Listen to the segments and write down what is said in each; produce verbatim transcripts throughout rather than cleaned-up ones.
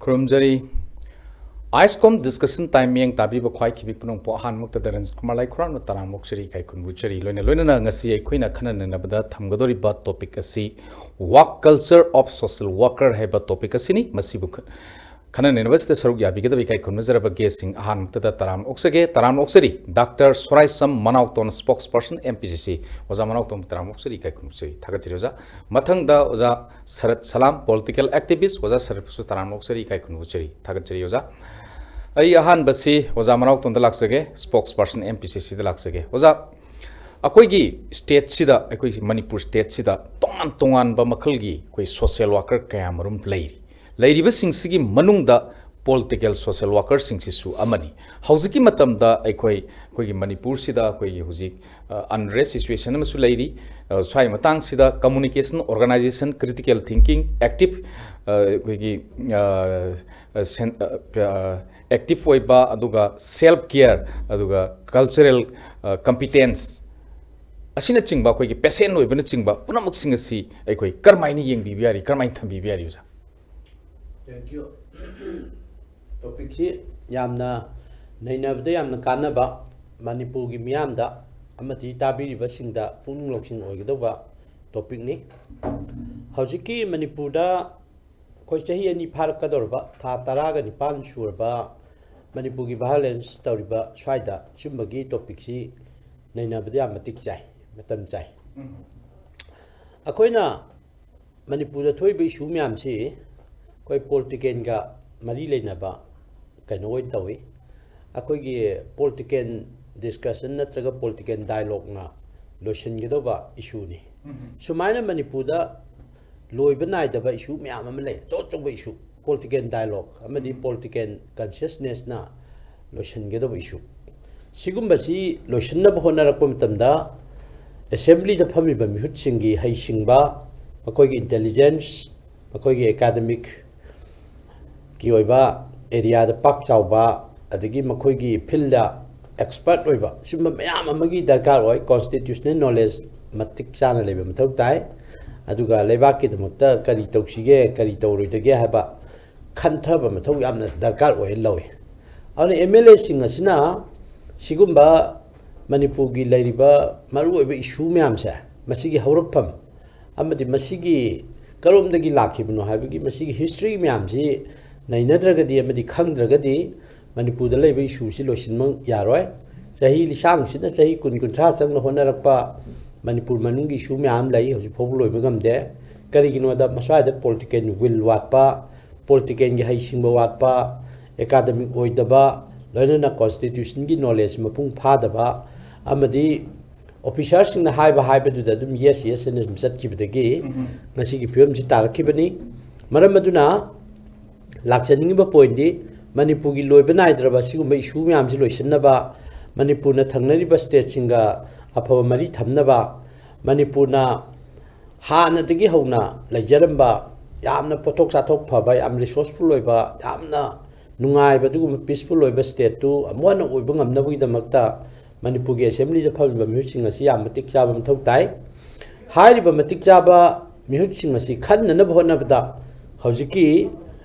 ꯈꯨꯔꯨꯝꯖꯔꯤ꯫ ꯑꯥꯏꯁꯀꯣꯝ discussion time ꯃꯤꯠꯌꯦꯡ ꯇꯥꯕꯤꯕ ꯈ꯭ꯋꯥꯏ ꯈꯤꯕꯤꯛ ꯄꯨꯝꯅꯃꯛꯄꯨ ꯑꯍꯥꯟꯕꯃꯛꯇꯗ ꯔꯟꯖꯤꯠ ꯀꯨꯃꯥꯔ ꯂꯥꯏꯈꯨꯔꯥꯝꯅ ꯇꯔꯥꯝꯅ ꯑꯣꯛꯆꯔꯤ, ꯏꯀꯥꯏ ꯈꯨꯝꯅꯕ ꯎꯠꯆꯔꯤ꯫ ꯂꯣꯏꯅ ꯂꯣꯏꯅꯅ ꯉꯁꯤ ꯑꯩꯈꯣꯏꯅ ꯈꯟꯅ ꯅꯩꯅꯕꯗ ꯊꯝꯒꯗꯧꯔꯤꯕ ꯇꯣꯄꯤꯛ ꯑꯁꯤ Work Culture of Social Worker ꯍꯥꯏꯕ ꯇꯣꯄꯤꯛ ꯑꯁꯤꯅꯤ꯫ ꯃꯁꯤꯕꯨ ꯈ-, ꯈꯟꯅ ꯅꯩꯅꯕꯁꯤꯗ ꯁꯔꯨꯛ ꯌꯥꯕꯤꯒꯗꯕ ꯏꯀꯥꯏ ꯈꯨꯝꯅꯖꯔꯕ ꯒꯦꯁꯁꯤꯡ ꯑꯍꯥꯟꯕꯗ ꯇꯔꯥꯝꯅ ꯑꯣꯛꯆꯒꯦ, ꯇꯔꯥꯝꯅ ꯑꯣꯛꯆꯔꯤ ꯗꯥꯛꯇꯔ ꯁꯣꯔꯥꯏꯁꯝ ꯃꯅꯥꯎꯇꯣꯟ, ꯁ꯭ꯄꯣꯛꯁ ꯄꯔꯁꯟ ꯑꯦꯝ ꯄꯤ ꯁꯤ ꯁꯤ꯫ ꯑꯣꯖꯥ ꯃꯅꯥꯎꯇꯣꯟꯕꯨ ꯇꯔꯥꯝꯅ ꯑꯣꯛꯆꯔꯤ, ꯏꯀꯥꯏ ꯈꯨꯝꯅꯕ ꯎꯠꯆꯔꯤ, ꯊꯥꯒꯠꯆꯔꯤ ꯑꯣꯖꯥ꯫ ꯃꯊꯪꯗ ꯑꯣꯖꯥ ꯁꯔꯠ ꯁꯂꯥꯝ, ꯄꯣꯂꯤꯇꯤꯀꯦꯜ ꯑꯦꯛꯇꯤꯚꯤꯁ, ꯑꯣꯖꯥ ꯁꯔꯠꯄꯨꯁꯨ ꯇꯔꯥꯝꯅ ꯑꯣꯛꯆꯔꯤ, ꯏꯀꯥꯏ ꯈꯨꯝꯅꯕ ꯎꯠꯆꯔꯤ, ꯊꯥꯒꯠꯆꯔꯤ ꯑꯣꯖꯥ꯫ ꯑꯩ ꯑꯍꯥꯟꯕꯁꯤ ꯑꯣꯖꯥ ꯃꯅꯥꯎꯇꯣꯟꯗ ꯂꯥꯛꯆꯒꯦ, ꯁ꯭ꯄꯣꯛꯁ ꯄꯔꯁꯟ ꯑꯦꯝ ꯄꯤ ꯁꯤ ꯁꯤꯗ ꯂꯥꯛꯆꯒꯦ꯫ ꯑꯣꯖꯥ, ꯑꯩꯈꯣꯏꯒꯤ ꯁ꯭ꯇꯦꯠꯁꯤꯗ, ꯑꯩꯈꯣꯏꯒꯤ ꯃꯅꯤꯄꯨꯔ ꯁ꯭ꯇꯦꯠꯁꯤꯗ ꯇꯣꯉꯥꯟ ꯇꯣꯉꯥꯟꯕ ꯃꯈꯜꯒꯤ ꯑꯩꯈꯣꯏ ꯁꯣꯁꯤꯌꯦꯜ ꯋꯥꯀꯔ ꯀꯌꯥ ꯃꯔꯨꯝ ꯂꯩꯔꯤ꯫ ꯂꯩꯔꯤꯕꯁꯤꯡꯁꯤꯒꯤ ꯃꯅꯨꯡꯗ ꯄꯣꯂꯤꯇꯤꯀꯦꯜ ꯁꯣꯁꯤꯌꯦꯜ ꯋꯥꯀꯔꯁꯤꯡꯁꯤꯁꯨ ꯑꯃꯅꯤ꯫ ꯍꯧꯖꯤꯛꯀꯤ ꯃꯇꯝꯗ ꯑꯩꯈꯣꯏ, ꯑꯩꯈꯣꯏꯒꯤ ꯃꯅꯤꯄꯨꯔꯁꯤꯗ ꯑꯩꯈꯣꯏꯒꯤ ꯍꯧꯖꯤꯛ, ꯑ, ꯑꯟꯔꯦꯁ ꯁꯤꯆꯨꯋꯦꯁꯟ ꯑꯃꯁꯨ ꯂꯩꯔꯤ꯫ ꯑ, ꯁ꯭ꯋꯥꯏ ꯃꯇꯥꯡꯁꯤꯗ communication, organisation, critical thinking, active, ꯑ, ꯑꯩꯈꯣꯏꯒꯤ, ꯑ, ꯑ, ꯁꯦꯟ-, ꯑ, ꯑ, ꯑꯦꯛꯇꯤꯚ ꯑꯣꯏꯕ, ꯑꯗꯨꯒ ꯁꯦꯜꯐ ꯀꯤꯌꯔ, ꯑꯗꯨꯒ ꯀꯜꯆꯔꯦꯜ, ꯑ, ꯀꯝꯄꯤꯇꯦꯟꯁ ꯑꯁꯤꯅꯆꯤꯡꯕ, ꯑꯩꯈꯣꯏꯒꯤ ꯄꯦꯁꯦꯟ ꯑꯣꯏꯕꯅꯆꯤꯡꯕ ꯄꯨꯝꯅꯃꯛꯁꯤꯡ ꯑꯁꯤ ꯑꯩꯈꯣꯏ ꯀꯔꯝꯍꯥꯏꯅ ꯌꯦꯡꯕꯤꯕ ꯌꯥꯔꯤ, ꯀꯔꯝꯍꯥꯏꯅ ꯊꯝꯕꯤꯕ ꯌꯥꯔꯤ, ꯑꯣꯖꯥ? Thank you꯫ ꯇꯣꯄꯤꯛꯁꯤ ꯌꯥꯝꯅ ꯅꯩꯅꯕꯗ ꯌꯥꯝꯅ ꯀꯥꯟꯅꯕ, ꯃꯅꯤꯄꯨꯔꯒꯤ ꯃꯤꯌꯥꯝꯗ ꯑꯃꯗꯤ ꯇꯥꯕꯤꯔꯤꯕꯁꯤꯡꯗ ꯄꯨꯛꯅꯤꯡ ꯂꯧꯁꯤꯡ ꯑꯣꯏꯒꯗꯧꯕ ꯇꯣꯄꯤꯛꯅꯤ꯫ ꯍꯧꯖꯤꯛꯀꯤ ꯃꯅꯤꯄꯨꯔꯗ ꯑꯩꯈꯣꯏ ꯆꯍꯤ ꯑꯅꯤ ꯐꯥꯔꯛꯀꯗꯧꯔꯕ, ꯊꯥ ꯇꯔꯥꯒ ꯅꯤꯄꯥꯟ ꯁꯨꯔꯕ ꯃꯅꯤꯄꯨꯔꯒꯤ ꯚꯥꯏꯑꯣꯂꯦꯟꯁ ꯇꯧꯔꯤꯕ ꯁ꯭ꯋꯥꯏꯗ ꯁꯤꯒꯨꯝꯕꯒꯤ ꯇꯣꯄꯤꯛꯁꯤ ꯅꯩꯅꯕꯗ ꯌꯥꯝ ꯃꯇꯤꯛ ꯆꯥꯏ, ꯃꯇꯝ ꯆꯥꯏ꯫ ꯎꯝ꯫ ꯑꯩꯈꯣꯏꯅ ꯃꯅꯤꯄꯨꯔꯗ ꯊꯣꯛꯏꯕ ꯏꯁꯨ ꯃꯌꯥꯝꯁꯤ ꯑꯩꯈꯣꯏ ꯄꯣꯂꯤꯇꯤꯀꯦꯜꯒ ꯃꯔꯤ ꯂꯩꯅꯕ ꯀꯩꯅꯣ ꯑꯣꯏꯅ ꯇꯧꯏ꯫ ꯑꯩꯈꯣꯏꯒꯤ ꯄꯣꯂꯤꯇꯤꯀꯦꯜ ꯗꯤꯁꯀꯁꯟ ꯅꯠꯇ꯭ꯔꯒ ꯄꯣꯂꯤꯇꯤꯀꯦꯜ ꯗꯥꯏꯂꯣꯒꯅ ꯂꯣꯏꯁꯤꯟꯒꯗꯧꯕ ꯏꯁꯨꯅꯤ꯫ ꯎꯝ꯫ ꯁꯨꯃꯥꯏꯅ ꯃꯅꯤꯄꯨꯔꯗ ꯂꯣꯏꯕ ꯅꯥꯏꯗꯕ ꯏꯁꯨ ꯃꯌꯥꯝ ꯑꯃ ꯂꯩ, ꯑꯆꯧ ꯑꯆꯧꯕ ꯏꯁꯨ꯫ ꯄꯣꯂꯤꯇꯤꯀꯦꯜ ꯗꯥꯏꯂꯣꯒ ꯑꯃꯗꯤ ꯄꯣꯂꯤꯇꯤꯀꯦꯜ ꯀꯟꯁꯤꯌꯁꯅꯦꯁꯅ ꯂꯣꯏꯁꯤꯟꯒꯗꯧꯕ ꯏꯁꯨ꯫ ꯁꯤꯒꯨꯝꯕꯁꯤ ꯂꯣꯏꯁꯤꯟꯅꯕ ꯍꯣꯠꯅꯔꯛꯄ ꯃꯇꯝꯗ ꯑꯦꯁꯦꯝꯕ꯭ꯂꯤꯗ ꯐꯝꯃꯤꯕ ꯃꯤꯍꯨꯠꯁꯤꯡꯒꯤ ꯍꯩꯁꯤꯡꯕ, ꯃꯈꯣꯏꯒꯤ ꯏꯟꯇꯦꯂꯤꯖꯦꯟꯁ, ꯃꯈꯣꯏꯒꯤ ꯑꯦꯀꯥꯗꯃꯤꯛꯀꯤ ꯑꯣꯏꯕ ꯑꯦꯔꯤꯌꯥꯗ ꯄꯥꯛ ꯆꯥꯎꯕ, ꯑꯗꯒꯤ ꯃꯈꯣꯏꯒꯤ ꯐꯤꯜꯗ ꯑꯦꯛꯁꯄꯔꯠ ꯑꯣꯏꯕ, ꯁꯤꯒꯨꯝꯕ ꯃꯌꯥꯝ ꯑꯃꯒꯤ ꯗꯔꯀꯥꯔ ꯑꯣꯏ꯫ ꯀꯣꯟꯁꯇꯤꯇ꯭ꯌꯨꯁꯅꯦꯜ ꯅꯣꯂꯦꯖ ꯃꯇꯤꯛ ꯆꯥꯅ ꯂꯩꯕ ꯃꯊꯧ ꯇꯥꯏ꯫ ꯑꯗꯨꯒ ꯂꯩꯕꯥꯛꯀꯤꯗꯃꯛꯇ ꯀꯔꯤ ꯇꯧꯁꯤꯒꯦ, ꯀꯔꯤ ꯇꯧꯔꯣꯏꯗꯒꯦ ꯍꯥꯏꯕ ꯈꯟꯊꯕ ꯃꯊꯧ ꯌꯥꯝꯅ ꯗꯔꯀꯥꯔ ꯑꯣꯏ ꯂꯧꯏ꯫ ꯑꯗꯨꯅ ꯑꯦꯝ ꯑꯦꯜ ꯑꯦꯁꯤꯡ ꯑꯁꯤꯅ ꯁꯤꯒꯨꯝꯕ ꯃꯅꯤꯄꯨꯔꯒꯤ ꯂꯩꯔꯤꯕ ꯃꯔꯨꯑꯣꯏꯕ ꯏꯁꯨ ꯃꯌꯥꯝꯁꯦ, ꯃꯁꯤꯒꯤ ꯍꯧꯔꯛꯐꯝ ꯑꯃꯗꯤ ꯃꯁꯤꯒꯤ ꯀꯔꯣꯝꯗꯒꯤ ꯂꯥꯛꯈꯤꯕꯅꯣ ꯍꯥꯏꯕꯒꯤ ꯃꯁꯤꯒꯤ ꯍꯤꯁꯇ꯭ꯔꯤ ꯃꯌꯥꯝꯁꯤ ꯅꯩꯅꯗ꯭ꯔꯒꯗꯤ ꯑꯃꯗꯤ ꯈꯪꯗ꯭ꯔꯒꯗꯤ ꯃꯅꯤꯄꯨꯔꯗ ꯂꯩꯕ ꯏꯁꯨꯁꯤ ꯂꯣꯏꯁꯤꯟꯕ ꯌꯥꯔꯣꯏ꯫ ꯆꯍꯤ ꯂꯤꯁꯥꯡꯁꯤꯅ ꯆꯍꯤ ꯀꯨꯟ ꯀꯨꯟꯊ꯭ꯔꯥ ꯆꯪꯅ ꯍꯣꯠꯅꯔꯛꯄ ꯃꯅꯤꯄꯨꯔ ꯃꯅꯨꯡꯒꯤ ꯏꯁꯨ ꯃꯌꯥꯝ ꯂꯩ, ꯍꯧꯖꯤꯛ ꯐꯥꯎꯕ ꯂꯣꯏꯕ ꯉꯝꯗꯦ꯫ ꯀꯔꯤꯒꯤꯅꯣꯗ ꯃꯁ꯭ꯋꯥꯏꯗ ꯄꯣꯂꯤꯇꯤꯀꯦꯜ ꯋꯤꯜ ꯋꯥꯠꯄ, ꯄꯣꯂꯤꯇꯤꯀꯦꯜꯒꯤ ꯍꯩꯁꯤꯡꯕ ꯋꯥꯠꯄ, ꯑꯦꯀꯥꯗꯃꯤꯛ ꯑꯣꯏꯗꯕ, ꯂꯣꯏꯅꯅ ꯀꯣꯟꯁꯇꯤꯇ꯭ꯌꯨꯁꯟꯒꯤ ꯅꯣꯂꯦꯖ ꯃꯄꯨꯡ ꯐꯥꯗꯕ ꯑꯃꯗꯤ ꯑꯣꯐꯤꯁꯥꯔꯁꯤꯡꯅ ꯍꯥꯏꯕ ꯍꯥꯏꯕꯗꯨꯗ ꯑꯗꯨꯝ ꯌꯦꯁ ꯌꯦꯁ ꯍꯥꯏꯅ ꯑꯗꯨꯝ ꯆꯠꯈꯤꯕꯗꯒꯤ ꯎꯝ꯫ ꯉꯁꯤꯒꯤ ꯐꯤꯕꯝꯁꯤ ꯇꯥꯔꯛꯈꯤꯕꯅꯤ꯫ ꯃꯔꯝ ꯑꯗꯨꯅ ꯂꯥꯛꯆꯅꯤꯡꯉꯤꯕ ꯄꯣꯏꯟꯗꯤ ꯃꯅꯤꯄꯨꯔꯒꯤ ꯂꯣꯏꯕ ꯅꯥꯏꯗ꯭ꯔꯕ ꯁꯤꯒꯨꯝꯕ ꯏꯁꯨ ꯃꯌꯥꯝꯁꯤ ꯂꯣꯏꯁꯤꯟꯅꯕ, ꯃꯅꯤꯄꯨꯔꯅ ꯊꯪꯅꯔꯤꯕ ꯁ꯭ꯇꯦꯠꯁꯤꯡꯒ ꯑꯐꯕ ꯃꯔꯤ ꯊꯝꯅꯕ, ꯃꯅꯤꯄꯨꯔꯅ ꯍꯥꯟꯅꯗꯒꯤ ꯍꯧꯅ ꯂꯩꯖꯔꯝꯕ ꯌꯥꯝꯅ ꯄꯣꯠꯊꯣꯛ ꯆꯥꯊꯣꯛ ꯐꯕ, ꯌꯥꯝ ꯔꯤꯁꯣꯔꯁꯐꯨꯜ ꯑꯣꯏꯕ, ꯌꯥꯝꯅ ꯅꯨꯡꯉꯥꯏꯕ, ꯑꯗꯨꯒꯨꯝꯕ ꯄꯤꯁꯐꯨꯜ ꯑꯣꯏꯕ ꯁ꯭ꯇꯦꯠꯇꯨ ꯑꯃꯨꯛ ꯍꯟꯅ ꯑꯣꯏꯕ ꯉꯝꯅꯕꯒꯤꯗꯃꯛꯇ ꯃꯅꯤꯄꯨꯔꯒꯤ ꯑꯦꯁꯦꯝꯕ꯭ꯂꯤꯗ ꯐꯝꯃꯤꯕ ꯃꯤꯍꯨꯠꯁꯤꯡ ꯑꯁꯤ ꯌꯥꯝ ꯃꯇꯤꯛ ꯆꯥꯕ ꯃꯊꯧ ꯇꯥꯏ꯫ ꯍꯥꯏꯔꯤꯕ ꯃꯇꯤꯛ ꯆꯥꯕ ꯃꯤꯍꯨꯠꯁꯤꯡ ꯑꯁꯤ ꯈꯟꯅꯅꯕ ꯍꯣꯠꯅꯕꯗ ꯍꯧꯖꯤꯛꯀꯤ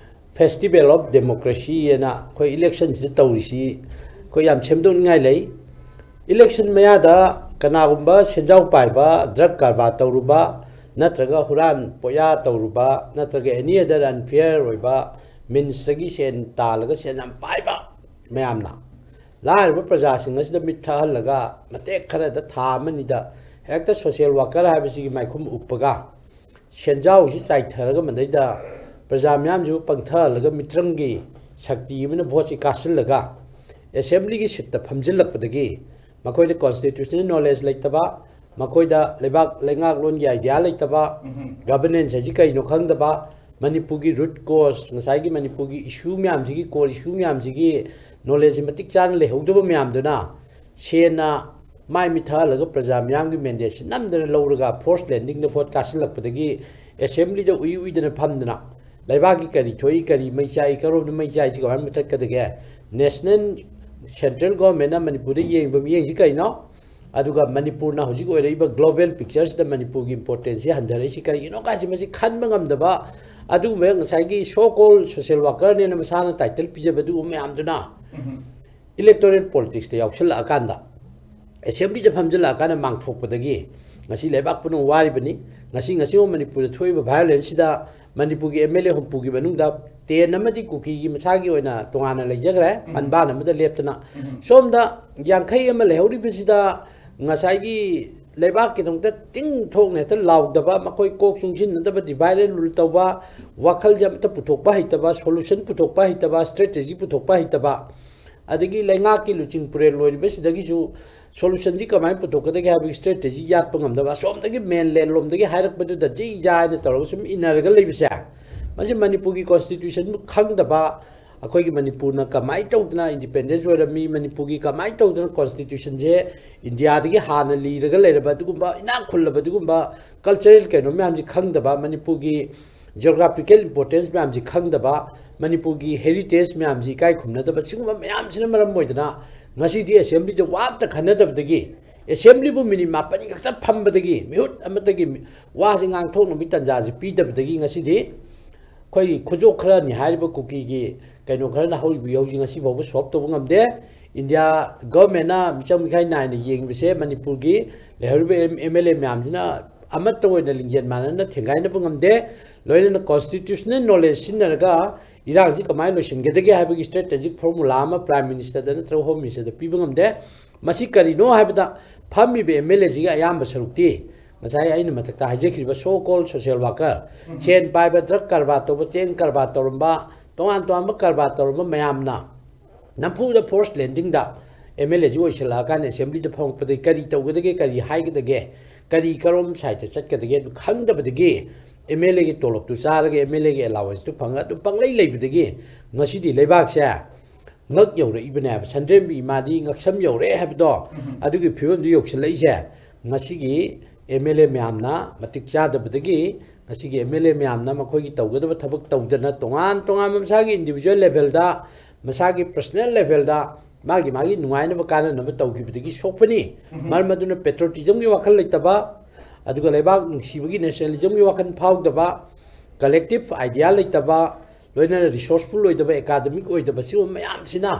Festival of Democracy ꯍꯥꯏꯅ ꯑꯩꯈꯣꯏ ꯏꯂꯦꯛꯁꯟꯁꯤꯗ ꯇꯧꯔꯤꯁꯤ ꯑꯩꯈꯣꯏ ꯌꯥꯝ ꯁꯦꯝꯗꯣꯛꯅꯤꯡꯉꯥꯏ ꯂꯩ꯫ ꯏꯂꯦꯛꯁꯟ ꯃꯌꯥꯗ ꯀꯅꯥꯒꯨꯝꯕ ꯁꯦꯟꯖꯥꯎ ꯄꯥꯏꯕ, ꯗ꯭ꯔꯒ ꯀꯔꯕꯥꯔ ꯇꯧꯔꯨꯕ, ꯅꯠꯇ꯭ꯔꯒ ꯍꯨꯔꯥꯟ ꯄꯣꯌꯥ ꯇꯧꯔꯨꯕ, ꯅꯠꯇ꯭ꯔꯒ ꯑꯦꯅꯤ ꯑꯗꯔ ꯑꯟꯐꯤꯌꯔ ꯑꯣꯏꯕ ꯃꯤꯟꯁꯇꯒꯤ ꯁꯦꯟ ꯇꯥꯜꯂꯒ ꯁꯦꯟ ꯌꯥꯝ ꯄꯥꯏꯕ ꯃꯌꯥꯝꯅ ꯂꯥꯏꯔꯕ ꯄ꯭ꯔꯖꯥꯁꯤꯡ ꯑꯁꯤꯗ ꯃꯤꯠ ꯊꯛꯍꯜꯂꯒ ꯃꯇꯦꯛ ꯈꯔꯗ ꯊꯥ ꯑꯃꯅꯤꯗ ꯍꯦꯛꯇ ꯁꯣꯁꯤꯌꯦꯜ ꯋꯥꯀꯔ ꯍꯥꯏꯕꯁꯤꯒꯤ ꯃꯥꯏꯈꯨꯝ ꯎꯞꯄꯒ ꯁꯦꯟꯖꯥꯎꯁꯤ ꯆꯥꯏꯊꯔꯒ ꯃꯗꯩꯗ ꯄ꯭ꯔꯖꯥ ꯃꯤꯌꯥꯝꯁꯤꯕꯨ ꯄꯪꯊꯍꯜꯂꯒ ꯃꯤꯇ꯭ꯔꯪꯒꯤ ꯁꯛꯇꯤ ꯑꯃꯅ ꯚꯣꯠꯁꯤ ꯀꯥꯁꯤꯜꯂꯒ ꯑꯦꯁꯦꯝꯕ꯭ꯂꯤꯒꯤ ꯁꯤꯠꯇ ꯐꯝꯖꯤꯜꯂꯛꯄꯗꯒꯤ ꯃꯈꯣꯏꯗ ꯀꯣꯟꯁꯇꯤꯇ꯭ꯌꯨꯁꯅꯦꯜ ꯅꯣꯂꯦꯖ ꯂꯩꯇꯕ, ꯃꯈꯣꯏꯗ ꯂꯩꯕꯥꯛ ꯂꯩꯉꯥꯛꯂꯣꯟꯒꯤ ꯑꯥꯏꯗꯤꯌꯥ ꯂꯩꯇꯕ, ꯎꯝ꯫ ꯒꯚꯔꯅꯦꯟꯁ ꯍꯥꯏꯁꯤ ꯀꯩꯅꯣ ꯈꯪꯗꯕ, ꯃꯅꯤꯄꯨꯔꯒꯤ ꯔꯨꯠ ꯀꯣꯁ, ꯉꯁꯥꯏꯒꯤ ꯃꯅꯤꯄꯨꯔꯒꯤ ꯏꯁꯨ ꯃꯌꯥꯝꯁꯤꯒꯤ, ꯀꯣꯔ ꯏꯁꯨ ꯃꯌꯥꯝꯁꯤꯒꯤ ꯅꯣꯂꯦꯖꯁꯤ ꯃꯇꯤꯛ ꯆꯥꯅ ꯂꯩꯍꯧꯗꯕ ꯃꯌꯥꯝꯗꯨꯅ ꯁꯦꯟꯅ ꯃꯥꯏ ꯃꯤꯠ ꯊꯛꯍꯜꯂꯒ ꯄ꯭ꯔꯖꯥ ꯃꯤꯌꯥꯝꯒꯤ ꯃꯦꯟꯗꯦꯠꯁꯤ ꯅꯝꯗꯅ ꯂꯧꯔꯒ ꯐꯣꯔꯁ ꯂꯦꯟꯗꯤꯡꯗ ꯚꯣꯠ ꯀꯥꯁꯤꯜꯂꯛꯄꯗꯒꯤ ꯑꯦꯁꯦꯝꯕ꯭ꯂꯤꯗ ꯎꯏ ꯎꯏꯗꯅ ꯐꯝꯗꯅ ꯂꯩꯕꯥꯛꯀꯤ ꯀꯔꯤ ꯊꯣꯛꯏ, ꯀꯔꯤ ꯃꯩ ꯆꯥꯛꯏ, ꯀꯔꯣꯝꯗ ꯃꯩ ꯆꯥꯛꯏꯁꯤ ꯀꯃꯥꯏꯅ ꯃꯨꯊꯠꯀꯗꯒꯦ? ꯅꯦꯁꯅꯦꯜ, ꯁꯦꯟꯇ꯭ꯔꯦꯜ ꯒꯣꯔꯃꯦꯟꯅ ꯃꯅꯤꯄꯨꯔꯗ ꯌꯦꯡꯕ ꯃꯤꯠꯌꯦꯡꯁꯤ ꯀꯔꯤꯅꯣ? ꯑꯗꯨꯒ ꯃꯅꯤꯄꯨꯔꯅ ꯍꯧꯖꯤꯛ ꯑꯣꯏꯔꯛꯏꯕ ꯒ꯭ꯂꯣꯕꯦꯜ ꯄꯤꯛꯆꯔꯁꯤꯗ ꯃꯅꯤꯄꯨꯔꯒꯤ ꯏꯝꯄꯣꯔꯇꯦꯟꯁꯁꯤ ꯍꯟꯊꯔꯛꯏꯁꯤ ꯀꯔꯤꯒꯤꯅꯣ ꯀꯥꯏꯁꯤ ꯃꯁꯤ ꯈꯟꯕ ꯉꯝꯗꯕ ꯑꯗꯨꯒꯨꯝꯕ ꯉꯁꯥꯏꯒꯤ so called social workerꯅꯦꯅ ꯃꯁꯥꯅ title ꯄꯤꯖꯕ ꯑꯗꯨꯒꯨꯝꯕ ꯃꯌꯥꯝꯗꯨꯅ electoral politicsꯇ ꯌꯥꯎꯁꯜꯂꯛꯑꯀꯥꯟꯗ, assemblyꯗ ꯐꯝꯖꯤꯜꯂꯛꯑꯀꯥꯟꯗ ꯃꯥꯡꯊꯣꯛꯄꯗꯒꯤ ꯉꯁꯤ ꯂꯩꯕꯥꯛ ꯄꯨꯝꯅꯃꯛ ꯋꯥꯔꯤꯕꯅꯤ꯫ ꯉꯁꯤ, ꯉꯁꯤꯃꯛ ꯃꯅꯤꯄꯨꯔꯗ ꯊꯣꯛꯏꯕ violenceꯁꯤꯗ ꯃꯅꯤꯄꯨꯔꯒꯤ MLA ꯍꯨꯝꯐꯨꯒꯤ ꯃꯅꯨꯡꯗ ten ꯑꯃꯗꯤ ꯀꯨꯀꯤꯒꯤ ꯃꯁꯥꯒꯤ ꯑꯣꯏꯅ ꯇꯣꯉꯥꯟꯅ ꯂꯩꯖꯈ꯭ꯔꯦ, ꯎꯝ꯫ ꯐꯟꯕꯥꯟ ꯑꯃꯗ ꯂꯦꯞꯇꯅ꯫ ꯎꯝ꯫ ꯁꯣꯝꯗ ꯌꯥꯡꯈꯩ ꯑꯃ ꯂꯩꯍꯧꯔꯤꯕꯁꯤꯗ ꯉꯁꯥꯏꯒꯤ ꯂꯩꯕꯥꯛꯀꯤꯗꯃꯛꯇ ꯇꯤꯡ ꯊꯣꯛꯅ ꯍꯦꯛꯇ ꯂꯥꯎꯗꯕ, ꯃꯈꯣꯏ ꯀꯣꯛ ꯆꯨꯡꯁꯤꯟꯅꯗꯕ, divide and rule ꯇꯧꯕ, ꯋꯥꯈꯜꯁꯦ ꯑꯃꯇ ꯄꯨꯊꯣꯛꯄ ꯍꯩꯇꯕ, solution ꯄꯨꯊꯣꯛꯄ ꯍꯩꯇꯕ, strategy ꯄꯨꯊꯣꯛꯄ ꯍꯩꯇꯕ, ꯑꯗꯒꯤ ꯂꯩꯉꯥꯛꯀꯤ ꯂꯨꯆꯤꯡ ꯄꯨꯔꯦꯜ ꯂꯣꯏꯔꯤꯕꯁꯤꯗꯒꯤꯁꯨ solutionꯁꯤ ꯀꯃꯥꯏꯅ ꯄꯨꯊꯣꯛꯀꯗꯒꯦ ꯍꯥꯏꯕꯒꯤ strategy ꯌꯥꯠꯄ ꯉꯝꯗꯕ, ꯑꯁꯣꯝꯗꯒꯤ mainland ꯂꯣꯝꯗꯒꯤ ꯍꯥꯏꯔꯛꯄꯗꯨꯗ ꯖꯤ ꯖꯥ ꯍꯥꯏꯅ ꯇꯧꯔꯒ ꯁꯨꯝ ꯏꯟꯅꯔꯒ ꯂꯩꯕꯁꯦ, ꯃꯁꯤ ꯃꯅꯤꯄꯨꯔꯒꯤ constitution ꯈꯪꯗꯕ, ꯑꯩꯈꯣꯏꯒꯤ ꯃꯅꯤꯄꯨꯔꯅ ꯀꯃꯥꯏꯅ ꯇꯧꯗꯅ independence ꯑꯣꯏꯔꯝꯃꯤ, ꯃꯅꯤꯄꯨꯔꯒꯤ ꯀꯃꯥꯏꯅ ꯇꯧꯗꯅ constitutionꯁꯦ ꯏꯟꯗꯤꯌꯥꯗꯒꯤ ꯍꯥꯟꯅ ꯂꯤꯔꯒ ꯂꯩꯔꯕ ꯑꯗꯨꯒꯨꯝꯕ ꯏꯅꯥꯛ ꯈꯨꯜꯂꯕ ꯑꯗꯨꯒꯨꯝꯕ cultural ꯀꯩꯅꯣ ꯃꯌꯥꯝꯁꯤ ꯈꯪꯗꯕ, ꯃꯅꯤꯄꯨꯔꯒꯤ geographical importance ꯃꯌꯥꯝꯁꯤ ꯈꯪꯗꯕ, ꯃꯅꯤꯄꯨꯔꯒꯤ heritage ꯃꯌꯥꯝꯁꯤ ꯏꯀꯥꯏ ꯈꯨꯝꯅꯗꯕ, ꯁꯤꯒꯨꯝꯕ ꯃꯌꯥꯝꯁꯤꯅ ꯃꯔꯝ ꯑꯣꯏꯗꯅ ꯉꯁꯤꯗꯤ assemblyꯗ ꯋꯥ ꯑꯝꯇ ꯈꯟꯅꯗꯕꯗꯒꯤ, assemblyꯕꯨ minute ꯃꯥꯄꯟ ꯈꯛꯇ ꯐꯝꯕꯗꯒꯤ, ꯃꯤꯍꯨꯠ ꯑꯃꯠꯇꯒꯤ ꯃꯤ-, ꯋꯥꯁꯤ ꯉꯥꯡꯊꯣꯛꯅꯕꯒꯤ ꯇꯥꯟꯖꯥꯁꯤ ꯄꯤꯗꯕꯗꯒꯤ ꯉꯁꯤꯗꯤ ꯑꯩꯈꯣꯏꯒꯤ ꯈꯨꯖꯣꯞ ꯈꯔꯅꯤ ꯍꯥꯏꯔꯤꯕ ꯀꯨꯀꯤꯒꯤ ꯀꯩꯅꯣ ꯈꯔꯅ ꯍꯧꯔꯤꯕ ꯏꯍꯧꯁꯤ ꯉꯁꯤ ꯐꯥꯎꯕ solve ꯇꯧꯕ ꯉꯝꯗꯦ꯫ ꯏꯟꯗꯤꯌꯥ governmentꯅ ꯃꯤꯆꯪ ꯃꯤꯈꯥꯏ ꯅꯥꯏꯅ ꯌꯦꯡꯉꯤꯕꯁꯦ ꯃꯅꯤꯄꯨꯔꯒꯤ ꯂꯩꯍꯧꯔꯤꯕ ꯑꯦꯝ-, MLA ꯃꯌꯥꯝꯁꯤꯅ ꯑꯃꯠꯇ ꯑꯣꯏꯅ ꯂꯤꯡꯖꯦꯜ ꯃꯥꯟꯅꯅ ꯊꯦꯡꯒꯥꯏꯅꯕ ꯉꯝꯗꯦ꯫ ꯂꯣꯏꯅꯅ constitutional knowledge ꯁꯤꯖꯤꯟꯅꯔꯒ ꯏꯔꯥꯡꯁꯤ ꯀꯃꯥꯏꯅ ꯂꯣꯏꯁꯤꯟꯒꯗꯒꯦ ꯍꯥꯏꯕꯒꯤ strategic formula ꯑꯃ Prime Ministerꯗ ꯅꯠꯇ꯭ꯔꯒ Home Ministerꯗ ꯄꯤꯕ ꯉꯝꯗꯦ꯫ ꯃꯁꯤ ꯀꯔꯤꯅꯣ ꯍꯥꯏꯕꯗ ꯐꯝꯃꯤꯕ MLAꯁꯤꯒꯤ ꯑꯌꯥꯝꯕ ꯁꯔꯨꯛꯇꯤ ꯉꯁꯥꯏ ꯑꯩꯅ ꯃꯊꯛꯇ ꯍꯥꯏꯖꯈ꯭ꯔꯤꯕ so called social worker, ꯎꯝ꯫ ꯁꯦꯟ ꯄꯥꯏꯕ, drug ꯀꯔꯕꯥꯔ ꯇꯧꯕ, ꯆꯦꯡ ꯀꯔꯕꯥꯔ ꯇꯧꯔꯝꯕ, ꯇꯣꯉꯥꯟ ꯇꯣꯉꯥꯟꯕ ꯀꯔꯕꯥꯔ ꯇꯧꯔꯝꯕ ꯃꯌꯥꯝꯅ ꯅꯝꯐꯨꯗ forced landingꯗ MLAꯁꯤ ꯑꯣꯏꯁꯤꯜꯂꯛꯑꯀꯥꯟꯗ assemblyꯗ ꯐꯝꯃꯛꯄꯗꯒꯤ ꯀꯔꯤ ꯇꯧꯒꯗꯒꯦ, ꯀꯔꯤ ꯍꯥꯏꯒꯗꯒꯦ, ꯀꯔꯤ ꯀꯔꯣꯝ sideꯇ ꯆꯠꯀꯗꯒꯦ ꯑꯗꯨ ꯈꯪꯗꯕꯗꯒꯤ MLAꯒꯤ ꯇꯣꯂꯣꯞꯇꯨ ꯆꯥꯔꯒ MLAꯒꯤ allowanceꯇꯨ ꯐꯪꯉꯒ ꯑꯗꯨꯝ ꯄꯪꯂꯩ ꯂꯩꯕꯗꯒꯤ ꯉꯁꯤꯗꯤ ꯂꯩꯕꯥꯛꯁꯦ ꯉꯛ ꯌꯧꯔꯛꯏꯕꯅꯦꯕ꯫ ꯁꯟꯗ꯭ꯔꯦꯝꯕꯤ ꯏꯃꯥꯗꯤ ꯉꯛꯁꯝ ꯌꯧꯔꯛꯑꯦ ꯍꯥꯏꯕꯗꯣ, ꯎꯝ꯫ ꯑꯗꯨꯒꯤ ꯐꯤꯕꯝꯗꯨ ꯌꯧꯁꯤꯜꯂꯛꯏꯁꯦ ꯉꯁꯤꯒꯤ MLA ꯃꯌꯥꯝꯅ ꯃꯇꯤꯛ ꯆꯥꯗꯕꯗꯒꯤ, ꯉꯁꯤꯒꯤ MLA ꯃꯌꯥꯝꯅ ꯃꯈꯣꯏꯒꯤ ꯇꯧꯒꯗꯕ ꯊꯕꯛ ꯇꯧꯗꯅ ꯇꯣꯉꯥꯟ ꯇꯣꯉꯥꯟꯕ ꯃꯁꯥꯒꯤ individual levelꯗ, ꯃꯁꯥꯒꯤ personal levelꯗ ꯃꯥꯒꯤ ꯃꯥꯒꯤ ꯅꯨꯡꯉꯥꯏꯅꯕ ꯀꯥꯟꯅꯅꯕ ꯇꯧꯈꯤꯕꯗꯒꯤ ꯁꯣꯛꯄꯅꯤ꯫ ꯎꯝ꯫ ꯃꯔꯝ ꯑꯗꯨꯅ patriotismꯒꯤ ꯋꯥꯈꯜ ꯂꯩꯇꯕ, ꯑꯗꯨꯒ ꯂꯩꯕꯥꯛ ꯅꯨꯡꯁꯤꯕꯒꯤ nationalismꯒꯤ ꯋꯥꯈꯜ ꯐꯥꯎꯗꯕ, ꯀꯂꯦꯛꯇꯤꯞ ꯑꯥꯏꯗꯤꯌꯥ ꯂꯩꯇꯕ, ꯂꯣꯏꯅꯅ ꯔꯤꯁꯣꯔꯁꯐꯨꯜ ꯑꯣꯏꯗꯕ, ꯑꯦꯀꯥꯗꯃꯤꯛ ꯑꯣꯏꯗꯕ, ꯁꯤꯒꯨꯝꯕ ꯃꯌꯥꯝꯁꯤꯅ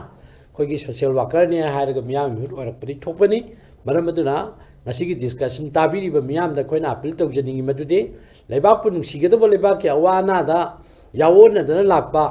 ꯑꯩꯈꯣꯏꯒꯤ ꯁꯣꯁꯤꯌꯦꯜ ꯋꯥꯀꯔꯅꯦ ꯍꯥꯏꯔꯒ ꯃꯤꯌꯥꯝꯒꯤ ꯃꯤꯍꯨꯠ ꯑꯣꯏꯔꯛꯄꯗꯒꯤ ꯊꯣꯛꯄꯅꯤ꯫ ꯃꯔꯝ ꯑꯗꯨꯅ ꯉꯁꯤꯒꯤ ꯗꯤꯁꯀꯁꯟ ꯇꯥꯕꯤꯔꯤꯕ ꯃꯤꯌꯥꯝꯗ ꯑꯩꯈꯣꯏꯅ ꯑꯄꯤꯜ ꯇꯧꯖꯅꯤꯡꯉꯤ ꯃꯗꯨꯗꯤ, ꯂꯩꯕꯥꯛꯄꯨ ꯅꯨꯡꯁꯤꯒꯗꯕ, ꯂꯩꯕꯥꯛꯀꯤ ꯑꯋꯥ ꯑꯅꯥꯗ ꯌꯥꯑꯣꯟꯅꯗꯅ ꯂꯥꯛꯄ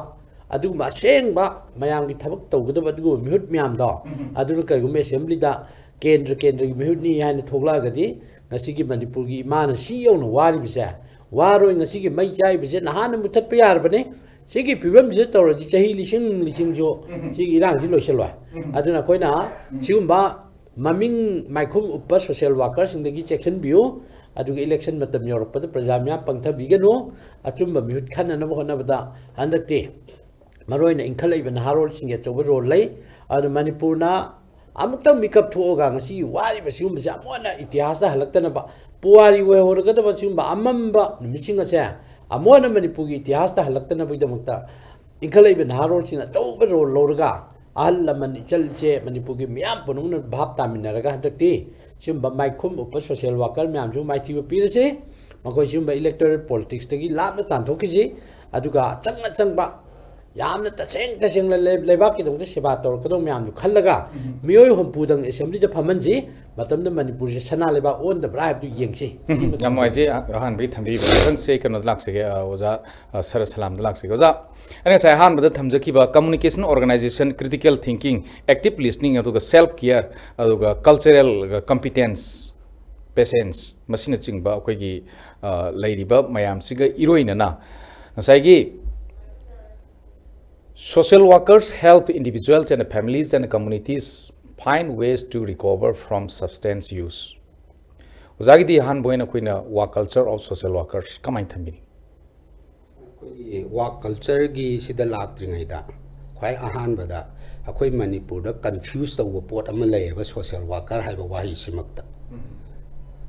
ꯑꯗꯨꯒꯨꯝꯕ ꯑꯁꯦꯡꯕ ꯃꯌꯥꯝꯒꯤ ꯊꯕꯛ ꯇꯧꯒꯗꯕ ꯑꯗꯨꯒꯨꯝꯕ ꯃꯤꯍꯨꯠ ꯃꯌꯥꯝꯗꯣ, ꯑꯗꯨꯅ ꯀꯔꯤꯒꯨꯝꯕ ꯑꯦꯁꯦꯝꯕ꯭ꯂꯤꯗ ꯀꯦꯟꯗ꯭ꯔ ꯀꯦꯟꯗ꯭ꯔꯒꯤ ꯃꯤꯍꯨꯠꯅꯤ ꯍꯥꯏꯅ ꯊꯣꯛꯂꯛꯑꯒꯗꯤ, ꯉꯁꯤꯒꯤ ꯃꯅꯤꯄꯨꯔꯒꯤ ꯏꯃꯥꯅ ꯁꯤ ꯌꯧꯅ ꯋꯥꯔꯤꯕꯁꯦ ꯋꯥꯔꯣꯏ꯫ ꯉꯁꯤꯒꯤ ꯃꯩ ꯆꯥꯛꯏꯕꯁꯦ ꯅꯍꯥꯟꯅ ꯃꯨꯊꯠꯄ ꯌꯥꯔꯕꯅꯦ꯫ ꯁꯤꯒꯤ ꯐꯤꯕꯝꯁꯤꯗ ꯇꯧꯔꯗꯤ ꯆꯍꯤ ꯂꯤꯁꯤꯡ ꯂꯤꯁꯤꯡꯁꯨ ꯁꯤꯒꯤ ꯏꯔꯥꯡꯁꯤ ꯂꯣꯏꯁꯤꯜꯂꯣꯏ꯫ ꯑꯗꯨꯅ ꯑꯩꯈꯣꯏꯅ ꯁꯤꯒꯨꯝꯕ ꯃꯃꯤꯡ ꯃꯥꯏꯈꯨꯝ ꯎꯞꯄ ꯁꯣꯁꯤꯌꯦꯜ ꯋꯥꯀꯔꯁꯤꯡꯗꯒꯤ ꯆꯦꯛꯁꯤꯟꯕꯤꯌꯨ꯫ ꯑꯗꯨꯒ ꯏꯂꯦꯛꯁꯟ ꯃꯇꯝ ꯌꯧꯔꯛꯄꯗ ꯄ꯭ꯔꯖꯥ ꯃꯤꯌꯥꯝ ꯄꯪꯊꯕꯤꯒꯅꯨ꯫ ꯑꯆꯨꯝꯕ ꯃꯤꯍꯨꯠ ꯈꯟꯅꯅꯕ ꯍꯣꯠꯅꯕꯗ ꯍꯟꯗꯛꯇꯤ ꯃꯔꯨꯑꯣꯏꯅ ꯏꯟꯈꯠꯂꯛꯏꯕ ꯅꯍꯥꯔꯣꯜꯁꯤꯡꯒꯤ ꯑꯆꯧꯕ ꯔꯣꯜ ꯂꯩ꯫ ꯑꯗꯨꯅ ꯃꯅꯤꯄꯨꯔꯅ ꯑꯃꯨꯛꯇꯪ ꯃꯤꯀꯞ ꯊꯣꯛꯑꯒ ꯉꯁꯤꯒꯤ ꯋꯥꯔꯤꯕ ꯁꯤꯒꯨꯝꯕꯁꯦ ꯑꯃꯨꯛ ꯍꯟꯅ ꯏꯇꯤꯍꯥꯁꯇ ꯍꯜꯂꯛꯇꯅꯕ, ꯄꯨꯋꯥꯔꯤ ꯑꯣꯏꯍꯧꯔꯒꯗꯕ ꯁꯤꯒꯨꯝꯕ ꯑꯃꯝꯕ ꯅꯨꯃꯤꯠꯁꯤꯡ ꯑꯁꯦ ꯑꯃꯨꯛ ꯍꯟꯅ ꯃꯅꯤꯄꯨꯔꯒꯤ ꯏꯇꯤꯍꯥꯁꯇ ꯍꯜꯂꯛꯇꯅꯕꯒꯤꯗꯃꯛꯇ ꯏꯟꯈꯠꯂꯛꯏꯕ ꯅꯍꯥꯔꯣꯜꯁꯤꯡꯅ ꯑꯆꯧꯕ ꯔꯣꯜ ꯂꯧꯔꯒ, ꯑꯍꯜ ꯂꯃꯟ, ꯏꯆꯜ ꯏꯆꯦ, ꯃꯅꯤꯄꯨꯔꯒꯤ ꯃꯤꯌꯥꯝ ꯄꯨꯝꯅꯃꯛꯅ ꯚꯥꯞ ꯇꯥꯃꯤꯟꯅꯔꯒ ꯍꯟꯗꯛꯇꯤ ꯁꯤꯒꯨꯝꯕ ꯃꯥꯏꯈꯨꯝ ꯎꯞꯄ ꯁꯣꯁꯤꯌꯦꯜ ꯋꯥꯀꯔ ꯃꯌꯥꯝꯁꯤꯕꯨ ꯃꯥꯏꯊꯤꯕ ꯄꯤꯔꯁꯤ꯫ ꯃꯈꯣꯏ ꯁꯤꯒꯨꯝꯕ ꯏꯂꯦꯛꯇꯣꯔꯦꯜ ꯄꯣꯂꯤꯇꯤꯛꯁꯇꯒꯤ ꯂꯥꯞꯅ ꯇꯥꯟꯊꯣꯛꯈꯤꯁꯤ꯫ ꯑꯗꯨꯒ ꯑꯆꯪ ꯑꯆꯪꯕ, ꯌꯥꯝꯅ ꯇꯁꯦꯡ ꯇꯁꯦꯡꯅ ꯂꯩ-, ꯂꯩꯕꯥꯛꯀꯤꯗꯃꯛꯇ ꯁꯦꯕꯥ ꯇꯧꯔꯛꯀꯗꯧꯕ ꯃꯌꯥꯝꯗꯨ ꯈꯜꯂꯒ, ꯃꯤꯑꯣꯏ ꯍꯨꯝꯐꯨꯗꯪ ꯑꯦꯁꯦꯝꯕ꯭ꯂꯤꯗ ꯐꯝꯍꯟꯁꯤ꯫ ꯃꯇꯝꯗ ꯃꯅꯤꯄꯨꯔꯁꯦ ꯁꯅꯥ ꯂꯩꯕꯥꯛ ꯑꯣꯟꯗꯕ꯭ꯔꯥ ꯍꯥꯏꯕꯗꯨ ꯌꯦꯡꯁꯤ꯫ ꯎꯝ, ꯁꯤꯃ ꯌꯥꯝ ꯅꯨꯡꯉꯥꯏꯖꯩ꯫ ꯑꯍꯥꯟꯕꯒꯤ ꯊꯝꯕꯤꯕ ꯃꯊꯪꯁꯦ ꯀꯩꯅꯣꯗ ꯂꯥꯛꯆꯒꯦ, ꯑ, ꯑꯣꯖꯥ, ꯑ, ꯁꯔ ꯁꯂꯥꯝꯗ ꯂꯥꯛꯆꯒꯦ꯫ ꯑꯣꯖꯥ, ꯑꯩꯅ ꯉꯁꯥꯏ ꯑꯍꯥꯟꯕꯗ ꯊꯝꯖꯈꯤꯕ communication, organization, critical thinking, active listening, ꯑꯗꯨꯒ self care, ꯑꯗꯨꯒ cultural competence, patience, ꯃꯁꯤꯅꯆꯤꯡꯕ ꯑꯩꯈꯣꯏꯒꯤ, ꯑ, ꯂꯩꯔꯤꯕ ꯃꯌꯥꯝꯁꯤꯒ ꯏꯔꯣꯏꯅꯅ ꯉꯁꯥꯏꯒꯤ social workers help individuals and families and communities find ways to recover from substance use. ꯑꯣꯖꯥꯒꯤꯗꯤ ꯑꯍꯥꯟꯕ ꯑꯣꯏꯅ ꯑꯩꯈꯣꯏꯅ work culture of social workers ꯀꯃꯥꯏꯅ ꯊꯝꯕꯤꯅꯤ? ꯑꯩꯈꯣꯏꯒꯤ ꯋꯥꯛ ꯀꯜꯆꯔꯒꯤ ꯁꯤꯗ ꯂꯥꯛꯇ꯭ꯔꯤꯉꯩꯗ, ꯈ꯭ꯋꯥꯏ ꯑꯍꯥꯟꯕꯗ ꯑꯩꯈꯣꯏ ꯃꯅꯤꯄꯨꯔꯗ ꯀꯟꯐ꯭ꯌꯨꯁ ꯇꯧꯕ ꯄꯣꯠ ꯑꯃ ꯂꯩꯌꯦꯕ, ꯁꯣꯁꯤꯌꯦꯜ ꯋꯥꯀꯔ ꯍꯥꯏꯕ ꯋꯥꯍꯩꯁꯤꯃꯛꯇ꯫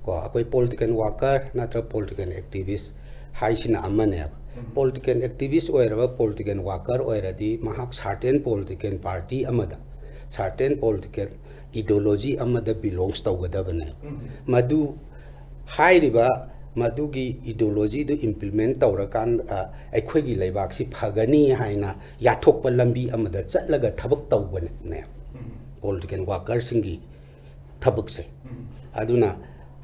ꯀꯣ, ꯑꯩꯈꯣꯏ ꯄꯣꯂꯤꯇꯤꯀꯦꯜ ꯋꯥꯀꯔ ꯅꯠꯇ꯭ꯔꯒ ꯄꯣꯂꯤꯇꯤꯀꯦꯜ ꯑꯦꯛꯇꯤꯚꯤꯁ ꯍꯥꯏꯁꯤꯅ ꯑꯃꯅꯦꯕ꯫ ꯄꯣꯂꯤꯇꯤꯀꯦꯜ ꯑꯦꯛꯇꯤꯚꯤꯁ ꯑꯣꯏꯔꯕ ꯄꯣꯂꯤꯇꯤꯀꯦꯜ ꯋꯥꯀꯔ ꯑꯣꯏꯔꯗꯤ ꯃꯍꯥꯛ ꯁꯥꯔꯇꯦꯟ ꯄꯣꯂꯤꯇꯤꯀꯦꯜ ꯄꯥꯔꯇꯤ ꯑꯃꯗ, ꯁꯥꯔꯇꯦꯟ ꯄꯣꯂꯤꯇꯤꯀꯦꯜ ꯏꯗꯤꯑꯣꯂꯣꯖꯤ ꯑꯃꯗ ꯕꯤꯂꯣꯡꯁ ꯇꯧꯒꯗꯕꯅꯦꯕ꯫ ꯃꯗꯨ ꯍꯥꯏꯔꯤꯕ ꯃꯗꯨꯒꯤ ideologyꯗꯨ implement ꯇꯧꯔꯀꯥꯟꯗ ꯑꯩꯈꯣꯏꯒꯤ ꯂꯩꯕꯥꯛꯁꯤ ꯐꯒꯅꯤ ꯍꯥꯏꯅ ꯌꯥꯊꯣꯛꯄ ꯂꯝꯕꯤ ꯑꯃꯗ ꯆꯠꯂꯒ ꯊꯕꯛ ꯇꯧꯕꯅꯦ꯫ Political workerꯁꯤꯡꯒꯤ ꯊꯕꯛꯁꯦ꯫ ꯑꯗꯨꯅ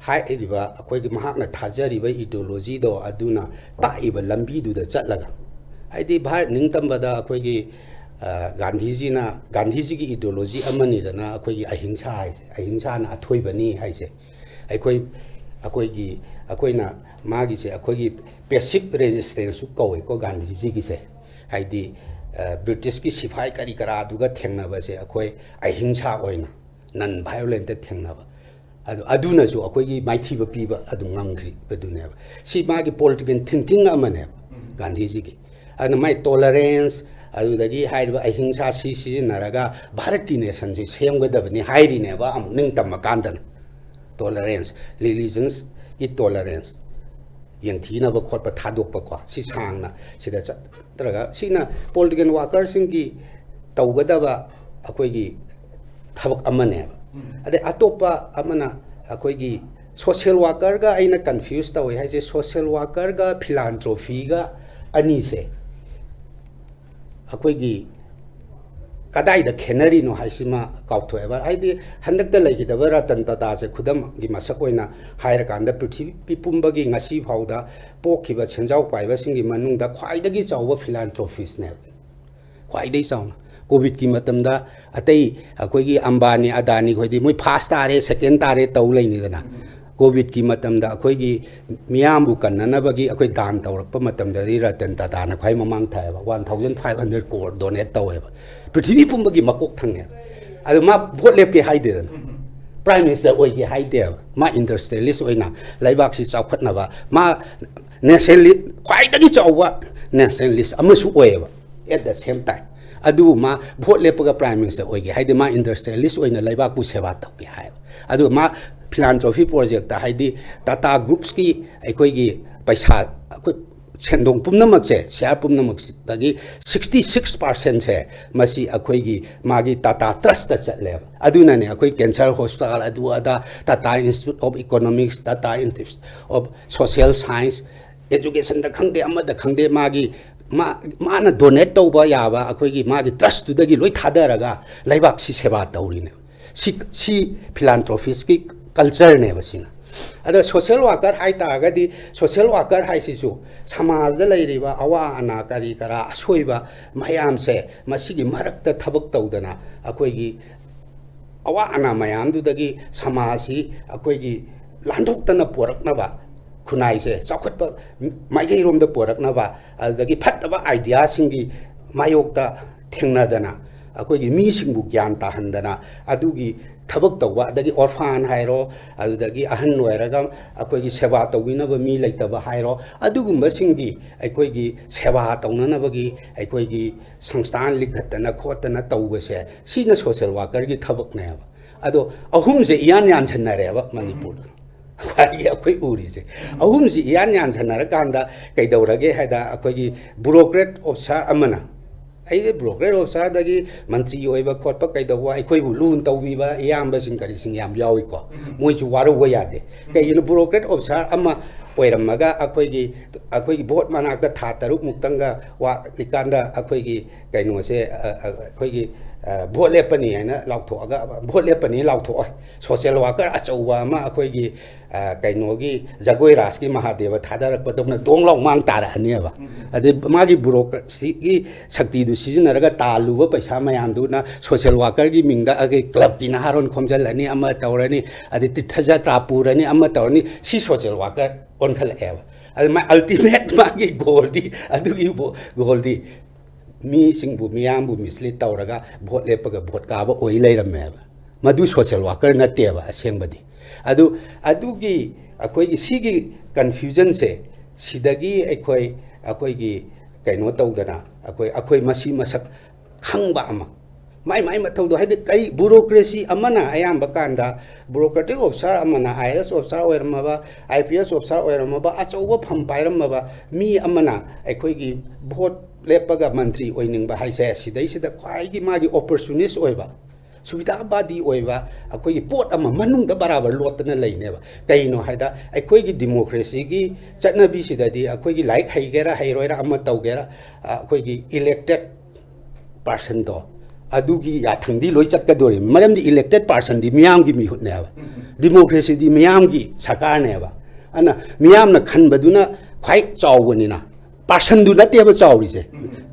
ꯍꯥꯏꯔꯤꯕ ꯑꯩꯈꯣꯏꯒꯤ ꯃꯍꯥꯛꯅ ꯊꯥꯖꯔꯤꯕ ideologyꯗꯣ ꯑꯗꯨꯅ ꯇꯥꯛꯏꯕ ꯂꯝꯕꯤꯗꯨꯗ ꯆꯠꯂꯒ, ꯍꯥꯏꯗꯤ ꯚꯥꯔꯠ ꯅꯤꯡꯇꯝꯕꯗ ꯑꯩꯈꯣꯏꯒꯤ ꯒꯥꯟꯙꯤꯖꯤꯅ, ꯒꯥꯟꯙꯤꯖꯤꯒꯤ ideology ꯑꯃꯅꯤꯗꯅ ꯑꯩꯈꯣꯏꯒꯤ ꯑꯍꯤꯡꯁꯥ ꯍꯥꯏꯁꯦ, ꯑꯍꯤꯡꯁꯥꯅ ꯑꯊꯣꯏꯕꯅꯤ ꯍꯥꯏꯁꯦ꯫ ꯑꯩꯈꯣꯏ ꯑꯩꯈꯣꯏꯒꯤ ꯑꯩꯈꯣꯏꯅ ꯃꯥꯒꯤꯁꯦ ꯑꯩꯈꯣꯏꯒꯤ passive resistanceꯁꯨ ꯀꯧꯋꯦꯀꯣ ꯒꯥꯟꯙꯤꯖꯤꯒꯤꯁꯦ꯫ ꯍꯥꯏꯗꯤ ꯕ꯭ꯔꯤꯇꯤꯁꯀꯤ ꯁꯤꯐꯥꯏ ꯀꯔꯤ ꯀꯔꯥꯗꯨꯒ ꯊꯦꯡꯅꯕꯁꯦ ꯑꯩꯈꯣꯏ ꯑꯍꯤꯡꯁꯥ ꯑꯣꯏꯅ, non violentꯇ ꯊꯦꯡꯅꯕ꯫ ꯑꯗꯨ ꯑꯗꯨꯅꯁꯨ ꯑꯩꯈꯣꯏꯒꯤ ꯃꯥꯏꯊꯤꯕ ꯄꯤꯕ ꯑꯗꯨꯝ ꯉꯝꯈ꯭ꯔꯤꯕꯗꯨꯅꯦꯕ꯫ ꯁꯤ ꯃꯥꯒꯤ political thinking ꯑꯃꯅꯦꯕ ꯒꯥꯟꯙꯤꯖꯤꯒꯤ꯫ ꯑꯗꯨꯅ ꯃꯥꯏ tolerance, ꯑꯗꯨꯗꯒꯤ ꯍꯥꯏꯔꯤꯕ ꯑꯍꯤꯡꯁꯥ ꯁꯤ ꯁꯤꯖꯤꯟꯅꯔꯒ ꯚꯥꯔꯠꯀꯤ nationꯁꯦ ꯁꯦꯝꯒꯗꯕꯅꯤ ꯍꯥꯏꯔꯤꯅꯦꯕ ꯑꯃꯨꯛ ꯅꯤꯡꯇꯝꯃꯀꯥꯟꯗꯅ꯫ Tolerance, religionsꯀꯤ tolerance, ꯌꯦꯡꯊꯤꯅꯕ ꯈꯣꯠꯄ ꯊꯥꯗꯣꯛꯄꯀꯣ, ꯁꯤ ꯁꯥꯡꯅ ꯁꯤꯗ ꯆꯠꯇ꯭ꯔꯒ, ꯁꯤꯅ political workerꯁꯤꯡꯒꯤ ꯇꯧꯒꯗꯕ ꯑꯩꯈꯣꯏꯒꯤ ꯊꯕꯛ ꯑꯃꯅꯦꯕ꯫ ꯑꯗꯩ ꯑꯇꯣꯞꯄ ꯑꯃꯅ ꯑꯩꯈꯣꯏꯒꯤ social workerꯒ ꯑꯩꯅ confuse ꯇꯧꯋꯦ ꯍꯥꯏꯁꯦ, social workerꯒ philanthropyꯒ ꯑꯅꯤꯁꯦ ꯑꯩꯈꯣꯏꯒꯤ ꯀꯗꯥꯏꯗ ꯈꯦꯠꯅꯔꯤꯅꯣ ꯍꯥꯏꯁꯤꯃ ꯀꯥꯎꯊꯣꯛꯑꯦꯕ꯫ ꯍꯥꯏꯗꯤ ꯍꯟꯗꯛꯇ ꯂꯩꯈꯤꯗꯕ ꯔꯇꯟ ꯇꯥꯇꯥꯁꯦ ꯈꯨꯗꯝꯒꯤ ꯃꯁꯛ ꯑꯣꯏꯅ ꯍꯥꯏꯔꯀꯥꯟꯗ, ꯄ꯭ꯔꯤꯊꯤꯕꯤ ꯄꯨꯝꯕꯒꯤ ꯉꯁꯤ ꯐꯥꯎꯗ ꯄꯣꯛꯈꯤꯕ ꯁꯦꯟꯖꯥꯎ ꯄꯥꯏꯕꯁꯤꯡꯒꯤ ꯃꯅꯨꯡꯗ ꯈ꯭ꯋꯥꯏꯗꯒꯤ ꯆꯥꯎꯕ philanthropistꯅꯦꯕ꯫ ꯈ꯭ꯋꯥꯏꯗꯒꯤ ꯆꯥꯎꯅ꯫ COVIDꯀꯤ ꯃꯇꯝꯗ ꯑꯇꯩ ꯑꯩꯈꯣꯏꯒꯤ ꯑꯝꯕꯥꯅꯤ, ꯑꯗꯥꯅꯤ ꯈꯣꯏꯗꯤ ꯃꯣꯏ first ꯇꯥꯔꯦ, second ꯇꯥꯔꯦ ꯇꯧ ꯂꯩꯅꯤꯗꯅ꯫ COVIDꯀꯤ ꯃꯇꯝꯗ ꯑꯩꯈꯣꯏꯒꯤ ꯃꯤꯌꯥꯝꯕꯨ ꯀꯟꯅꯅꯕꯒꯤ ꯑꯩꯈꯣꯏ ꯗꯥꯟ ꯇꯧꯔꯛꯄ ꯃꯇꯝꯗꯗꯤ ꯔꯇꯟ ꯇꯥꯇꯥꯅ ꯈ꯭ꯋꯥꯏ ꯃꯃꯥꯡ ꯊꯥꯏꯑꯕ, one thousand five hundred crore donate ꯇꯧꯋꯦꯕ꯫ ꯄ꯭ꯔꯤꯊꯤꯕꯤ ꯄꯨꯝꯕꯒꯤ ꯃꯀꯣꯛ ꯊꯪꯉꯦ꯫ ꯑꯗꯨ ꯃꯥ vote ꯂꯦꯞꯀꯦ ꯍꯥꯏꯗꯦꯗꯅ, prime minister ꯑꯣꯏꯒꯦ ꯍꯥꯏꯗꯦꯕ꯫ ꯃꯥ industrialist ꯑꯣꯏꯅ ꯂꯩꯕꯥꯛꯁꯤ ꯆꯥꯎꯈꯠꯅꯕ, ꯃꯥ nationalist, ꯈ꯭ꯋꯥꯏꯗꯒꯤ ꯆꯥꯎꯕ nationalist ꯑꯃꯁꯨ ꯑꯣꯏꯌꯦꯕ꯫ At the same time, ꯑꯗꯨꯕꯨ ꯃꯥ vote ꯂꯦꯞꯄꯒ prime minister ꯑꯣꯏꯒꯦ ꯍꯥꯏꯗꯤ ꯃꯥ industrialist ꯑꯣꯏꯅ ꯂꯩꯕꯥꯛꯄꯨ ꯁꯦꯕꯥ ꯇꯧꯒꯦ ꯍꯥꯏꯕ꯫ ꯑꯗꯨꯒ ꯃꯥ philanthropy projectꯇ, ꯍꯥꯏꯗꯤ Tata Groupsꯀꯤ ꯑꯩꯈꯣꯏꯒꯤ ꯄꯩꯁꯥ, ꯑꯩꯈꯣꯏ ꯁꯦꯟꯗꯣꯡ ꯄꯨꯝꯅꯃꯛꯁꯦ, ꯁꯤꯌꯥꯔ ꯄꯨꯝꯅꯃꯛꯇꯒꯤ sixty six percentꯁꯦ ꯃꯁꯤ ꯑꯩꯈꯣꯏꯒꯤ ꯃꯥꯒꯤ ꯇꯥꯇꯥ ꯇ꯭ꯔꯁꯇ ꯆꯠꯂꯦꯕ꯫ ꯑꯗꯨꯅꯅꯦ ꯑꯩꯈꯣꯏ cancer hospital, ꯑꯗꯨ ꯑꯗꯥ, Tata Institute of Economics, Tata Institute of Social Science, educationꯗ ꯈꯪꯗꯦ, ꯑꯃꯗ ꯈꯪꯗꯦ, ꯃꯥꯒꯤ ꯃꯥ ꯃꯥꯅ ꯗꯣꯅꯦꯠ ꯇꯧꯕ ꯌꯥꯕ ꯑꯩꯈꯣꯏꯒꯤ ꯃꯥꯒꯤ ꯇ꯭ꯔꯁꯇꯨꯗꯒꯤ ꯂꯣꯏ ꯊꯥꯗꯔꯒ ꯂꯩꯕꯥꯛꯁꯤ ꯁꯦꯕꯥ ꯇꯧꯔꯤꯅꯦ꯫ ꯁꯤ ꯁꯤ ꯐꯤꯂꯥꯟꯊ꯭ꯔꯣꯄꯤꯁꯀꯤ ꯀꯜꯆꯔꯅꯦꯕ ꯁꯤꯅ꯫ ꯑꯗ ꯁꯣꯁꯦꯜ ꯋꯥꯀꯔ ꯍꯥꯏ ꯇꯥꯔꯒꯗꯤ, ꯁꯣꯁꯦꯜ ꯋꯥꯀꯔ ꯍꯥꯏꯁꯤꯁꯨ ꯁꯃꯥꯖꯗ ꯂꯩꯔꯤꯕ ꯑꯋꯥ ꯑꯅꯥ, ꯀꯔꯤ ꯀꯔꯥ, ꯑꯁꯣꯏꯕ ꯃꯌꯥꯝꯁꯦ ꯃꯁꯤꯒꯤ ꯃꯔꯛꯇ ꯊꯕꯛ ꯇꯧꯗꯅ ꯑꯩꯈꯣꯏꯒꯤ ꯑꯋꯥ ꯑꯅꯥ ꯃꯌꯥꯝꯗꯨꯗꯒꯤ ꯁꯃꯥꯖꯁꯤ ꯑꯩꯈꯣꯏꯒꯤ ꯂꯥꯟꯊꯣꯛꯇꯅ ꯄꯣꯔꯛꯅꯕ, ꯈꯨꯟꯅꯥꯏꯁꯦ ꯆꯥꯎꯈꯠꯄ ꯃꯥꯏꯀꯩꯔꯣꯝꯗ ꯄꯣꯔꯛꯅꯕ, ꯑꯗꯨꯗꯒꯤ ꯐꯠꯇꯕ ꯑꯥꯏꯗꯤꯌꯥꯁꯤꯡꯒꯤ ꯃꯥꯌꯣꯛꯇ ꯊꯦꯡꯅꯗꯅ, ꯑꯩꯈꯣꯏꯒꯤ ꯃꯤꯁꯤꯡꯕꯨ ꯒ꯭ꯌꯥꯟ ꯇꯥꯍꯟꯗꯅ, ꯑꯗꯨꯒꯤ ꯊꯕꯛ ꯇꯧꯕ, ꯑꯗꯒꯤ ꯑꯣꯔꯐꯥꯟ ꯍꯥꯏꯔꯣ, ꯑꯗꯨꯗꯒꯤ ꯑꯍꯟ ꯑꯣꯏꯔꯒ ꯑꯩꯈꯣꯏꯒꯤ ꯁꯦꯕꯥ ꯇꯧꯕꯤꯅꯕ ꯃꯤ ꯂꯩꯇꯕ ꯍꯥꯏꯔꯣ, ꯑꯗꯨꯒꯨꯝꯕꯁꯤꯡꯒꯤ ꯑꯩꯈꯣꯏꯒꯤ ꯁꯦꯕꯥ ꯇꯧꯅꯅꯕꯒꯤ ꯑꯩꯈꯣꯏꯒꯤ ꯁꯪꯁꯊꯥꯟ ꯂꯤꯡꯈꯠꯇꯅ ꯈꯣꯠꯇꯅ ꯇꯧꯕꯁꯦ, ꯁꯤꯅ ꯁꯣꯁꯦꯜ ꯋꯥꯀꯔꯒꯤ ꯊꯕꯛꯅꯦꯕ꯫ ꯑꯗꯣ ꯑꯍꯨꯝꯁꯦ ꯏꯌꯥꯟ ꯌꯥꯟꯁꯟꯅꯔꯦꯕ ꯃꯅꯤꯄꯨꯔꯗ꯫ ꯈ꯭ꯋꯥꯏꯒꯤ ꯑꯩꯈꯣꯏ ꯎꯔꯤꯁꯦ ꯑꯍꯨꯝꯁꯤ ꯏꯌꯥꯟ ꯌꯥꯟꯁꯟꯅꯔꯀꯥꯟꯗ ꯀꯩꯗꯧꯔꯒꯦ ꯍꯥꯏꯗ, ꯑꯩꯈꯣꯏꯒꯤ ꯕ꯭ꯌꯨꯔꯣꯀ꯭ꯔꯦꯠ ꯑꯣꯐꯤꯁꯥꯔ ꯑꯃꯅ, ꯑꯩꯗꯤ ꯕ꯭ꯌꯨꯔꯣꯀ꯭ꯔꯦꯠ ꯑꯣꯐꯤꯁꯥꯔꯗꯒꯤ ꯃꯟꯇ꯭ꯔꯤ ꯑꯣꯏꯕ ꯈꯣꯠꯄ ꯀꯩꯗꯧꯕ, ꯑꯩꯈꯣꯏꯕꯨ ꯂꯨꯅ ꯇꯧꯕꯤꯕ ꯏꯌꯥꯝꯕꯁꯤꯡ ꯀꯔꯤꯁꯤꯡ ꯌꯥꯝ ꯌꯥꯎꯏꯀꯣ꯫ ꯃꯣꯏꯁꯨ ꯋꯥꯔꯧꯕ ꯌꯥꯗꯦ꯫ ꯀꯩꯒꯤꯅꯣ, ꯕ꯭ꯌꯨꯔꯣꯀ꯭ꯔꯦꯠ ꯑꯣꯐꯤꯁꯥꯔ ꯑꯃ ꯑꯣꯏꯔꯝꯃꯒ ꯑꯩꯈꯣꯏꯒꯤ, ꯑꯩꯈꯣꯏꯒꯤ ꯚꯣꯠ ꯃꯅꯥꯛꯇ ꯊꯥ ꯇꯔꯨꯛ ꯃꯨꯛꯇꯪꯒ ꯋꯥꯠꯂꯤꯀꯥꯟꯗ ꯑꯩꯈꯣꯏꯒꯤ ꯀꯩꯅꯣꯁꯦ, ꯑ, ꯑ, ꯑꯩꯈꯣꯏꯒꯤ, ꯑ, ꯚꯣꯠ ꯂꯦꯞꯄꯅꯤ ꯍꯥꯏꯅ ꯂꯥꯎꯊꯣꯛꯑꯒ, ꯚꯣꯠ ꯂꯦꯞꯄꯅꯤ ꯂꯥꯎꯊꯣꯛꯑꯣꯏ꯫ ꯁꯣꯁꯦꯜ ꯋꯥꯀꯔ ꯑꯆꯧꯕ ꯑꯃ ꯑꯩꯈꯣꯏꯒꯤ, ꯑ, ꯀꯩꯅꯣꯒꯤ ꯖꯒꯣꯏ ꯔꯥꯁꯀꯤ ꯃꯍꯥꯗꯦꯕ ꯊꯥꯗꯔꯛꯄꯗꯧꯅ ꯗꯣꯡ ꯂꯥꯎ ꯃꯥꯡ ꯇꯥꯔꯛꯑꯅꯦꯕ꯫ ꯑꯗꯩ ꯃꯥꯒꯤ ꯕ꯭ꯌꯨꯔꯣꯀ꯭ꯔꯦꯁꯤꯒꯤ ꯁꯛꯇꯤꯗꯨ ꯁꯤꯖꯤꯟꯅꯔꯒ ꯇꯥꯜꯂꯨꯕ ꯄꯩꯁꯥ ꯃꯌꯥꯝꯗꯨꯅ ꯁꯣꯁꯦꯜ ꯋꯥꯀꯔꯒꯤ ꯃꯤꯡꯗ ꯑꯩꯈꯣꯏ ꯀ꯭ꯂꯕꯀꯤ ꯅꯍꯥꯔꯣꯟ ꯈꯣꯝꯖꯤꯜꯂꯅꯤ, ꯑꯃ ꯇꯧꯔꯅꯤ, ꯑꯗꯩ ꯇꯤꯔꯊ ꯖꯇ꯭ꯔꯥ ꯄꯨꯔꯅꯤ, ꯑꯃ ꯇꯧꯔꯅꯤ꯫ ꯁꯤ ꯁꯣꯁꯦꯜ ꯋꯥꯀꯔ ꯑꯣꯟꯈꯠꯂꯛꯑꯦꯕ꯫ ꯑꯗꯨ ꯃꯥ ꯑꯜꯇꯤꯃꯦꯠ ꯃꯥꯒꯤ ꯒꯣꯜꯗꯤ, ꯑꯗꯨꯒꯤ ꯕꯣ-, ꯒꯣꯜꯗꯤ ꯃꯤꯁꯤꯡꯕꯨ, ꯃꯤꯌꯥꯝꯕꯨ ꯃꯤꯁꯂꯤꯠ ꯇꯧꯔꯒ ꯚꯣꯠ ꯂꯦꯞꯄꯒ ꯚꯣꯠ ꯀꯥꯕ ꯑꯣꯏ ꯂꯩꯔꯝꯃꯦꯕ꯫ ꯃꯗꯨ ꯁꯣꯁꯦꯜ ꯋꯥꯀꯔ ꯅꯠꯇꯦꯕ ꯑꯁꯦꯡꯕꯗꯤ꯫ ꯑꯗꯨ, ꯑꯗꯨꯒꯤ ꯑꯩꯈꯣꯏꯒꯤ ꯁꯤꯒꯤ ꯀꯟꯐ꯭ꯌꯨꯖꯟꯁꯦ, ꯁꯤꯗꯒꯤ ꯑꯩꯈꯣꯏ, ꯑꯩꯈꯣꯏꯒꯤ ꯀꯩꯅꯣ ꯇꯧꯗꯅ, ꯑꯩꯈꯣꯏ, ꯑꯩꯈꯣꯏ ꯃꯁꯤ ꯃꯁꯛ ꯈꯪꯕ ꯑꯃ, ꯃꯥꯏ ꯃꯥꯏ ꯃꯊꯧꯗꯣ, ꯍꯥꯏꯗꯤ ꯀꯔꯤ, ꯕꯨꯔꯣꯀ꯭ꯔꯦꯁꯤ ꯑꯃꯅ ꯑꯌꯥꯝꯕ ꯀꯥꯟꯗ, ꯕꯨꯔꯣꯀ꯭ꯔꯦꯇꯤꯛ ꯑꯣꯐꯤꯁꯥꯔ ꯑꯃꯅ, I A S officer ꯑꯣꯏꯔꯝꯃꯕ, I P S officer ꯑꯣꯏꯔꯝꯃꯕ, ꯑꯆꯧꯕ ꯐꯝ ꯄꯥꯏꯔꯝꯃꯕ ꯃꯤ ꯑꯃꯅ ꯑꯩꯈꯣꯏꯒꯤ ꯚꯣꯠ ꯂꯦꯞꯄꯒ ꯃꯟꯇ꯭ꯔꯤ ꯑꯣꯏꯅꯤꯡꯕ ꯍꯥꯏꯁꯦ, ꯁꯤꯗꯩꯁꯤꯗ ꯈ꯭ꯋꯥꯏꯒꯤ ꯃꯥꯒꯤ ꯑꯣꯄꯣꯔꯆꯨꯅꯤꯁ ꯑꯣꯏꯕ, ꯁꯨꯕꯤꯗꯥꯕꯥꯗꯤ ꯑꯣꯏꯕ, ꯑꯩꯈꯣꯏꯒꯤ ꯄꯣꯠ ꯑꯃ ꯃꯅꯨꯡꯗ ꯕꯔꯥꯕꯔ ꯂꯣꯠꯇꯅ ꯂꯩꯅꯦꯕ꯫ ꯀꯩꯅꯣ ꯍꯥꯏꯗ, ꯑꯩꯈꯣꯏꯒꯤ ꯗꯤꯃꯣꯀ꯭ꯔꯦꯁꯤꯒꯤ ꯆꯠꯅꯕꯤꯁꯤꯗꯗꯤ ꯑꯩꯈꯣꯏꯒꯤ ꯂꯥꯏꯔꯤꯛ ꯍꯩꯒꯦꯔꯥ ꯍꯩꯔꯣꯏꯔꯥ ꯑꯃ ꯇꯧꯒꯦꯔꯥ, ꯑ, ꯑꯩꯈꯣꯏꯒꯤ ꯏꯂꯦꯛꯇꯦꯠ ꯄꯥꯔꯁꯟꯗꯣ, ꯑꯗꯨꯒꯤ ꯌꯥꯊꯪꯗꯤ ꯂꯣꯏ ꯆꯠꯀꯗꯣꯔꯤꯕꯅꯤ꯫ ꯃꯔꯝꯗꯤ ꯏꯂꯦꯛꯇꯦꯠ ꯄꯥꯔꯁꯟꯗꯤ ꯃꯤꯌꯥꯝꯒꯤ ꯃꯤꯍꯨꯠꯅꯦꯕ, ꯗꯤꯃꯣꯀ꯭ꯔꯦꯁꯤꯗꯤ ꯃꯤꯌꯥꯝꯒꯤ ꯁꯔꯀꯥꯔꯅꯦꯕ꯫ ꯑꯗꯨꯅ ꯃꯤꯌꯥꯝꯅ ꯈꯟꯕꯗꯨꯅ ꯈ꯭ꯋꯥꯏ ꯆꯥꯎꯕꯅꯤꯅ, ꯄꯥꯔꯁꯟꯗꯨ ꯅꯠꯇꯦꯕ ꯆꯥꯎꯔꯤꯁꯦ,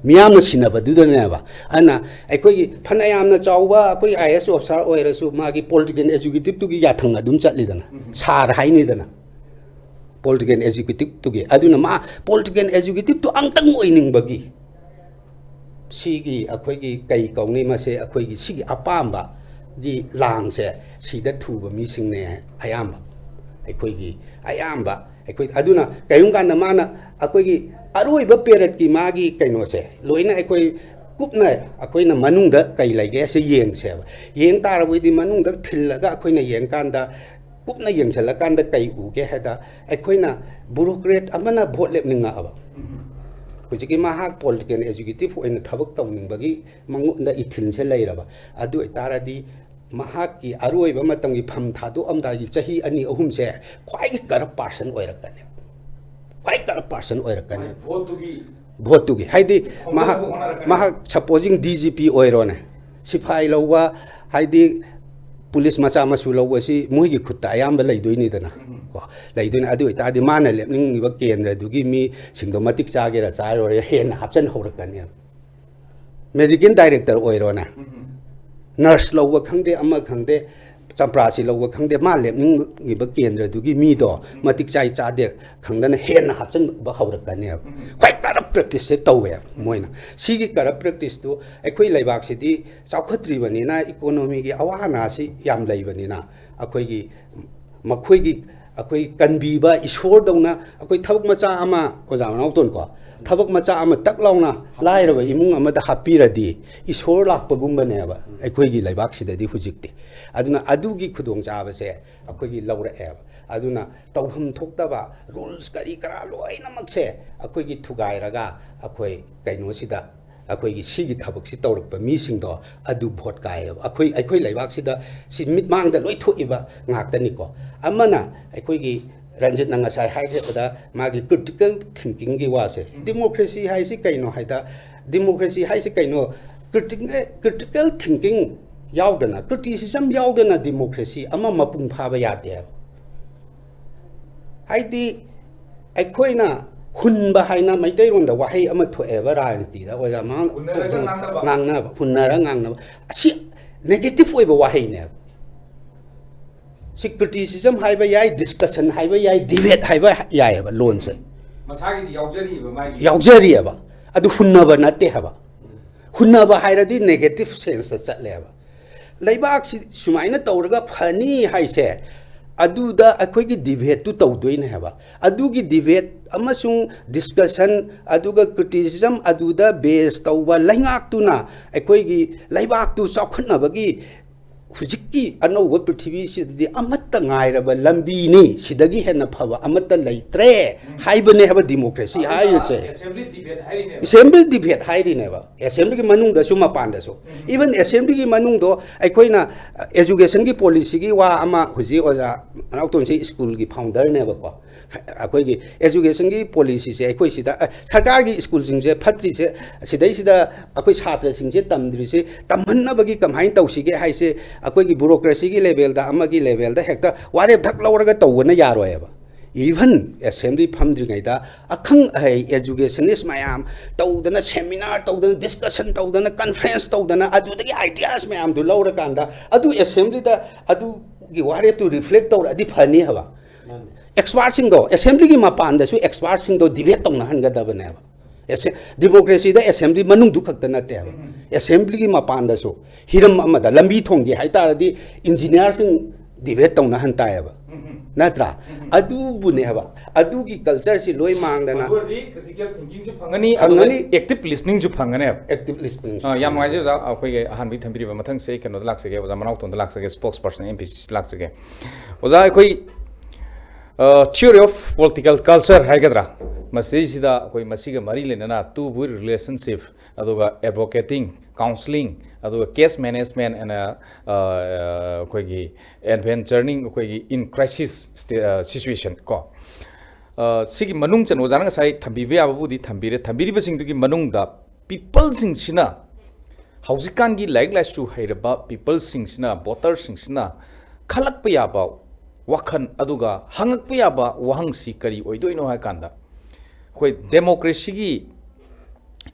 ꯃꯤꯌꯥꯝꯅ ꯁꯤꯟꯅꯕꯗꯨꯗꯅꯦꯕ꯫ ꯑꯗꯨꯅ ꯑꯩꯈꯣꯏꯒꯤ ꯐꯅ ꯌꯥꯝꯅ ꯆꯥꯎꯕ ꯑꯩꯈꯣꯏ ꯑꯥꯏ ꯑꯦ ꯑꯦꯁ ꯑꯣꯐꯤꯁꯥꯔ ꯑꯣꯏꯔꯁꯨ, ꯃꯥꯒꯤ ꯄꯣꯂꯤꯇꯤꯀꯦꯜ ꯑꯦꯛꯖꯤꯀ꯭ꯌꯨꯇꯤꯞꯇꯨꯒꯤ ꯌꯥꯊꯪ ꯑꯗꯨꯝ ꯆꯠꯂꯤꯗꯅ, ꯁꯥꯔ ꯍꯥꯏꯅꯤꯗꯅ ꯄꯣꯂꯤꯇꯤꯀꯦꯜ ꯑꯦꯛꯖꯤꯀ꯭ꯌꯨꯇꯤꯞꯇꯨꯒꯤ꯫ ꯑꯗꯨꯅ ꯃꯥ ꯄꯣꯂꯤꯇꯤꯀꯦꯜ ꯑꯦꯛꯖꯤꯀ꯭ꯌꯨꯇꯤꯞꯇꯨ ꯑꯝꯇꯪ ꯑꯣꯏꯅꯤꯡꯕꯒꯤ, ꯁꯤꯒꯤ ꯑꯩꯈꯣꯏꯒꯤ ꯀꯩ ꯀꯧꯅꯤ, ꯃꯁꯦ ꯑꯩꯈꯣꯏꯒꯤ ꯁꯤꯒꯤ ꯑꯄꯥꯝꯕꯒꯤ ꯂꯥꯡꯁꯦ ꯁꯤꯗ ꯊꯨꯕ ꯃꯤꯁꯤꯡꯅꯦ ꯑꯌꯥꯝꯕ꯫ ꯑꯩꯈꯣꯏꯒꯤ ꯑꯌꯥꯝꯕ ꯑꯩꯈꯣꯏ, ꯑꯗꯨꯅ ꯀꯔꯤꯒꯨꯝꯕ ꯀꯥꯟꯗ ꯃꯥꯅ ꯑꯩꯈꯣꯏꯒꯤ ꯑꯔꯣꯏꯕ ꯄꯦꯔꯠꯀꯤ ꯃꯥꯒꯤ ꯀꯩꯅꯣꯁꯦ ꯂꯣꯏꯅ ꯑꯩꯈꯣꯏ ꯀꯨꯞꯅ ꯑꯩꯈꯣꯏꯅ ꯃꯅꯨꯡꯗ ꯀꯩ ꯂꯩꯒꯦ ꯍꯥꯏꯁꯦ ꯌꯦꯡꯁꯦꯕ꯫ ꯌꯦꯡ ꯇꯥꯔꯕꯗꯤ ꯃꯅꯨꯡꯗ ꯊꯤꯜꯂꯒ ꯑꯩꯈꯣꯏꯅ ꯌꯦꯡꯀꯥꯟꯗ, ꯀꯨꯞꯅ ꯌꯦꯡꯁꯤꯜꯂꯀꯥꯟꯗ ꯀꯩ ꯎꯒꯦ ꯍꯥꯏꯗ, ꯑꯩꯈꯣꯏꯅ ꯕꯨꯔꯣꯀ꯭ꯔꯦꯠ ꯑꯃꯅ ꯚꯣꯠ ꯂꯦꯞꯅꯤꯡꯉꯛꯑꯕ, ꯍꯧꯖꯤꯛꯀꯤ ꯃꯍꯥꯛ ꯄꯣꯂꯤꯇꯤꯀꯦꯜ ꯑꯦꯛꯖꯤꯀ꯭ꯌꯨꯇꯤꯞ ꯑꯣꯏꯅ ꯊꯕꯛ ꯇꯧꯅꯤꯡꯕꯒꯤ ꯃꯉꯣꯟꯗ ꯏꯊꯤꯜꯁꯦ ꯂꯩꯔꯕ, ꯑꯗꯨ ꯑꯣꯏꯇꯥꯔꯗꯤ ꯃꯍꯥꯛꯀꯤ ꯑꯔꯣꯏꯕ ꯃꯇꯝꯒꯤ ꯐꯝ ꯊꯥꯗꯣꯛꯑꯝꯗꯥꯏꯒꯤ ꯆꯍꯤ ꯑꯅꯤ ꯑꯍꯨꯝꯁꯦ ꯈ꯭ꯋꯥꯏꯒꯤ ꯀꯔꯞ ꯄꯥꯔꯁꯟ ꯑꯣꯏꯔꯛꯀꯅꯤ, ꯈ꯭ꯋꯥꯏ ꯀꯔꯞ ꯄꯥꯔꯁꯟ ꯑꯣꯏꯔꯛꯀꯅꯤ꯫ ꯚꯣꯠꯇꯨꯒꯤ, ꯚꯣꯠꯇꯨꯒꯤ ꯍꯥꯏꯗꯤ ꯈꯣꯝꯖꯤꯟꯅꯕ ꯃꯍꯥꯛ ꯍꯣꯠꯅꯔꯛꯀꯅꯤ꯫ ꯃꯍꯥꯛ ꯁꯄꯣꯖꯤꯡ ꯗꯤ ꯖꯤ ꯄꯤ ꯑꯣꯏꯔꯣꯅꯦ, ꯁꯤꯐꯥꯏ ꯂꯧꯕ, ꯍꯥꯏꯗꯤ ꯄꯨꯂꯤꯁ ꯃꯆꯥ ꯃꯁꯨ ꯂꯧꯕꯁꯤ ꯃꯣꯏꯒꯤ ꯈꯨꯠꯇ ꯑꯌꯥꯝꯕ ꯂꯩꯗꯣꯏꯅꯤꯗꯅ꯫ ꯎꯝ꯫ ꯀꯣ, ꯂꯩꯗꯣꯏꯅꯤ꯫ ꯑꯗꯨ ꯑꯣꯏꯇꯥꯔꯗꯤ ꯃꯥꯅ ꯂꯦꯞꯅꯤꯡꯉꯤꯕ ꯀꯦꯟꯗ꯭ꯔꯗꯨꯒꯤ ꯃꯤꯁꯤꯡꯗꯣ ꯃꯇꯤꯛ ꯆꯥꯒꯦꯔꯥ ꯆꯥꯔꯣꯏꯔꯥ ꯍꯦꯟꯅ ꯍꯥꯞꯆꯤꯟꯍꯧꯔꯛꯀꯅꯦꯕ꯫ ꯃꯦꯗꯤꯀꯦꯜ ꯗꯥꯏꯔꯦꯛꯇꯔ ꯑꯣꯏꯔꯣꯅꯦ, ꯎꯝ꯫ ꯅꯔꯁ ꯂꯧꯕ ꯈꯪꯗꯦ, ꯑꯃ ꯈꯪꯗꯦ, ꯆꯝꯄ꯭ꯔꯥꯁꯤ ꯂꯧꯕ ꯈꯪꯗꯦ, ꯃꯥ ꯂꯦꯞꯅꯤꯡꯉꯤꯕ ꯀꯦꯟꯗ꯭ꯔꯗꯨꯒꯤ ꯃꯤꯗꯣ ꯎꯝ꯫ ꯃꯇꯤꯛ ꯆꯥꯏ ꯆꯥꯗꯦ ꯈꯪꯗꯅ ꯍꯦꯟꯅ ꯍꯥꯞꯆꯤꯟꯕ ꯍꯧꯔꯛꯀꯅꯦꯕ꯫ ꯎꯝ꯫ ꯈ꯭ꯋꯥꯏ ꯀꯔꯞ ꯄ꯭ꯔꯦꯛꯇꯤꯁꯁꯦ ꯇꯧꯋꯦꯕ ꯃꯣꯏꯅ꯫ ꯁꯤꯒꯤ ꯀꯔꯞ ꯄ꯭ꯔꯦꯛꯇꯤꯁꯇꯨ ꯑꯩꯈꯣꯏ ꯂꯩꯕꯥꯛꯁꯤꯗꯤ ꯆꯥꯎꯈꯠꯇ꯭ꯔꯤꯕꯅꯤꯅ, ꯏꯀꯣꯅꯣꯃꯤꯒꯤ ꯑꯋꯥ ꯑꯅꯥꯁꯤ ꯌꯥꯝ ꯂꯩꯕꯅꯤꯅ, ꯑꯩꯈꯣꯏꯒꯤ ꯃꯈꯣꯏꯒꯤ ꯑꯩꯈꯣꯏ ꯀꯟꯕꯤꯕ ꯏꯁꯣꯔꯗꯧꯅ, ꯑꯩꯈꯣꯏ ꯊꯕꯛ ꯃꯆꯥ ꯑꯃ, ꯑꯣꯖꯥ ꯃꯅꯥꯎꯇꯣꯟꯀꯣ, ꯊꯕꯛ ꯃꯆꯥ ꯑꯃ ꯇꯛ ꯂꯥꯎꯅ ꯂꯥꯏꯔꯕ ꯏꯃꯨꯡ ꯑꯃꯗ ꯍꯥꯞꯄꯤꯔꯗꯤ ꯏꯁꯣꯔ ꯂꯥꯛꯄꯒꯨꯝꯕꯅꯦꯕ ꯑꯩꯈꯣꯏꯒꯤ ꯂꯩꯕꯥꯛꯁꯤꯗꯗꯤ ꯍꯧꯖꯤꯛꯇꯤ꯫ ꯑꯗꯨꯅ ꯑꯗꯨꯒꯤ ꯈꯨꯗꯣꯡꯆꯥꯕꯁꯦ ꯑꯩꯈꯣꯏꯒꯤ ꯂꯧꯔꯛꯑꯦꯕ꯫ ꯑꯗꯨꯅ ꯇꯧꯐꯝ ꯊꯣꯛꯇꯕ ꯔꯨꯜꯁ ꯀꯔꯤ ꯀꯔꯥ ꯂꯣꯏꯅꯃꯛꯁꯦ ꯑꯩꯈꯣꯏꯒꯤ ꯊꯨꯒꯥꯏꯔꯒ ꯑꯩꯈꯣꯏ ꯀꯩꯅꯣꯁꯤꯗ, ꯑꯩꯈꯣꯏꯒꯤ ꯁꯤꯒꯤ ꯊꯕꯛꯁꯤ ꯇꯧꯔꯛꯄ ꯃꯤꯁꯤꯡꯗꯣ ꯑꯗꯨ ꯚꯣꯠ ꯀꯥꯏꯌꯦꯕ꯫ ꯑꯩꯈꯣꯏ, ꯑꯩꯈꯣꯏ ꯂꯩꯕꯥꯛꯁꯤꯗ ꯁꯤ ꯃꯤꯠꯃꯥꯡꯗ ꯂꯣꯏ ꯊꯣꯛꯏꯕ ꯉꯥꯛꯇꯅꯤꯀꯣ꯫ ꯑꯃꯅ ꯑꯩꯈꯣꯏꯒꯤ ꯔꯟꯖꯤꯠꯅ ꯉꯁꯥꯏ ꯍꯥꯏꯈꯤꯕꯗ ꯃꯥꯒꯤ ꯀ꯭ꯔꯤꯇꯤꯀꯦꯜ ꯊꯤꯡꯀꯤꯡꯒꯤ ꯋꯥꯁꯦ, ꯗꯤꯃꯣꯀ꯭ꯔꯦꯁꯤ ꯍꯥꯏꯁꯤ ꯀꯩꯅꯣ ꯍꯥꯏꯗ, ꯗꯤꯃꯣꯀ꯭ꯔꯦꯁꯤ ꯍꯥꯏꯁꯤ ꯀꯩꯅꯣ? ꯀ꯭ꯔꯤꯇꯤꯀꯦꯜ ꯊꯤꯡꯀꯤꯡ ꯌꯥꯎꯗꯅ, ꯀ꯭ꯔꯤꯇꯤꯁꯤꯖꯝ ꯌꯥꯎꯗꯅ ꯗꯤꯃꯣꯀ꯭ꯔꯦꯁꯤ ꯑꯃ ꯃꯄꯨꯡ ꯐꯥꯕ ꯌꯥꯗꯦ ꯍꯥꯏꯕ꯫ ꯍꯥꯏꯗꯤ ꯑꯩꯈꯣꯏꯅ ꯍꯨꯟꯕ ꯍꯥꯏꯅ ꯃꯩꯇꯩꯂꯣꯟꯗ ꯋꯥꯍꯩ ꯑꯃ ꯊꯣꯛꯑꯦꯕ ꯔꯥꯖꯅꯤꯇꯤꯗ, ꯑꯣꯖꯥ ꯃꯥ-, ꯍꯨꯟꯅꯔꯒ ꯉꯥꯡꯅꯕ꯫ ꯉꯥꯡꯅꯕ, ꯍꯨꯟꯅꯔ ꯉꯥꯡꯅꯕ꯫ ꯑꯁꯤ ꯅꯦꯒꯦꯇꯤꯚ ꯑꯣꯏꯕ ꯋꯥꯍꯩꯅꯦꯕ꯫ ꯁꯤ ꯀ꯭ꯔꯤꯇꯤꯁꯤꯖꯝ ꯍꯥꯏꯕ ꯌꯥꯏ, ꯗꯤꯁꯀꯁꯟ ꯍꯥꯏꯕ ꯌꯥꯏ, ꯗꯤꯕꯦꯠ ꯍꯥꯏꯕ ꯌꯥꯏꯑꯕ ꯂꯣꯟꯁꯦ꯫ ꯃꯁꯥꯒꯤꯗꯤ ꯌꯥꯎꯖꯔꯤꯕ ꯃꯥꯒꯤ꯫ ꯌꯥꯎꯖꯔꯤꯑꯕ꯫ ꯑꯗꯨ ꯍꯨꯟꯅꯕ ꯅꯠꯇꯦ ꯍꯥꯏꯕ꯫ ꯍꯨꯟꯅꯕ ꯍꯥꯏꯔꯗꯤ ꯅꯦꯒꯦꯇꯤꯚ ꯁꯦꯟꯁꯇ ꯆꯠꯂꯦꯕ꯫ ꯂꯩꯕꯥꯛꯁꯤ ꯁꯨꯃꯥꯏꯅ ꯇꯧꯔꯒ ꯐꯅꯤ ꯍꯥꯏꯁꯦ, ꯑꯗꯨꯗ ꯑꯩꯈꯣꯏꯒꯤ ꯗꯤꯕꯦꯠꯇꯨ ꯇꯧꯗꯣꯏꯅꯦ ꯍꯥꯏꯕ꯫ ꯑꯗꯨꯒꯤ ꯗꯤꯕꯦꯠ ꯑꯃꯁꯨꯡ ꯗꯤꯁꯀꯁꯟ, ꯑꯗꯨꯒ ꯀ꯭ꯔꯤꯇꯤꯁꯤꯖꯝ, ꯑꯗꯨꯗ ꯕꯦꯁ ꯇꯧꯕ ꯂꯩꯉꯥꯛꯇꯨꯅ ꯑꯩꯈꯣꯏꯒꯤ ꯂꯩꯕꯥꯛꯇꯨ ꯆꯥꯎꯈꯠꯅꯕꯒꯤ ꯍꯧꯖꯤꯛꯀꯤ ꯑꯅꯧꯕ ꯄ꯭ꯔꯤꯊꯤꯕꯤꯁꯤꯗꯗꯤ ꯑꯃꯠꯇ ꯉꯥꯏꯔꯕ ꯂꯝꯕꯤꯅꯤ, ꯁꯤꯗꯒꯤ ꯍꯦꯟꯅ ꯐꯕ ꯑꯃꯠꯇ ꯂꯩꯇ꯭ꯔꯦ ꯍꯥꯏꯕꯅꯦ ꯍꯥꯏꯕ ꯗꯤꯃꯣꯀ꯭ꯔꯦꯁꯤ ꯍꯥꯏꯔꯤꯁꯦ꯫ ꯑꯦꯁꯦꯝꯕ꯭ꯂꯤ ꯗꯤꯕꯦꯠ ꯍꯥꯏꯔꯤꯅꯦꯕ꯫ ꯑꯦꯁꯦꯝꯕ꯭ꯂꯤ ꯗꯤꯕꯦꯠ ꯍꯥꯏꯔꯤꯅꯦꯕ, ꯑꯦꯁꯦꯝꯕ꯭ꯂꯤꯒꯤ ꯃꯅꯨꯡꯗꯁꯨ ꯃꯄꯥꯟꯗꯁꯨ꯫ ꯏꯚꯟ ꯑꯦꯁꯦꯝꯕ꯭ꯂꯤꯒꯤ ꯃꯅꯨꯡꯗꯣ ꯑꯩꯈꯣꯏꯅ, ꯑ, ꯑꯦꯖꯨꯀꯦꯁꯟꯒꯤ ꯄꯣꯂꯤꯁꯤꯒꯤ ꯋꯥ ꯑꯃ, ꯍꯧꯖꯤꯛ ꯑꯣꯖꯥ ꯃꯅꯥꯎꯇꯣꯟꯁꯦ ꯁ꯭ꯀꯨꯜꯒꯤ ꯐꯥꯎꯟꯗꯔꯅꯦꯕꯀꯣ꯫ ꯑꯩꯈꯣꯏꯒꯤ ꯑꯦꯖꯨꯀꯦꯁꯟꯒꯤ ꯄꯣꯂꯤꯁꯤꯁꯦ ꯑꯩꯈꯣꯏ ꯁꯤꯗ, ꯑ, ꯁꯔꯀꯥꯔꯒꯤ ꯁ꯭ꯀꯨꯜꯁꯤꯡꯁꯦ ꯐꯠꯇ꯭ꯔꯤꯁꯦ, ꯁꯤꯗꯩꯁꯤꯗ ꯑꯩꯈꯣꯏ ꯁꯥꯇ꯭ꯔꯁꯤꯡꯁꯦ ꯇꯝꯗ꯭ꯔꯤꯁꯦ ꯇꯝꯍꯟꯅꯕꯒꯤ ꯀꯃꯥꯏꯅ ꯇꯧꯁꯤꯒꯦ ꯍꯥꯏꯁꯦ, ꯑꯩꯈꯣꯏꯒꯤ ꯕ꯭ꯌꯨꯔꯣꯀ꯭ꯔꯦꯁꯤꯒꯤ ꯂꯦꯚꯦꯜꯗ, ꯑꯃꯒꯤ ꯂꯦꯚꯦꯜꯗ ꯍꯦꯛꯇ ꯋꯥꯔꯦꯞ ꯊꯛ ꯂꯧꯔꯒ ꯇꯧꯕꯅ ꯌꯥꯔꯣꯏꯑꯕ꯫ ꯏꯚꯟ ꯑꯦꯁꯦꯝꯕ꯭ꯂꯤ ꯐꯝꯗ꯭ꯔꯤꯉꯩꯗ ꯑꯈꯪ ꯑꯍꯩ ꯑꯦꯖꯨꯀꯦꯁꯅꯤꯁ ꯃꯌꯥꯝ ꯇꯧꯗꯅ, ꯁꯦꯃꯤꯅꯥꯔ ꯇꯧꯗꯅ, ꯗꯤꯁꯀꯁꯟ ꯇꯧꯗꯅ, ꯀꯟꯐ꯭ꯔꯦꯟꯁ ꯇꯧꯗꯅ, ꯑꯗꯨꯗꯒꯤ ꯑꯥꯏꯗꯤꯌꯥꯁ ꯃꯌꯥꯝꯗꯨ ꯂꯧꯔꯀꯥꯟꯗ ꯑꯗꯨ ꯑꯦꯁꯦꯝꯕ꯭ꯂꯤꯗ ꯑꯗꯨꯒꯤ ꯋꯥꯔꯦꯞꯇꯨ ꯔꯤꯐ꯭ꯂꯦꯛ ꯇꯧꯔꯛꯑꯗꯤ ꯐꯅꯤ ꯍꯥꯏꯕ꯫ ꯑꯦꯛꯁꯄꯥꯔꯠꯁꯤꯡꯗꯣ, ꯑꯦꯁꯦꯝꯕ꯭ꯂꯤꯒꯤ ꯃꯄꯥꯟꯗꯁꯨ ꯑꯦꯛꯁꯄꯥꯔꯠꯁꯤꯡꯗꯣ ꯗꯤꯕꯦꯠ ꯇꯧꯅꯍꯟꯒꯗꯕꯅꯦꯕ꯫ ꯑꯦꯁꯦ-, ꯗꯤꯃꯣꯀ꯭ꯔꯦꯁꯤꯗ ꯑꯦꯁꯦꯝꯕ꯭ꯂꯤ ꯃꯅꯨꯡꯗꯨ ꯈꯛꯇ ꯅꯠꯇꯦꯕ, ꯑꯦꯁꯦꯝꯕ꯭ꯂꯤꯒꯤ ꯃꯄꯥꯟꯗꯁꯨ ꯍꯤꯔꯝ ꯑꯃꯗ ꯂꯝꯕꯤ ꯊꯣꯡꯒꯦ ꯍꯥꯏꯇꯥꯔꯗꯤ ꯏꯟꯖꯤꯅꯤꯌꯥꯔꯁꯤꯡ ꯗꯤꯕꯦꯠ ꯇꯧꯅꯍꯟ ꯇꯥꯏꯌꯦꯕ꯫ ꯅꯠꯇ꯭ꯔꯥ? ꯑꯗꯨꯕꯨꯅꯦ ꯍꯥꯏꯕ, ꯑꯗꯨꯒꯤ culture ꯁꯤ ꯂꯣꯏ ꯃꯥꯡꯗꯅ꯫ ꯑꯗꯨ ꯑꯣꯏꯔꯗꯤ critical thinking ꯁꯨ ꯐꯪꯒꯅꯤ, ꯐꯪꯒꯅꯤ꯫ ꯑꯗꯨꯒ active listening ꯁꯨ ꯐꯪꯒꯅꯦꯕ꯫ Active listening ꯁꯨ ꯑꯥ, ꯌꯥꯝ ꯐꯪꯒꯅꯤ꯫ ꯅꯨꯡꯉꯥꯏꯖꯩ ꯑꯣꯖꯥ, ꯑꯩꯈꯣꯏꯒꯤ ꯑꯍꯥꯟꯕꯒꯤ ꯊꯝꯕꯤꯔꯤꯕ꯫ ꯃꯊꯪꯁꯦ ꯑꯩ ꯀꯩꯅꯣꯗ ꯂꯥꯛꯆꯒꯦ, ꯑꯣꯖꯥ ꯃꯅꯥꯎꯇꯣꯟꯗ ꯂꯥꯛꯆꯒꯦ, spokesperson M P C ꯁꯤ ꯂꯥꯛꯆꯒꯦ꯫ ꯑꯣꯖꯥ, ꯑꯩꯈꯣꯏ, ꯑ, theory of political culture ꯍꯥꯏꯒꯗ꯭ꯔꯥ, ꯃꯁꯤꯁꯤꯗ ꯑꯩꯈꯣꯏ ꯃꯁꯤꯒ ꯃꯔꯤ ꯂꯩꯅꯅ two-way relationship, ꯑꯗꯨꯒ advocating, counseling, ꯑꯗꯨꯒ case management and, ꯑ, ꯑ, ꯑꯩꯈꯣꯏꯒꯤ adventuring, ꯑꯩꯈꯣꯏꯒꯤ in crisis sta-, ꯑ, situation ꯀꯣ꯫ ꯑ, ꯁꯤꯒꯤ ꯃꯅꯨꯡ ꯆꯟ ꯑꯣꯖꯥꯅ ꯉꯁꯥꯏ ꯊꯝꯕꯤꯕ ꯌꯥꯕꯕꯨꯗꯤ ꯊꯝꯕꯤꯔꯦ꯫ ꯊꯝꯕꯤꯔꯤꯕꯁꯤꯡꯗꯨꯒꯤ ꯃꯅꯨꯡꯗ people ꯁꯤꯡꯁꯤꯅ, ꯍꯧꯖꯤꯛꯀꯥꯟꯒꯤ ꯂꯥꯏꯔꯤꯛ ꯂꯥꯏꯁꯨ ꯍꯩꯔꯕ people ꯁꯤꯡꯁꯤꯅ, voter ꯁꯤꯡꯁꯤꯅ ꯈꯜꯂꯛꯄ ꯌꯥꯕ ꯋꯥꯈꯜ ꯑꯗꯨꯒ ꯍꯪꯉꯛꯄ ꯌꯥꯕ ꯋꯥꯍꯪꯁꯤ ꯀꯔꯤ ꯑꯣꯏꯗꯣꯏꯅꯣ ꯍꯥꯏ ꯀꯥꯟꯗ, ꯑꯩꯈꯣꯏ democracy ꯒꯤ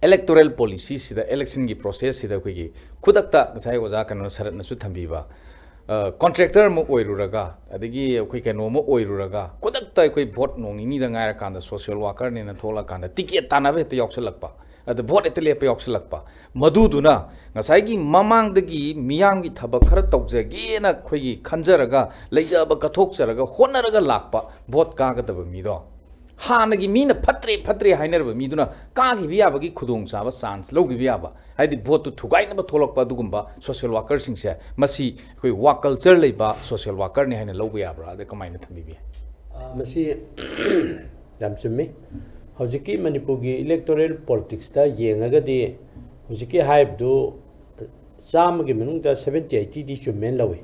electoral policy ꯁꯤꯗ, election ꯒꯤ process ꯁꯤꯗ ꯑꯩꯈꯣꯏꯒꯤ ꯈꯨꯗꯛꯇ ꯉꯁꯥꯏ ꯑꯣꯖꯥ ꯀꯩꯅꯣꯅ, ꯁꯔꯠꯅꯁꯨ ꯊꯝꯕꯤꯕ, ꯑ, contractor ꯑꯃ ꯑꯣꯏꯔꯨꯔꯒ, ꯑꯗꯒꯤ ꯑꯩꯈꯣꯏ ꯀꯩꯅꯣ ꯑꯃ ꯑꯣꯏꯔꯨꯔꯒ, ꯈꯨꯗꯛꯇ ꯑꯩꯈꯣꯏ vote ꯅꯣꯡ ꯅꯤꯅꯤꯗ ꯉꯥꯏꯔꯀꯥꯟꯗ social worker ꯅꯦꯅ ꯊꯣꯛꯂꯛꯀꯥꯟꯗ ticket ꯇꯥꯟꯅꯕ ꯍꯦꯛꯇ ꯌꯥꯎꯁꯜꯂꯛꯄ, ꯑꯗ vote ꯍꯦꯛꯇ ꯂꯦꯞꯄ ꯌꯥꯎꯁꯜꯂꯛꯄ, ꯃꯗꯨꯗꯨꯅ ꯉꯁꯥꯏꯒꯤ ꯃꯃꯥꯡꯗꯒꯤ ꯃꯤꯌꯥꯝꯒꯤ ꯊꯕꯛ ꯈꯔ ꯇꯧꯖꯒꯦꯅ ꯑꯩꯈꯣꯏꯒꯤ ꯈꯟꯖꯔꯒ, ꯂꯩꯖꯕ ꯀꯠꯊꯣꯛꯆꯔꯒ ꯍꯣꯠꯅꯔꯒ ꯂꯥꯛꯄ vote ꯀꯥꯒꯗꯕ ꯃꯤꯗꯣ, ꯍꯥꯟꯅꯒꯤ ꯃꯤꯅ ꯐꯠꯇ꯭ꯔꯦ, ꯐꯠꯇ꯭ꯔꯦ ꯍꯥꯏꯅꯔꯕ ꯃꯤꯗꯨꯅ ꯀꯥꯈꯤꯕ ꯌꯥꯕꯒꯤ ꯈꯨꯗꯣꯡꯆꯥꯕ, chance ꯂꯧꯈꯤꯕ ꯌꯥꯕ, ꯍꯥꯏꯗꯤ vote ꯇꯨ ꯊꯨꯒꯥꯏꯅꯕ ꯊꯣꯛꯂꯛꯄ ꯑꯗꯨꯒꯨꯝꯕ social worker ꯁꯤꯡꯁꯦ, ꯃꯁꯤ ꯑꯩꯈꯣꯏ work culture ꯂꯩꯕ social worker ꯅꯤ ꯍꯥꯏꯅ ꯂꯧꯕ ꯌꯥꯕ꯭ꯔꯥ? ꯑꯗ ꯀꯃꯥꯏꯅ ꯊꯝꯕꯤꯕ ꯌꯥꯏ? ꯑ, ꯃꯁꯤ ꯌꯥꯝ ꯆꯨꯝꯃꯤ꯫ ꯍꯧꯖꯤꯛꯀꯤ ꯃꯅꯤꯄꯨꯔꯒꯤ electoral politics ꯇ ꯌꯦꯡꯉꯒꯗꯤ, ꯍꯧꯖꯤꯛꯀꯤ ꯍꯥꯏꯔꯤꯕꯗꯨ ꯆꯥꯝꯃꯒꯤ ꯃꯅꯨꯡꯗ seventy eighty ꯗꯤ ꯆꯨꯝꯃꯦꯅ ꯂꯧꯏ꯫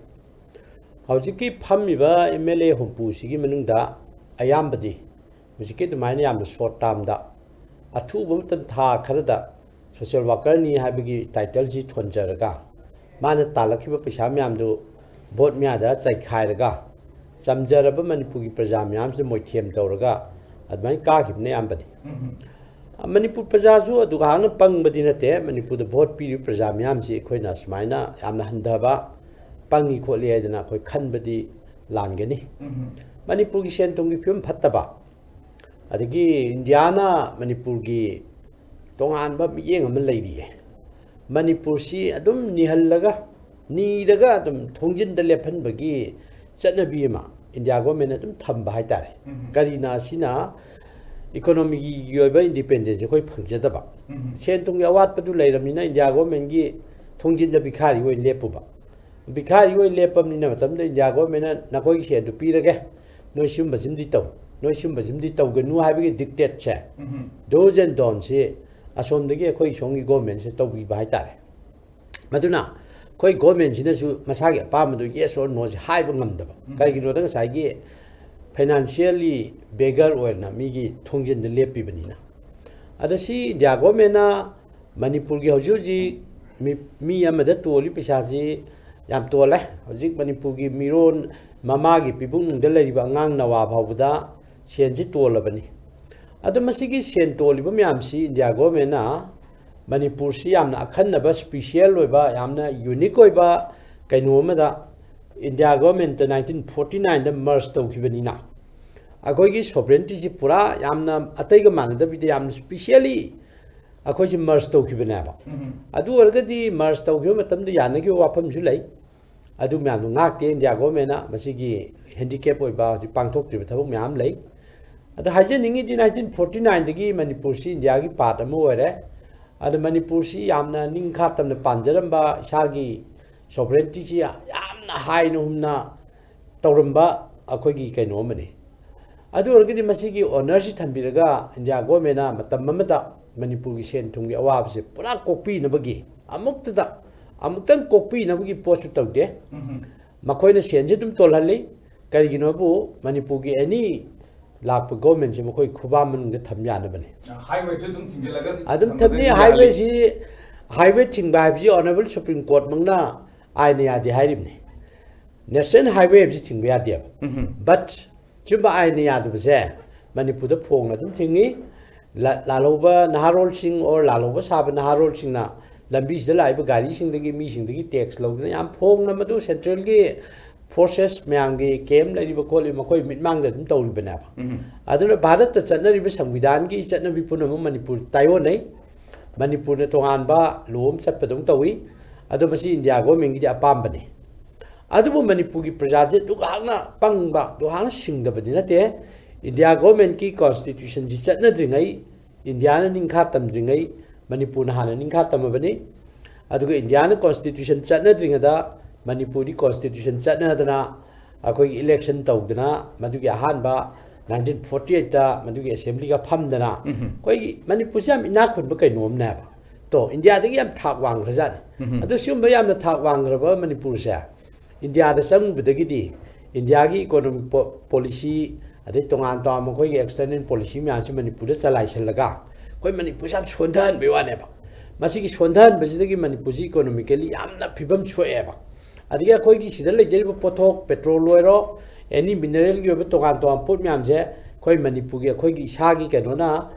ꯍꯧꯖꯤꯛꯀꯤ ꯐꯝꯃꯤꯕ M L A ꯍꯨꯝꯐꯨꯁꯤꯒꯤ ꯃꯅꯨꯡꯗ ꯑꯌꯥꯝꯕꯗꯤ ꯍꯧꯖꯤꯛꯀꯤ ꯑꯗꯨꯃꯥꯏꯅ ꯌꯥꯝꯅ short term ꯗ, ꯑꯊꯨꯕ ꯃꯇꯝ, ꯊꯥ ꯈꯔꯗ social worker ꯅꯤ ꯍꯥꯏꯕꯒꯤ title ꯁꯤ ꯊꯣꯟꯖꯔꯒ, ꯃꯥꯅ ꯇꯥꯜꯂꯛꯈꯤꯕ ꯄꯩꯁꯥ ꯃꯌꯥꯝꯗꯨ vote ꯃꯌꯥꯗ ꯆꯥꯏꯈꯥꯏꯔꯒ, ꯆꯝꯖꯔꯕ ꯃꯅꯤꯄꯨꯔꯒꯤ ꯄ꯭ꯔꯖꯥ ꯃꯌꯥꯝꯁꯤꯗ ꯃꯣꯏꯊꯦꯝ ꯇꯧꯔꯒ ꯑꯗꯨꯃꯥꯏꯅ ꯀꯥꯈꯤꯕꯅ ꯑꯌꯥꯝꯕꯅꯤ꯫ ꯃꯅꯤꯄꯨꯔ ꯄ꯭ꯔꯖꯥꯁꯨ ꯑꯗꯨꯒ ꯍꯥꯟꯅ ꯄꯪꯕꯗꯤ ꯅꯠꯇꯦ꯫ ꯃꯅꯤꯄꯨꯔꯗ vote ꯄꯤꯔꯤꯕ ꯄ꯭ꯔꯖꯥ ꯃꯌꯥꯝꯁꯤ ꯑꯩꯈꯣꯏꯅ ꯁꯨꯃꯥꯏꯅ ꯌꯥꯝꯅ ꯍꯟꯊꯕ, ꯄꯪꯉꯤ ꯈꯣꯠꯂꯤ ꯍꯥꯏꯗꯅ ꯑꯩꯈꯣꯏ ꯈꯟꯕꯗꯤ ꯂꯥꯟꯒꯅꯤ꯫ ꯃꯅꯤꯄꯨꯔꯒꯤ ꯁꯦꯟ ꯊꯨꯝꯒꯤ ꯐꯤꯕꯝ ꯐꯠꯇꯕ, ꯑꯗꯒꯤ ꯏꯟꯗꯤꯌꯥꯅ ꯃꯅꯤꯄꯨꯔꯒꯤ ꯇꯣꯉꯥꯟꯕ ꯃꯤꯠꯌꯦꯡ ꯑꯃ ꯂꯩꯔꯤꯌꯦ꯫ ꯃꯅꯤꯄꯨꯔꯁꯤ ꯑꯗꯨꯝ ꯅꯤꯍꯜꯂꯒ, ꯅꯤꯔꯒ ꯑꯗꯨꯝ ꯊꯣꯡꯖꯤꯟꯗ ꯂꯦꯞꯍꯟꯕꯒꯤ ꯆꯠꯅꯕꯤ ꯑꯃ, ꯏꯟꯗꯤꯌꯥ ꯒꯣꯔꯃꯦꯟꯅ ꯑꯗꯨꯝ ꯊꯝꯕ ꯍꯥꯏꯇꯥꯔꯦ꯫ ꯀꯔꯤꯅ ꯑꯁꯤꯅ ꯏꯀꯣꯅꯣꯃꯤꯒꯤ ꯑꯣꯏꯕ ꯏꯟꯗꯤꯄꯦꯟꯗꯦꯟꯁ ꯑꯩꯈꯣꯏ ꯐꯪꯖꯗꯕ꯫ ꯁꯦꯟ ꯊꯨꯝꯒꯤ ꯑꯋꯥꯠꯄꯗꯨ ꯂꯩꯔꯕꯅꯤꯅ ꯏꯟꯗꯤꯌꯥ ꯒꯣꯔꯃꯦꯟꯒꯤ ꯊꯣꯡꯖꯤꯟꯗ ꯚꯤꯈꯥꯔꯤ ꯑꯣꯏꯅ ꯂꯦꯞꯄꯨꯕ꯫ ꯚꯤꯈꯥꯔꯤ ꯑꯣꯏꯅ ꯂꯦꯞꯄꯕꯅꯤꯅ ꯃꯇꯝꯗ ꯏꯟꯗꯤꯌꯥ ꯒꯣꯔꯃꯦꯟꯅ ꯅꯈꯣꯏꯒꯤ ꯁꯦꯟꯗꯨ ꯄꯤꯔꯒꯦ, ꯅꯣꯏ ꯁꯤꯒꯨꯝꯕꯁꯤꯃꯗꯤ ꯇꯧ, ꯅꯣꯏ ꯁꯤꯒꯨꯝꯕꯁꯤꯃꯗꯤ ꯇꯧꯒꯅꯨ ꯍꯥꯏꯕꯒꯤ ꯗꯤꯛꯇꯦꯠꯁꯦ ꯗꯣꯁ ꯑꯦꯟ ꯗꯣꯟꯁꯤ ꯑꯁꯣꯝꯗꯒꯤ ꯑꯩꯈꯣꯏ ꯁꯣꯝꯒꯤ ꯒꯣꯔꯃꯦꯟꯁꯦ ꯇꯧꯕꯤꯕ ꯍꯥꯏꯇꯥꯔꯦ꯫ ꯑꯗꯨꯅ ꯑꯩꯈꯣꯏ ꯒꯣꯔꯃꯦꯟꯁꯤꯅꯁꯨ ꯃꯁꯥꯒꯤ ꯑꯄꯥꯝꯕꯗꯨ ꯌꯦꯁ ꯑꯣꯔ ꯅꯣꯁꯦ ꯍꯥꯏꯕ ꯉꯝꯗꯕ꯫ ꯀꯩꯒꯤꯅꯣꯗ ꯉꯁꯥꯏꯒꯤ ꯐꯥꯏꯅꯥꯟꯁꯤꯌꯦꯜꯂꯤ ꯕꯦꯒꯔ ꯑꯣꯏꯅ ꯃꯤꯒꯤ ꯊꯣꯡꯖꯤꯟꯗ ꯂꯦꯞꯄꯤꯕꯅꯤꯅ꯫ ꯑꯗꯣ ꯁꯤ ꯏꯟꯗꯤꯌꯥ ꯒꯣꯔꯃꯦꯟꯅ ꯃꯅꯤꯄꯨꯔꯒꯤ ꯍꯧꯖꯤꯛ ꯍꯧꯖꯤꯛ ꯃꯤ, ꯃꯤ ꯑꯃꯗ ꯇꯣꯜꯂꯤ ꯄꯩꯁꯥꯁꯤ ꯌꯥꯝ ꯇꯣꯜꯂꯦ꯫ ꯍꯧꯖꯤꯛ ꯃꯅꯤꯄꯨꯔꯒꯤ ꯃꯤꯔꯣꯟ ꯃꯃꯥꯒꯤ ꯄꯤꯕꯨꯡꯗ ꯂꯩꯔꯤꯕ ꯑꯉꯥꯡ ꯅꯋꯥ ꯐꯥꯎꯕꯗ ꯁꯦꯟꯁꯤ ꯇꯣꯜꯂꯕꯅꯤ꯫ ꯑꯗꯣ ꯃꯁꯤꯒꯤ ꯁꯦꯟ ꯇꯣꯜꯂꯤꯕ ꯃꯌꯥꯝꯁꯤ ꯏꯟꯗꯤꯌꯥ ꯒꯣꯔꯃꯦꯟꯅ ꯃꯅꯤꯄꯨꯔꯁꯤ ꯌꯥꯝꯅ ꯑꯈꯟꯅꯕ, ꯁ꯭ꯄꯤꯁꯤꯌꯦꯜ ꯑꯣꯏꯕ, ꯌꯥꯝꯅ ꯌꯨꯅꯤꯛ ꯑꯣꯏꯕ ꯀꯩꯅꯣ ꯑꯃꯗ ꯏꯟꯗꯤꯌꯥ ꯒꯣꯔꯃꯦꯟꯇ ꯅꯥꯏꯟꯇꯤꯟ ꯐꯣꯔꯇꯤ ꯅꯥꯏꯟꯗ ꯃꯔꯖ ꯇꯧꯈꯤꯕꯅꯤꯅ ꯑꯩꯈꯣꯏꯒꯤ ꯁꯣꯚꯔꯦꯟꯇꯤꯁꯤ ꯄꯨꯔꯥ ꯌꯥꯝꯅ ꯑꯇꯩꯒ ꯃꯥꯟꯅꯗꯕꯤꯗ ꯌꯥꯝꯅ ꯁ꯭ꯄꯤꯁꯤꯌꯦꯜꯂꯤ ꯑꯩꯈꯣꯏꯁꯤ ꯃꯔꯖ ꯇꯧꯈꯤꯕꯅꯦꯕ꯫ ꯑꯗꯨ ꯑꯣꯏꯔꯒꯗꯤ ꯃꯔꯖ ꯇꯧꯈꯤꯕ ꯃꯇꯝꯗ ꯌꯥꯅꯈꯤꯕ ꯋꯥꯐꯝꯁꯨ ꯂꯩ꯫ ꯑꯗꯨ ꯃꯌꯥꯝꯗꯨ ꯉꯥꯛꯇꯦ ꯏꯟꯗꯤꯌꯥ ꯒꯣꯔꯃꯦꯟꯅ꯫ ꯃꯁꯤꯒꯤ ꯍꯦꯟꯗꯤꯀꯦꯞ ꯑꯣꯏꯕ, ꯍꯧꯖꯤꯛ ꯄꯥꯡꯊꯣꯛꯇ꯭ꯔꯤꯕ ꯊꯕꯛ ꯃꯌꯥꯝ ꯂꯩ꯫ ꯑꯗꯣ ꯍꯥꯏꯖꯅꯤꯡꯉꯤꯗꯤ ꯅꯥꯏꯟꯇꯤꯟ ꯐꯣꯔꯇꯤ ꯅꯥꯏꯟꯗꯒꯤ ꯃꯅꯤꯄꯨꯔꯁꯤ ꯏꯟꯗꯤꯌꯥꯒꯤ ꯄꯥꯔꯠ ꯑꯃ ꯑꯣꯏꯔꯦ꯫ ꯑꯗꯣ ꯃꯅꯤꯄꯨꯔꯁꯤ ꯌꯥꯝꯅ ꯅꯤꯡꯈꯥ ꯇꯝꯅ ꯄꯥꯟꯖꯔꯝꯕ, ꯏꯁꯥꯒꯤ ꯁꯣꯚꯔꯦꯟꯇꯤꯁꯤ ꯌꯥꯝꯅ ꯍꯥꯏꯅ ꯍꯨꯝꯅ ꯇꯧꯔꯝꯕ ꯑꯩꯈꯣꯏꯒꯤ ꯀꯩꯅꯣ ꯑꯃꯅꯤ꯫ ꯑꯗꯨ ꯑꯣꯏꯔꯒꯗꯤ ꯃꯁꯤꯒꯤ ꯑꯣꯅꯔꯁꯤ ꯊꯝꯕꯤꯔꯒ ꯏꯟꯗꯤꯌꯥ ꯒꯣꯔꯃꯦꯟꯅ ꯃꯇꯝ ꯑꯃꯗ ꯃꯅꯤꯄꯨꯔꯒꯤ ꯁꯦꯟ ꯊꯨꯝꯒꯤ ꯑꯋꯥꯕꯁꯦ ꯄꯨꯔꯥ ꯀꯣꯛꯄꯤꯅꯕꯒꯤ ꯑꯃꯨꯛꯇꯗ, ꯑꯃꯨꯛꯇꯪ ꯀꯣꯛꯄꯤꯅꯕꯒꯤ ꯄꯣꯠꯁꯨ ꯇꯧꯗꯦ꯫ ꯃꯈꯣꯏꯅ ꯁꯦꯟꯁꯦ ꯑꯗꯨꯝ ꯇꯣꯜꯍꯜꯂꯤ꯫ ꯀꯔꯤꯒꯤꯅꯣꯕꯨ ꯃꯅꯤꯄꯨꯔꯒꯤ ꯑꯦꯅꯤ ꯂꯥꯛꯄ ꯒꯣꯔꯃꯦꯟꯁꯦ ꯃꯈꯣꯏ ꯈꯨꯕꯥꯝ ꯃꯅꯨꯡꯗ ꯊꯝ ꯌꯥꯅꯕꯅꯤ꯫ ꯍꯥꯏꯋꯦꯁꯨ ꯑꯗꯨꯝ ꯊꯤꯡꯖꯤꯜꯂꯒ ꯑꯗꯨꯝ ꯊꯝꯕꯗ ꯊꯝꯅꯤ꯫ ꯌꯥꯔꯤ꯫ ꯍꯥꯏꯋꯦꯁꯤ, ꯍꯥꯏꯋꯦ ꯊꯤꯡꯕ ꯍꯥꯏꯕꯁꯤ ꯑꯣꯅꯔꯦꯕꯜ ꯁꯨꯄ꯭ꯔꯤꯝ ꯀꯣꯔꯠꯃꯛꯅ ꯑꯥꯏꯟꯅ ꯌꯥꯗꯦ ꯍꯥꯏꯔꯤꯕꯅꯤ꯫ ꯅꯦꯁꯅꯦꯜ ꯍꯥꯏꯋꯦ ꯍꯥꯏꯕꯁꯤ ꯊꯤꯡꯕ ꯌꯥꯗꯦꯕ꯫ ꯕꯠ ꯁꯤꯒꯨꯝꯕ ꯑꯥꯏꯟꯅ ꯌꯥꯗꯕꯁꯦ ꯃꯅꯤꯄꯨꯔꯗ ꯐꯣꯡꯅ ꯑꯗꯨꯝ ꯊꯤꯡꯉꯤ꯫ ꯂꯥ-, ꯂꯥꯜꯍꯧꯕ ꯅꯍꯥꯔꯣꯜꯁꯤꯡ ꯑꯣꯔ ꯂꯥꯜꯍꯧꯕ ꯁꯥꯕ ꯅꯍꯥꯔꯣꯜꯁꯤꯡꯅ ꯂꯝꯕꯤꯁꯤꯗ ꯂꯥꯛꯏꯕ ꯒꯥꯔꯤꯁꯤꯡꯗꯒꯤ, ꯃꯤꯁꯤꯡꯗꯒꯤ ꯇꯦꯛꯁ ꯂꯧꯗꯨꯅ ꯌꯥꯝ ꯐꯣꯡꯅ ꯃꯗꯨ ꯁꯦꯟꯇ꯭ꯔꯦꯜꯒꯤ ꯐꯣꯔꯁꯦꯁ ꯃꯌꯥꯝꯒꯤ ꯀꯦꯝ ꯂꯩꯔꯤꯕ ꯈꯣꯠꯂꯤꯕ ꯃꯈꯣꯏ ꯃꯤꯠꯃꯥꯡꯗ ꯑꯗꯨꯝ ꯇꯧꯔꯤꯕꯅꯦꯕ꯫ ꯑꯗꯨꯅ ꯚꯥꯔꯠꯇ ꯆꯠꯅꯔꯤꯕ ꯁꯪꯕꯤꯙꯥꯟꯒꯤ ꯆꯠꯅꯕꯤ ꯄꯨꯝꯅꯃꯛ ꯃꯅꯤꯄꯨꯔ ꯇꯥꯏꯑꯣꯟꯅꯩ꯫ ꯃꯅꯤꯄꯨꯔꯅ ꯇꯣꯉꯥꯟꯕ ꯂꯣ ꯑꯃ ꯆꯠꯄꯗꯧꯅ ꯇꯧꯏ꯫ ꯑꯗꯣ ꯃꯁꯤ ꯏꯟꯗꯤꯌꯥ ꯒꯣꯔꯃꯦꯟꯒꯤꯗꯤ ꯑꯄꯥꯝꯕꯅꯤ꯫ ꯑꯗꯨꯕꯨ ꯃꯅꯤꯄꯨꯔꯒꯤ ꯄ꯭ꯔꯖꯥꯁꯦ ꯑꯗꯨꯛ ꯍꯥꯛꯅ ꯄꯪꯕ, ꯑꯗꯨꯛ ꯍꯥꯛꯅ ꯁꯤꯡꯗꯕꯗꯤ ꯅꯠꯇꯦ꯫ ꯏꯟꯗꯤꯌꯥ ꯒꯣꯔꯃꯦꯟꯠꯀꯤ ꯀꯣꯟꯁꯇꯤꯇ꯭ꯌꯨꯁꯟꯁꯤ ꯆꯠꯅꯗ꯭ꯔꯤꯉꯩ, ꯏꯟꯗꯤꯌꯥꯅ ꯅꯤꯡꯈꯥ ꯇꯝꯗ꯭ꯔꯤꯉꯩ, ꯃꯅꯤꯄꯨꯔꯅ ꯍꯥꯟꯅ ꯅꯤꯡꯈꯥ ꯇꯝꯃꯕꯅꯤ꯫ ꯑꯗꯨꯒ ꯏꯟꯗꯤꯌꯥꯅ ꯀꯣꯟꯁꯇꯤꯇ꯭ꯌꯨꯁꯟ ꯆꯠꯅꯗ꯭ꯔꯤꯉꯩꯗ ꯃꯅꯤꯄꯨꯔꯗꯤ ꯀꯣꯟꯁꯇꯤꯇ꯭ꯌꯨꯁꯟ ꯆꯠꯅꯗꯅ ꯑꯩꯈꯣꯏꯒꯤ ꯏꯂꯦꯛꯁꯟ ꯇꯧꯗꯅ, ꯃꯗꯨꯒꯤ ꯑꯍꯥꯟꯕ ꯅꯥꯏꯟꯇꯤꯟ ꯐꯣꯔꯇꯤ ꯑꯩꯠꯇ ꯃꯗꯨꯒꯤ ꯑꯦꯁꯦꯝꯕ꯭ꯂꯤꯒ ꯐꯝꯗꯅ, ꯎꯝꯍꯨꯝ꯫ ꯑꯩꯈꯣꯏꯒꯤ ꯃꯅꯤꯄꯨꯔꯁꯦ ꯌꯥꯝ ꯏꯅꯥꯛ ꯈꯨꯟꯕ ꯀꯩꯅꯣꯝꯅꯦꯕ꯫ ꯇꯣ, ꯏꯟꯗꯤꯌꯥꯗꯒꯤ ꯌꯥꯝ ꯊꯥꯛ ꯋꯥꯡꯈ꯭ꯔꯖꯥꯠꯅꯤ꯫ ꯎꯝꯍꯨꯝ꯫ ꯑꯗꯨ ꯁꯤꯒꯨꯝꯕ ꯌꯥꯝꯅ ꯊꯥꯛ ꯋꯥꯡꯈ꯭ꯔꯕ ꯃꯅꯤꯄꯨꯔꯁꯦ, ꯏꯟꯗꯤꯌꯥꯗ ꯆꯪꯉꯨꯕꯗꯒꯤꯗꯤ ꯏꯟꯗꯤꯌꯥꯒꯤ ꯏꯀꯣꯅꯣꯃꯤꯛ ꯄꯣ-, ꯄꯣꯂꯤꯁꯤ, ꯑꯗꯩ ꯇꯣꯉꯥꯟ ꯇꯣꯉꯥꯟꯕ ꯑꯩꯈꯣꯏꯒꯤ ꯑꯦꯛꯁꯇꯔꯅꯦꯜ ꯄꯣꯂꯤꯁꯤ ꯃꯌꯥꯝꯁꯤ ꯃꯅꯤꯄꯨꯔꯗ ꯆꯂꯥꯏꯁꯜꯂꯒ ꯑꯩꯈꯣꯏ ꯃꯅꯤꯄꯨꯔꯁꯦ ꯌꯥꯝ ꯁꯣꯟꯊꯍꯟꯕꯩ ꯋꯥꯅꯦꯕ꯫ ꯃꯁꯤꯒꯤ ꯁꯣꯟꯊꯍꯟꯕꯁꯤꯗꯒꯤ ꯃꯅꯤꯄꯨꯔꯁꯤ ꯏꯀꯣꯅꯣꯃꯤꯀꯦꯜꯂꯤ ꯌꯥꯝꯅ ꯐꯤꯕꯝ ꯁꯣꯛꯑꯦꯕ꯫ ꯑꯗꯒꯤ ꯑꯩꯈꯣꯏꯒꯤ ꯁꯤꯗ ꯂꯩꯖꯔꯤꯕ ꯄꯣꯠꯊꯣꯛ, ꯄꯦꯇ꯭ꯔꯣꯜ ꯑꯣꯏꯔꯣ, ꯑꯦꯅꯤ ꯃꯤꯅꯔꯦꯜꯒꯤ ꯑꯣꯏꯕ ꯇꯣꯉꯥꯟ ꯇꯣꯉꯥꯟꯕ ꯄꯣꯠ ꯃꯌꯥꯝꯁꯦ ꯑꯩꯈꯣꯏ ꯃꯅꯤꯄꯨꯔꯒꯤ, ꯑꯩꯈꯣꯏꯒꯤ ꯏꯁꯥꯒꯤ ꯀꯩꯅꯣꯅ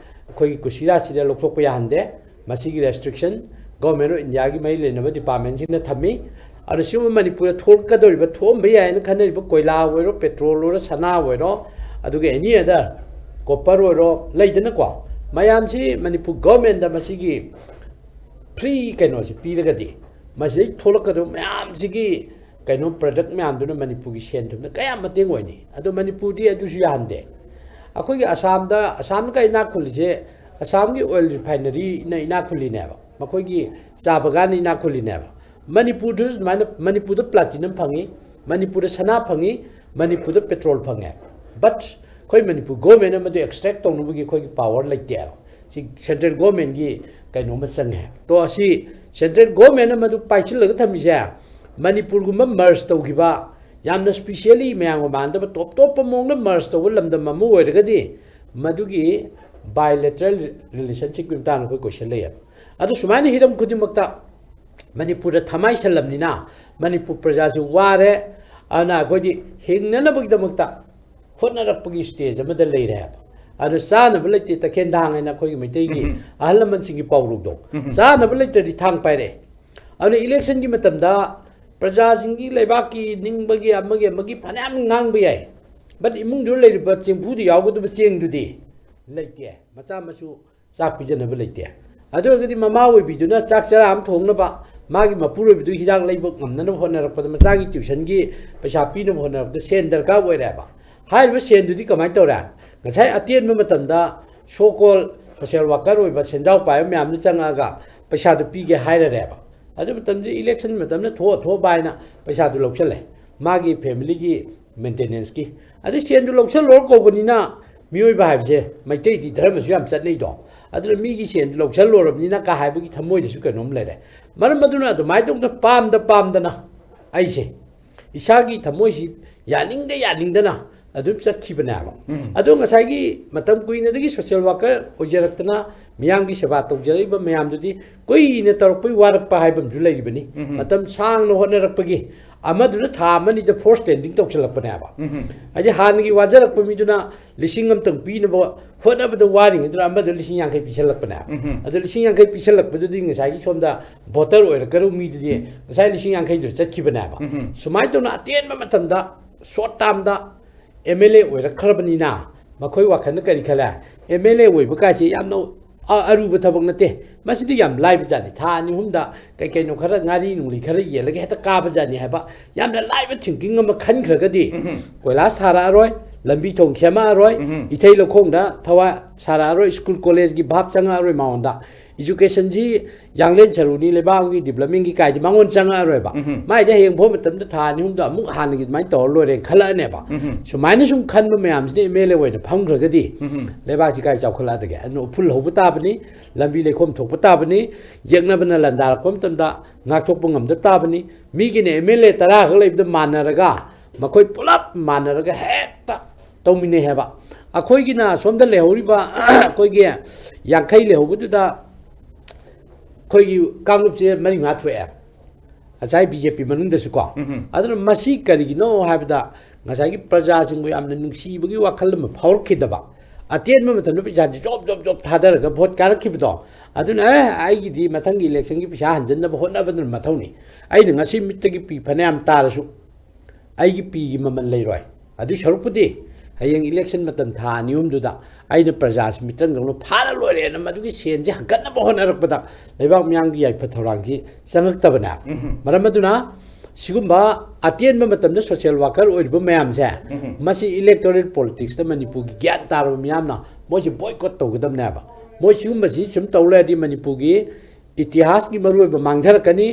ꯑꯩꯈꯣꯏꯒꯤ ꯀꯨꯁꯤꯔꯥꯁꯤꯗ ꯂꯧꯊꯣꯛꯄ ꯌꯥꯍꯟꯗꯦ꯫ ꯃꯁꯤꯒꯤ ꯔꯦꯁꯇ꯭ꯔꯤꯛꯁꯟ ꯒꯣꯔꯃꯦꯟ ꯑꯣꯐ ꯏꯟꯗꯤꯌꯥꯒꯤ ꯃꯔꯤ ꯂꯩꯅꯕ ꯗꯤꯄꯥꯔꯠꯃꯦꯟꯁꯤꯡꯅ ꯊꯝꯃꯤ꯫ ꯑꯗꯨꯅ ꯁꯤꯒꯨꯝꯕ ꯃꯅꯤꯄꯨꯔꯗ ꯊꯣꯛꯀꯗꯧꯔꯤꯕ, ꯊꯣꯛꯑꯝꯕ ꯌꯥꯏꯅ ꯈꯟꯅꯔꯤꯕ ꯀꯣꯏꯂꯥ ꯑꯣꯏꯔꯣ, ꯄꯦꯇ꯭ꯔꯣꯜ ꯑꯣꯏꯔꯣ, ꯁꯅꯥ ꯑꯣꯏꯔꯣ, ꯑꯗꯨꯒ ꯑꯦꯅꯤ ꯑꯗꯔ, ꯀꯣꯄꯔ ꯑꯣꯏꯔꯣ, ꯂꯩꯗꯅꯀꯣ, ꯃꯌꯥꯝꯁꯤ ꯃꯅꯤꯄꯨꯔ ꯒꯣꯔꯃꯦꯟꯗ ꯃꯁꯤꯒꯤ ꯐ꯭ꯔꯤ ꯀꯩꯅꯣꯁꯤ ꯄꯤꯔꯒꯗꯤ ꯃꯁꯤꯗꯩ ꯊꯣꯛꯂꯛꯀꯗꯧꯕ ꯃꯌꯥꯝꯁꯤꯒꯤ ꯀꯩꯅꯣ ꯄ꯭ꯔꯗꯛ ꯃꯌꯥꯝꯗꯨꯅ ꯃꯅꯤꯄꯨꯔꯒꯤ ꯁꯦꯟ ꯊꯨꯝꯗ ꯀꯌꯥꯝ ꯃꯇꯦꯡ ꯑꯣꯏꯅꯤ꯫ ꯑꯗꯣ ꯃꯅꯤꯄꯨꯔꯗꯤ ꯑꯗꯨꯁꯨ ꯌꯥꯍꯟꯗꯦ꯫ ꯑꯩꯈꯣꯏꯒꯤ ꯑꯁꯥꯝꯗ, ꯑꯁꯥꯝꯅ ꯀꯩ ꯏꯅꯥꯛ ꯈꯨꯜꯂꯤꯁꯦ, ꯑꯁꯥꯝꯒꯤ ꯑꯣꯏꯜ ꯔꯤꯐꯥꯏꯅꯔꯤꯅ ꯏꯅꯥꯛ ꯈꯨꯜꯂꯤꯅꯦꯕ, ꯃꯈꯣꯏꯒꯤ ꯆꯥ ꯕꯒꯥꯟꯅ ꯏꯅꯥꯛ ꯈꯨꯜꯂꯤꯅꯦꯕ꯫ ꯃꯅꯤꯄꯨꯔꯗꯁꯨ ꯑꯗꯨꯃꯥꯏꯅ, ꯃꯅꯤꯄꯨꯔꯗ ꯄ꯭ꯂꯥꯇꯤꯅꯝ ꯐꯪꯉꯤ, ꯃꯅꯤꯄꯨꯔꯗ ꯁꯅꯥ ꯐꯪꯉꯤ, ꯃꯅꯤꯄꯨꯔꯗ ꯄꯦꯇ꯭ꯔꯣꯜ ꯐꯪꯉꯦ꯫ ꯕꯠ ꯑꯩꯈꯣꯏ ꯃꯅꯤꯄꯨꯔ ꯒꯣꯔꯃꯦꯟꯅ ꯃꯗꯨ ꯑꯦꯛꯁꯇ꯭ꯔꯦꯛ ꯇꯧꯅꯕꯒꯤ ꯑꯩꯈꯣꯏꯒꯤ ꯄꯥꯋꯔ ꯂꯩꯇꯦꯕ꯫ ꯁꯤ ꯁꯦꯟꯇ꯭ꯔꯦꯜ ꯒꯣꯔꯃꯦꯟꯒꯤ ꯀꯩꯅꯣꯝꯃ ꯆꯪꯉꯦ꯫ ꯇꯣ, ꯑꯁꯤ ꯁꯦꯟꯇ꯭ꯔꯦꯜ ꯒꯣꯔꯃꯦꯟꯅ ꯃꯗꯨ ꯄꯥꯏꯁꯤꯜꯂꯒ ꯊꯝꯃꯤꯁꯦ, ꯃꯅꯤꯄꯨꯔꯒꯨꯝꯕ ꯃꯔꯖ ꯇꯧꯈꯤꯕ, ꯌꯥꯝꯅ ꯁ꯭ꯄꯤꯁꯤꯌꯦꯜꯂꯤ ꯃꯌꯥꯝꯒ ꯃꯥꯟꯅꯗꯕ ꯇꯣꯞ ꯇꯣꯞꯄ ꯃꯑꯣꯡꯗ ꯃꯔꯖ ꯇꯧꯕ ꯂꯝꯗꯝ ꯑꯃ ꯑꯣꯏꯔꯒꯗꯤ ꯃꯗꯨꯒꯤ ꯕꯥꯏꯂꯦꯇꯔꯦꯜ ꯔꯤꯂꯦꯁꯟꯁꯤꯞꯀꯤ ꯃꯇꯥꯡꯗ ꯑꯩꯈꯣꯏ ꯀꯣꯏꯁꯟ ꯂꯩꯌꯦꯕ꯫ ꯑꯗꯨ ꯁꯨꯃꯥꯏꯅ ꯍꯤꯔꯝ ꯈꯨꯗꯤꯡꯃꯛꯇ ꯃꯅꯤꯄꯨꯔꯗ ꯊꯃꯥꯏꯁꯜꯂꯝꯅꯤꯅ ꯃꯅꯤꯄꯨꯔ ꯄ꯭ꯔꯖꯥꯁꯤ ꯋꯥꯔꯦ꯫ ꯑꯗꯨꯅ ꯑꯩꯈꯣꯏꯗꯤ ꯍꯤꯡꯅꯅꯕꯒꯤꯗꯃꯛꯇ ꯍꯣꯠꯅꯔꯛꯄꯒꯤ ꯁ꯭ꯇꯦꯖ ꯑꯃꯗ ꯂꯩꯔꯦ ꯍꯥꯏꯕ꯫ ꯑꯗꯨ ꯆꯥꯅꯕ ꯂꯩꯇꯦ, ꯇꯈꯦꯟ ꯊꯥꯡ ꯍꯥꯏꯅ ꯑꯩꯈꯣꯏꯒꯤ ꯃꯩꯇꯩꯒꯤ ꯎꯝ꯫ ꯑꯍꯜ ꯂꯃꯟꯁꯤꯡꯒꯤ ꯄꯥꯎꯔꯧꯗꯣ, ꯎꯝ꯫ ꯆꯥꯅꯕ ꯂꯩꯇ꯭ꯔꯗꯤ ꯊꯥꯡ ꯄꯥꯏꯔꯛꯑꯦ꯫ ꯑꯗꯨꯅ ꯏꯂꯦꯛꯁꯟꯒꯤ ꯃꯇꯝꯗ ꯄ꯭ꯔꯖꯥꯁꯤꯡꯒꯤ, ꯂꯩꯕꯥꯛꯀꯤ ꯅꯤꯡꯕꯒꯤ, ꯑꯃꯒꯤ ꯑꯃꯒꯤ ꯐꯅꯌꯥꯝ ꯉꯥꯡꯕ ꯌꯥꯏ, ꯕꯠ ꯏꯃꯨꯡꯗꯨꯗ ꯂꯩꯔꯤꯕ ꯆꯦꯡꯐꯨꯗ ꯌꯥꯎꯒꯗꯕ ꯆꯦꯡꯗꯨꯗꯤ ꯂꯩꯇꯦ, ꯃꯆꯥ ꯃꯁꯨ ꯆꯥꯛ ꯄꯤꯖꯅꯕ ꯂꯩꯇꯦ꯫ ꯑꯗꯨ ꯑꯣꯏꯔꯒꯗꯤ ꯃꯃꯥ ꯑꯣꯏꯕꯤꯗꯨꯅ ꯆꯥꯛ ꯆꯔꯥ ꯑꯃ ꯊꯣꯡꯅꯕ, ꯃꯥꯒꯤ ꯃꯄꯨꯔꯣꯏꯕꯗꯨ ꯍꯤꯗꯥꯛ ꯂꯩꯕ ꯉꯝꯅꯅꯕ ꯍꯣꯠꯅꯔꯛꯄꯗ, ꯃꯆꯥꯒꯤ ꯇ꯭ꯌꯨꯁꯟꯒꯤ ꯄꯩꯁꯥ ꯄꯤꯅꯕ ꯍꯣꯠꯅꯔꯛꯄꯗ ꯁꯦꯟ ꯗꯔꯀꯥꯔ ꯑꯣꯏꯔꯦꯕ꯫ ꯍꯥꯏꯔꯤꯕ ꯁꯦꯟꯗꯨꯗꯤ ꯀꯃꯥꯏꯅ ꯇꯧꯔꯦ? ꯉꯁꯥꯏ ꯑꯇꯦꯟꯕ ꯃꯇꯝꯗ ꯁꯣ ꯀꯣꯜ ꯁꯣꯁꯦꯜ ꯋꯥꯀꯔ ꯑꯣꯏꯕ ꯁꯦꯟꯖꯥꯎ ꯄꯥꯏꯕ ꯃꯌꯥꯝꯗꯨ ꯆꯪꯉꯛꯑꯒ ꯄꯩꯁꯥꯗꯨ ꯄꯤꯒꯦ ꯍꯥꯏꯔꯔꯦꯕ꯫ ꯑꯗꯨ ꯃꯇꯝꯗ ꯏꯂꯦꯛꯁꯟ ꯃꯇꯝꯗ ꯊꯣꯛꯑ ꯊꯣꯛꯑꯕ ꯍꯥꯏꯅ ꯄꯩꯁꯥꯗꯨ ꯂꯧꯁꯜꯂꯦ, ꯃꯥꯒꯤ ꯐꯦꯃꯤꯂꯤꯒꯤ ꯃꯦꯟꯇꯦꯅꯦꯟꯁꯀꯤ꯫ ꯑꯗꯩ ꯁꯦꯟꯗꯨ ꯂꯧꯁꯜꯂꯨꯔ ꯀꯧꯕꯅꯤꯅ, ꯃꯤꯑꯣꯏꯕ ꯍꯥꯏꯕꯁꯦ ꯃꯩꯇꯩꯗꯤ ꯙꯔꯃꯁꯨ ꯌꯥꯝ ꯆꯠꯅꯩꯗꯣ꯫ ꯑꯗꯨꯅ ꯃꯤꯒꯤ ꯁꯦꯟꯗꯨ ꯂꯧꯁꯜꯂꯨꯔꯕꯅꯤꯅ ꯀꯥ ꯍꯥꯏꯕꯒꯤ ꯊꯃꯣꯏꯗꯁꯨ ꯀꯩꯅꯣꯝ ꯂꯩꯔꯦ꯫ ꯃꯔꯝ ꯑꯗꯨꯅ ꯑꯗꯨꯃꯥꯏꯅ ꯇꯧꯗꯅ ꯄꯥꯝꯗ ꯄꯥꯝꯗꯅ ꯑꯩꯁꯦ ꯏꯁꯥꯒꯤ ꯊꯃꯣꯏꯁꯤ ꯌꯥꯅꯤꯡꯗ ꯌꯥꯅꯤꯡꯗꯅ ꯑꯗꯨꯝ ꯆꯠꯈꯤꯕꯅꯦꯕ꯫ ꯎꯝ꯫ ꯑꯗꯣ ꯉꯁꯥꯏꯒꯤ ꯃꯇꯝ ꯀꯨꯏꯅꯗꯒꯤ ꯁꯣꯁꯦꯜ ꯋꯥꯀꯔ ꯑꯣꯏꯖꯔꯛꯇꯅ ꯃꯤꯌꯥꯝꯒꯤ ꯁꯦꯕꯥ ꯇꯧꯖꯔꯛꯏꯕ ꯃꯌꯥꯝꯗꯨꯗꯤ ꯀꯨꯏꯅ ꯇꯧꯔꯛꯄꯩ ꯋꯥꯔꯛꯄ ꯍꯥꯏꯕ ꯑꯃꯁꯨ ꯂꯩꯔꯤꯕꯅꯤ꯫ ꯎꯝ꯫ ꯃꯇꯝ ꯁꯥꯡꯅ ꯍꯣꯠꯅꯔꯛꯄꯒꯤ ꯑꯃꯗꯨꯅ ꯊꯥ ꯑꯃꯅꯤꯗ ꯐꯣꯔꯁ ꯇ꯭ꯔꯦꯅꯤꯡ ꯇꯧꯁꯜꯂꯛꯄꯅꯦꯕ꯫ ꯎꯝ꯫ ꯍꯥꯏꯗꯤ ꯍꯥꯟꯅꯒꯤ ꯋꯥꯖꯔꯛꯄ ꯃꯤꯗꯨꯅ ꯂꯤꯁꯤꯡ ꯑꯃꯇꯪ ꯄꯤꯅꯕ ꯍꯣꯠꯅꯕꯗ ꯋꯥꯔꯤꯉꯩꯗꯨꯅ ꯑꯃꯗ ꯂꯤꯁꯤꯡ ꯌꯥꯡꯈꯩ ꯄꯤꯁꯜꯂꯛꯄꯅꯦꯕ꯫ ꯎꯝ꯫ ꯑꯗꯨ ꯂꯤꯁꯤꯡ ꯌꯥꯡꯈꯩ ꯄꯤꯁꯜꯂꯛꯄꯗꯨꯗꯤ ꯉꯁꯥꯏꯒꯤ ꯁꯣꯝꯗ ꯚꯣꯇꯔ ꯑꯣꯏꯔꯛꯀꯗꯧꯕ ꯃꯤꯗꯨꯗꯤ ꯉꯁꯥꯏ ꯂꯤꯁꯤꯡ ꯌꯥꯡꯈꯩꯗꯨ ꯆꯠꯈꯤꯕꯅꯦꯕ꯫ ꯎꯝ꯫ ꯁꯨꯃꯥꯏꯅ ꯇꯧꯅ ꯑꯇꯦꯟꯕ ꯃꯇꯝꯗ ꯁꯣꯔꯠ ꯇꯥꯝꯗ ꯑꯦꯝ ꯑꯦꯜ ꯑꯦ ꯑꯣꯏꯔꯛꯈ꯭ꯔꯕꯅꯤꯅ ꯃꯈꯣꯏ ꯋꯥꯈꯜꯗ ꯀꯔꯤ ꯈꯜꯂꯦ? ꯑꯦꯝ ꯑꯦꯜ ꯑꯦ ꯑꯣꯏꯕ ꯀꯥꯏꯁꯦ ꯌꯥꯝꯅ ꯑ-, ꯑꯔꯨꯕ ꯊꯕꯛ ꯅꯠꯇꯦ꯫ ꯃꯁꯤꯗꯤ ꯌꯥꯝ ꯂꯥꯏꯕ ꯖꯥꯠꯅꯤ꯫ ꯊꯥ ꯑꯅꯤ ꯑꯍꯨꯝꯗ ꯀꯩ ꯀꯩꯅꯣ ꯈꯔ ꯉꯥꯔꯤ ꯅꯨꯡꯂꯤ ꯈꯔ ꯌꯦꯜꯂꯒ ꯍꯦꯛꯇ ꯀꯥꯕ ꯖꯥꯠꯅꯤ ꯍꯥꯏꯕ ꯌꯥꯝꯅ ꯂꯥꯏꯕ ꯊꯤꯡꯀꯤꯡ ꯑꯃ ꯈꯟꯈ꯭ꯔꯒꯗꯤ ꯎꯝ꯫ ꯀꯣꯏꯂꯥꯁ ꯊꯥꯔꯛꯑꯔꯣꯏ, ꯂꯝꯕꯤ ꯊꯣꯡ ꯁꯦꯝꯃꯛꯑꯔꯣꯏ, ꯎꯝ꯫ ꯏꯊꯩ ꯂꯧꯈꯣꯡꯗ ꯊꯋꯥ ꯁꯥꯔꯛꯑꯔꯣꯏ, ꯁ꯭ꯀꯨꯜ ꯀꯣꯂꯦꯖꯀꯤ ꯚꯥꯞ ꯆꯪꯉꯛꯑꯔꯣꯏ ꯃꯉꯣꯟꯗ꯫ ꯏꯖꯨꯀꯦꯁꯟꯁꯤ ꯌꯥꯡꯂꯦꯟ ꯁꯔꯨꯅꯤ ꯂꯩꯕꯥꯛ ꯑꯃꯒꯤ ꯗꯤꯕ꯭ꯂꯞꯃꯦꯟꯒꯤ ꯀꯥꯏꯗꯤ ꯃꯉꯣꯟ ꯆꯪꯉꯛꯑꯔꯣꯏꯕ꯫ ꯎꯝ꯫ ꯃꯥꯏꯗꯤ ꯍꯌꯦꯡ ꯐꯥꯎ ꯃꯇꯝꯗ ꯊꯥ ꯑꯅꯤ ꯑꯍꯨꯝꯗ ꯑꯃꯨꯛ ꯍꯥꯟꯅꯒꯤ ꯑꯗꯨꯃꯥꯏꯅ ꯇꯧꯔ ꯂꯣꯏꯔꯦꯅ ꯈꯜꯂꯛꯑꯅꯦꯕ꯫ ꯎꯝ꯫ ꯁꯨꯃꯥꯏꯅ ꯁꯨꯝ ꯈꯟꯕ ꯃꯌꯥꯝꯁꯤꯅ ꯑꯦꯝ ꯑꯦꯜ ꯑꯦ ꯑꯣꯏꯅ ꯐꯝꯈ꯭ꯔꯒꯗꯤ ꯎꯝ꯫ ꯂꯩꯕꯥꯛꯁꯤ ꯀꯥꯏ ꯆꯥꯎꯈꯠꯂꯛꯑꯗꯒꯦ? ꯑꯗꯨꯅ ꯎꯐꯨꯜ ꯍꯧꯕ ꯇꯥꯕꯅꯤ, ꯂꯝꯕꯤ ꯂꯩꯈꯣꯝ ꯊꯣꯛꯄ ꯇꯥꯕꯅꯤ, ꯌꯦꯛꯅꯕꯅ ꯂꯥꯟꯗꯥꯔꯛꯄ ꯃꯇꯝꯗ ꯉꯥꯛꯊꯣꯛꯄ ꯉꯝꯗ ꯇꯥꯕꯅꯤ꯫ ꯃꯤꯒꯤꯅ ꯑꯦꯝ ꯑꯦꯜ ꯑꯦ ꯇꯔꯥ ꯈꯛ ꯂꯩꯕꯗ ꯃꯥꯟꯅꯔꯒ ꯃꯈꯣꯏ ꯄꯨꯂꯞ ꯃꯥꯟꯅꯔꯒ ꯍꯦꯛꯇ ꯇꯧꯃꯤꯟꯅꯩ ꯍꯥꯏꯕ꯫ ꯑꯩꯈꯣꯏꯒꯤꯅ ꯁꯣꯝꯗ ꯂꯩꯍꯧꯔꯤꯕ ꯑꯩꯈꯣꯏꯒꯤ ꯌꯥꯡꯈꯩ ꯂꯩꯍꯧꯕꯗꯨꯗ ꯑꯩꯈꯣꯏꯒꯤ ꯀꯥꯡꯂꯨꯞꯁꯦ ꯃꯔꯤ ꯃꯉꯥ ꯊꯣꯛꯑꯦ, ꯉꯁꯥꯏ ꯕꯤ ꯖꯦ ꯄꯤ ꯃꯅꯨꯡꯗꯁꯨꯀꯣ꯫ ꯎꯝ꯫ ꯑꯗꯨꯅ ꯃꯁꯤ ꯀꯔꯤꯒꯤꯅꯣ ꯍꯥꯏꯕꯗ ꯉꯁꯥꯏꯒꯤ ꯄ꯭ꯔꯖꯥꯁꯤꯡꯕꯨ ꯌꯥꯝꯅ ꯅꯨꯡꯁꯤꯕꯒꯤ ꯋꯥꯈꯜ ꯑꯃ ꯐꯥꯎꯔꯛꯈꯤꯗꯕ, ꯑꯇꯦꯟꯕ ꯃꯇꯝꯗ ꯄꯩꯁꯥꯁꯦ ꯖꯣꯕ ꯖꯣꯕ ꯖꯣꯕ ꯊꯥꯗꯔꯒ ꯚꯣꯠ ꯀꯥꯔꯛꯈꯤꯕꯗꯣ꯫ ꯑꯗꯨꯅ ꯑꯦ, ꯑꯩꯒꯤꯗꯤ ꯃꯊꯪꯒꯤ ꯏꯂꯦꯛꯁꯟꯒꯤ ꯄꯩꯁꯥ ꯍꯟꯖꯤꯟꯅꯕ ꯍꯣꯠꯅꯕꯗꯨꯅ ꯃꯊꯧꯅꯤ, ꯑꯩꯅ ꯉꯁꯤ ꯃꯤꯠꯇꯒꯤ ꯄꯤ ꯐꯅꯌꯥꯝ ꯇꯥꯔꯁꯨ ꯑꯩꯒꯤ ꯄꯤꯒꯤ ꯃꯃꯜ ꯂꯩꯔꯣꯏ꯫ ꯑꯗꯨꯏ ꯁꯔꯨꯛꯄꯨꯗꯤ ꯍꯌꯦꯡ ꯏꯂꯦꯛꯁꯟ ꯃꯇꯝ ꯊꯥ ꯑꯅꯤ ꯑꯍꯨꯝꯗꯨꯗ ꯑꯩꯅ ꯄ꯭ꯔꯖꯥꯁꯤ ꯃꯤꯇ꯭ꯔꯪ ꯇꯧꯅ ꯐꯥꯔ ꯂꯣꯏꯔꯦꯅ ꯃꯗꯨꯒꯤ ꯁꯦꯟꯁꯦ ꯍꯪꯒꯠꯅꯕ ꯍꯣꯠꯅꯔꯛꯄꯗ ꯂꯩꯕꯥꯛ ꯃꯤꯌꯥꯝꯒꯤ ꯌꯥꯏꯐ ꯊꯧꯔꯥꯡꯁꯤ ꯆꯪꯉꯛꯇꯕꯅꯦ꯫ ꯃꯔꯝ ꯑꯗꯨꯅ ꯁꯤꯒꯨꯝꯕ ꯑꯇꯦꯟꯕ ꯃꯇꯝꯗ ꯁꯣꯁꯤꯌꯦꯜ ꯋꯥꯀꯔ ꯑꯣꯏꯔꯤꯕ ꯃꯌꯥꯝꯁꯦ, ꯃꯁꯤ ꯏꯂꯦꯛꯇꯣꯔꯦꯜ ꯄꯣꯂꯤꯇꯤꯛꯁꯇ ꯃꯅꯤꯄꯨꯔꯒꯤ ꯒ꯭ꯌꯥꯟ ꯇꯥꯔꯕ ꯃꯤꯌꯥꯝꯅ ꯃꯣꯏꯁꯤ ꯕꯣꯏꯀꯣꯠ ꯇꯧꯒꯗꯕꯅꯦꯕ꯫ ꯃꯣꯏ ꯁꯤꯒꯨꯝꯕꯁꯤ ꯁꯨꯝ ꯇꯧ ꯂꯩꯔꯗꯤ ꯃꯅꯤꯄꯨꯔꯒꯤ ꯏꯇꯤꯍꯥꯁꯀꯤ ꯃꯔꯨꯑꯣꯏꯕ ꯃꯥꯡꯊꯔꯛꯀꯅꯤ꯫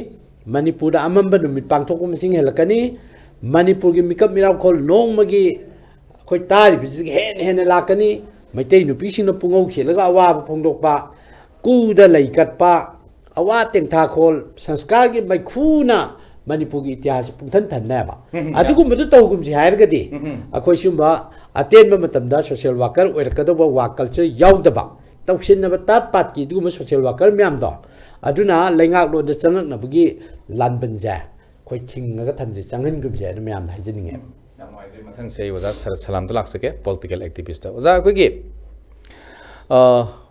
ꯃꯅꯤꯄꯨꯔꯗ ꯑꯃꯝꯕ ꯅꯨꯃꯤꯠ ꯄꯥꯡꯊꯣꯛꯄ ꯃꯁꯤꯡ ꯍꯦꯜꯂꯛꯀꯅꯤ꯫ ꯃꯅꯤꯄꯨꯔꯒꯤ ꯃꯤꯀꯞ ꯃꯤꯔꯥꯎꯈꯣꯜ ꯅꯣꯡꯃꯒꯤ ꯑꯩꯈꯣꯏ ꯇꯥꯔꯤꯕꯁꯤꯗꯒꯤ ꯍꯦꯟꯅ ꯍꯦꯟꯅ ꯂꯥꯛꯀꯅꯤ꯫ ꯃꯩꯇꯩ ꯅꯨꯄꯤꯁꯤꯡꯅ ꯄꯨꯡꯉꯧ ꯈꯦꯠꯂꯒ ꯑꯋꯥꯕ ꯐꯣꯡꯗꯣꯛꯄ, ꯀꯨꯗ ꯂꯩ ꯀꯠꯄ, ꯑꯋꯥ ꯇꯦꯡꯊꯥꯈꯣꯜ, ꯁꯪꯁꯀꯥꯔꯒꯤ ꯃꯩꯈꯨꯅ ꯃꯅꯤꯄꯨꯔꯒꯤ ꯏꯇꯤꯍꯥꯁꯁꯦ ꯄꯨꯡꯊꯟ ꯊꯟꯅꯦꯕ꯫ ꯑꯗꯨꯒꯨꯝꯕꯗꯨ ꯇꯧꯒꯨꯝꯁꯤ ꯍꯥꯏꯔꯒꯗꯤ ꯑꯩꯈꯣꯏ ꯁꯤꯒꯨꯝꯕ ꯑꯇꯦꯟꯕ ꯃꯇꯝꯗ ꯁꯣꯁꯤꯌꯦꯜ ꯋꯥꯀꯔ ꯑꯣꯏꯔꯛꯀꯗꯧꯕ ꯋꯥꯔꯛ ꯀꯜꯆꯔ ꯌꯥꯎꯗꯕ, ꯇꯧꯁꯤꯟꯅꯕ ꯇꯥꯠ ꯄꯥꯠꯀꯤ ꯑꯗꯨꯒꯨꯝꯕ ꯁꯣꯁꯤꯌꯦꯜ ꯋꯥꯀꯔ ꯃꯌꯥꯝꯗꯣ, ꯑꯗꯨꯅ ꯂꯩꯉꯥꯛꯂꯣꯟꯗ ꯆꯪꯉꯛꯅꯕꯒꯤ ꯂꯥꯟꯕꯟꯁꯦ ꯑꯩꯈꯣꯏ ꯊꯤꯡꯉꯒ ꯊꯝꯁꯦ, ꯆꯪꯍꯟꯒꯨꯝꯁꯦ ꯍꯥꯏꯅ ꯃꯌꯥꯝꯗ ꯍꯥꯏꯖꯅꯤꯡꯉꯦ꯫ ꯌꯥꯝ ꯅꯨꯡꯉꯥꯏꯖꯔꯦ꯫ ꯃꯊꯪꯁꯦ ꯑꯩ ꯑꯣꯖꯥ ꯁꯔ ꯁꯂꯥꯝꯗ ꯂꯥꯛꯆꯒꯦ, ꯄꯣꯂꯤꯇꯤꯀꯦꯜ ꯑꯦꯛꯇꯤꯚꯤꯁꯇ꯫ ꯑꯣꯖꯥ, ꯑꯩꯈꯣꯏꯒꯤ, ꯑ,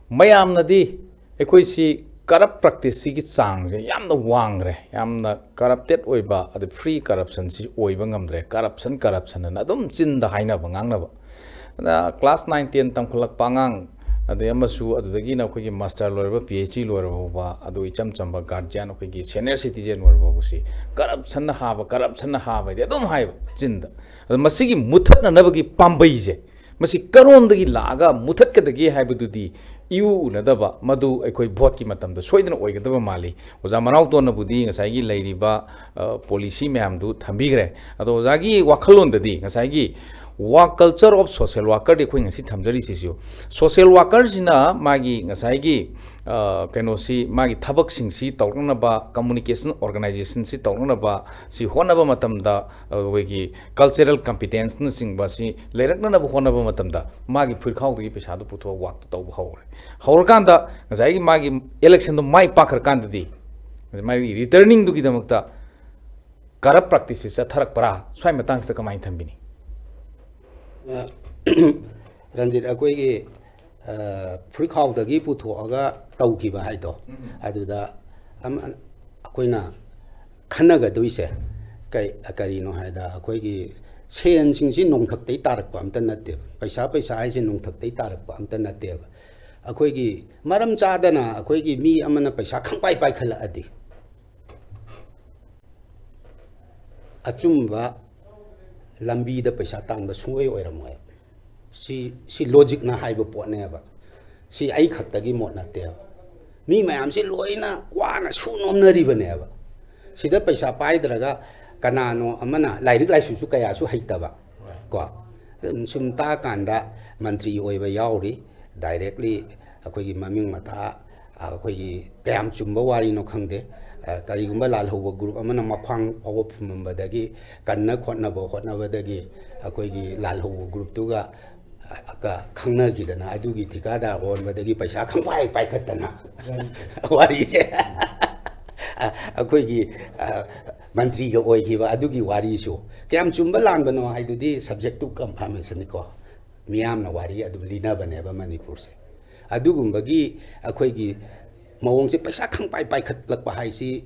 ꯃꯌꯥꯝꯅꯗꯤ ꯑꯩꯈꯣꯏꯁꯤ ꯀꯔꯞ ꯄ꯭ꯔꯥꯛꯇꯤꯁꯁꯤꯒꯤ ꯆꯥꯡꯁꯦ ꯌꯥꯝꯅ ꯋꯥꯡꯈ꯭ꯔꯦ, ꯌꯥꯝꯅ ꯀꯔꯞꯇꯦꯠ ꯑꯣꯏꯕ, ꯑꯗ ꯐ꯭ꯔꯤ ꯀꯔꯞꯁꯟꯁꯤ ꯑꯣꯏꯕ ꯉꯝꯗ꯭ꯔꯦ, ꯀꯔꯞꯁꯟ, ꯀꯔꯞꯁꯟ ꯑꯅ ꯑꯗꯨꯝ ꯆꯤꯟꯗ ꯍꯥꯏꯅꯕ, ꯉꯥꯡꯅꯕ꯫ ꯑꯗ ꯀ꯭ꯂꯥꯁ ꯅꯥꯏꯟ ꯇꯦꯟ ꯇꯝꯈꯠꯂꯛꯄ ꯑꯉꯥꯡ, ꯑꯗꯩ ꯑꯃꯁꯨ ꯑꯗꯨꯗꯒꯤꯅ ꯑꯩꯈꯣꯏꯒꯤ ꯃꯥꯁꯇꯔ ꯂꯣꯏꯔꯕ, ꯄꯤ ꯑꯩꯆ ꯗꯤ ꯂꯣꯏꯔꯕ ꯐꯥꯎꯕ, ꯑꯗꯨ ꯏꯆꯝ ꯆꯝꯕ ꯒꯥꯔꯖꯤꯌꯥꯟ, ꯑꯩꯈꯣꯏꯒꯤ ꯁꯦꯅꯤꯌꯔ ꯁꯤꯇꯤꯖꯦꯟ ꯑꯣꯏꯔꯕ ꯐꯥꯎꯕꯁꯤ ꯀꯔꯞꯁꯟꯅ ꯍꯥꯕ, ꯀꯔꯞꯁꯟꯅ ꯍꯥꯕ ꯍꯥꯏꯗꯤ ꯑꯗꯨꯝ ꯍꯥꯏꯕ ꯆꯤꯟꯗ꯫ ꯑꯗꯣ ꯃꯁꯤꯒꯤ ꯃꯨꯊꯠꯅꯅꯕꯒꯤ ꯄꯥꯝꯕꯩꯁꯦ, ꯃꯁꯤ ꯀꯔꯣꯝꯗꯒꯤ ꯂꯥꯛꯑꯒ ꯃꯨꯊꯠꯀꯗꯒꯦ ꯍꯥꯏꯕꯗꯨꯗꯤ ꯏꯎ ꯎꯅꯗꯕ, ꯃꯗꯨ ꯑꯩꯈꯣꯏ ꯚꯣꯠꯀꯤ ꯃꯇꯝꯗ ꯁꯣꯏꯗꯅ ꯑꯣꯏꯒꯗꯕ ꯃꯥꯜꯂꯤ꯫ ꯑꯣꯖꯥ ꯃꯅꯥꯎꯇꯣꯟꯅꯕꯨꯗꯤ ꯉꯁꯥꯏꯒꯤ ꯂꯩꯔꯤꯕ, ꯑ, ꯄꯣꯂꯤꯁꯤ ꯃꯌꯥꯝꯗꯨ ꯊꯝꯕꯤꯈ꯭ꯔꯦ꯫ ꯑꯗꯣ ꯑꯣꯖꯥꯒꯤ ꯋꯥꯈꯜꯂꯣꯟꯗꯗꯤ ꯉꯁꯥꯏꯒꯤ work culture of social workerꯗꯤ ꯑꯩꯈꯣꯏ ꯉꯁꯤ ꯊꯝꯖꯔꯤꯁꯤꯁꯨ, ꯁꯣꯁꯤꯌꯦꯜ ꯋꯥꯀꯔꯁꯤꯅ ꯃꯥꯒꯤ ꯉꯁꯥꯏꯒꯤ, ꯑ, ꯀꯩꯅꯣꯁꯤ, ꯃꯥꯒꯤ ꯊꯕꯛꯁꯤꯡꯁꯤ ꯇꯧꯔꯛꯅꯕ, ꯀꯝꯃꯨꯅꯤꯀꯦꯁꯟ ꯑꯣꯔꯒꯅꯥꯏꯖꯦꯁꯟꯁꯤ ꯇꯧꯔꯛꯅꯕ, ꯁꯤ ꯍꯣꯠꯅꯕ ꯃꯇꯝꯗ, ꯑ, ꯑꯩꯈꯣꯏꯒꯤ ꯀꯜꯆꯔꯦꯜ ꯀꯝꯄꯤꯇꯦꯟꯁꯅꯆꯤꯡꯕ ꯁꯤ ꯂꯩꯔꯛꯅꯅꯕ ꯍꯣꯠꯅꯕ ꯃꯇꯝꯗ ꯃꯥꯒꯤ ꯐꯨꯔꯤꯈꯥꯎꯗꯒꯤ ꯄꯩꯁꯥꯗꯨ ꯄꯨꯊꯣꯛꯑ ꯋꯥꯛꯇꯨ ꯇꯧꯕ ꯍꯧꯔꯦ꯫ ꯍꯧꯔꯀꯥꯟꯗ ꯉꯁꯥꯏꯒꯤ ꯃꯥꯒꯤ ꯏꯂꯦꯛꯁꯟꯗꯣ ꯃꯥꯏ ꯄꯥꯛꯈ꯭ꯔꯀꯥꯟꯗꯗꯤ ꯃꯥꯒꯤ ꯔꯤꯇꯔꯅꯤꯡꯗꯨꯒꯤꯗꯃꯛꯇ ꯀꯔꯞ ꯄ꯭ꯔꯥꯛꯇꯤꯁꯁꯤ ꯆꯠꯊꯔꯛꯄ꯭ꯔꯥ? ꯁ꯭ꯋꯥꯏ ꯃꯇꯥꯡꯁꯤꯗ ꯀꯃꯥꯏꯅ ꯊꯝꯕꯤꯅꯤ? ꯑ, ꯔꯟꯖꯤꯠ, ꯑꯩꯈꯣꯏꯒꯤ, ꯑ, ꯐꯨꯔꯤꯠꯈꯥꯎꯗꯒꯤ ꯄꯨꯊꯣꯛꯑꯒ ꯇꯧꯈꯤꯕ ꯍꯥꯏꯗꯣ, ꯎꯝ꯫ ꯑꯗꯨꯗ ꯑꯃ, ꯑꯩꯈꯣꯏꯅ ꯈꯟꯅꯒꯗꯣꯏꯁꯦ ꯀꯩ, ꯀꯔꯤꯅꯣ ꯍꯥꯏꯗ, ꯑꯩꯈꯣꯏꯒꯤ ꯁꯦꯟꯁꯤꯡꯁꯤ ꯅꯣꯡꯊꯛꯇꯩ ꯇꯥꯔꯛꯄ ꯑꯝꯇ ꯅꯠꯇꯦꯕ꯫ ꯄꯩꯁꯥ, ꯄꯩꯁꯥ ꯍꯥꯏꯁꯦ ꯅꯣꯡꯊꯛꯇꯩ ꯇꯥꯔꯛꯄ ꯑꯝꯇ ꯅꯠꯇꯦꯕ꯫ ꯑꯩꯈꯣꯏꯒꯤ ꯃꯔꯝ ꯆꯥꯗꯅ ꯑꯩꯈꯣꯏꯒꯤ ꯃꯤ ꯑꯃꯅ ꯄꯩꯁꯥ ꯈꯪꯄꯥꯏ ꯄꯥꯏꯈꯠꯂꯛꯑꯗꯤ, ꯑꯆꯨꯝꯕ ꯂꯝꯕꯤꯗ ꯄꯩꯁꯥ ꯇꯥꯟꯕ ꯁꯨꯡꯑꯣꯏ ꯑꯣꯏꯔꯝꯃꯣꯏ꯫ ꯁꯤ, ꯁꯤ ꯂꯣꯖꯤꯛꯅ ꯍꯥꯏꯕ ꯄꯣꯠꯅꯦꯕ꯫ ꯁꯤ ꯑꯩ ꯈꯛꯇꯒꯤ ꯃꯣꯠ ꯅꯠꯇꯦꯕ꯫ ꯃꯤ ꯃꯌꯥꯝꯁꯤ ꯂꯣꯏꯅ ꯋꯥꯅ ꯁꯨ ꯅꯣꯝꯅꯔꯤꯕꯅꯦꯕ꯫ ꯁꯤꯗ ꯄꯩꯁꯥ ꯄꯥꯏꯗ꯭ꯔꯒ ꯀꯅꯥꯅꯣ ꯑꯃꯅ, ꯂꯥꯏꯔꯤꯛ ꯂꯥꯏꯁꯨꯁꯨ ꯀꯌꯥꯁꯨ ꯍꯩꯇꯕ, ꯀꯣ꯫ ꯁꯨꯝ ꯇꯥꯛꯑꯀꯥꯟꯗ ꯃꯟꯇ꯭ꯔꯤ ꯑꯣꯏꯕ ꯌꯥꯎꯔꯤ, directly ꯑꯩꯈꯣꯏꯒꯤ ꯃꯃꯤꯡ ꯃꯊꯥ, ꯑꯩꯈꯣꯏꯒꯤ ꯀꯌꯥꯝ ꯆꯨꯝꯕ ꯋꯥꯔꯤꯅꯣ ꯈꯪꯗꯦ꯫ ꯑ, ꯀꯔꯤꯒꯨꯝꯕ ꯂꯥꯜꯍꯧꯕ group ꯑꯃꯅ ꯃꯈ꯭ꯋꯥꯡ ꯐꯥꯎꯕ ꯐꯨꯝꯃꯝꯕꯗꯒꯤ, ꯀꯟꯅ ꯈꯣꯠꯅꯕ ꯍꯣꯠꯅꯕꯗꯒꯤ ꯑꯩꯈꯣꯏꯒꯤ ꯂꯥꯜꯍꯧꯕ groupꯇꯨꯒ, ꯑ, ꯀ-, ꯈꯪꯅꯈꯤꯗꯅ ꯑꯗꯨꯒꯤ ꯊꯤꯀꯥꯗꯥꯔ ꯑꯣꯟꯕꯗꯒꯤ ꯄꯩꯁꯥ ꯈꯪꯄꯥꯏ ꯄꯥꯏꯈꯠꯇꯅ ꯋꯥꯔꯤꯁꯦ, ꯑ, ꯑꯩꯈꯣꯏꯒꯤ, ꯑ, ꯃꯟꯇ꯭ꯔꯤꯒ ꯑꯣꯏꯈꯤꯕ ꯑꯗꯨꯒꯤ ꯋꯥꯔꯤꯁꯨ ꯀꯌꯥꯝ ꯆꯨꯝꯕ ꯂꯥꯟꯕꯅꯣ ꯍꯥꯏꯗꯨꯗꯤ subject to confirmationꯅꯤꯀꯣ꯫ ꯃꯤꯌꯥꯝꯅ ꯋꯥꯔꯤ ꯑꯗꯨꯝ ꯂꯤꯅꯕꯅꯦꯕ ꯃꯅꯤꯄꯨꯔꯁꯦ꯫ ꯑꯗꯨꯒꯨꯝꯕꯒꯤ ꯑꯩꯈꯣꯏꯒꯤ ꯃꯑꯣꯡꯁꯦ, ꯄꯩꯁꯥ ꯈꯪꯄꯥꯏ ꯄꯥꯏꯈꯠꯂꯛꯄ ꯍꯥꯏꯁꯤ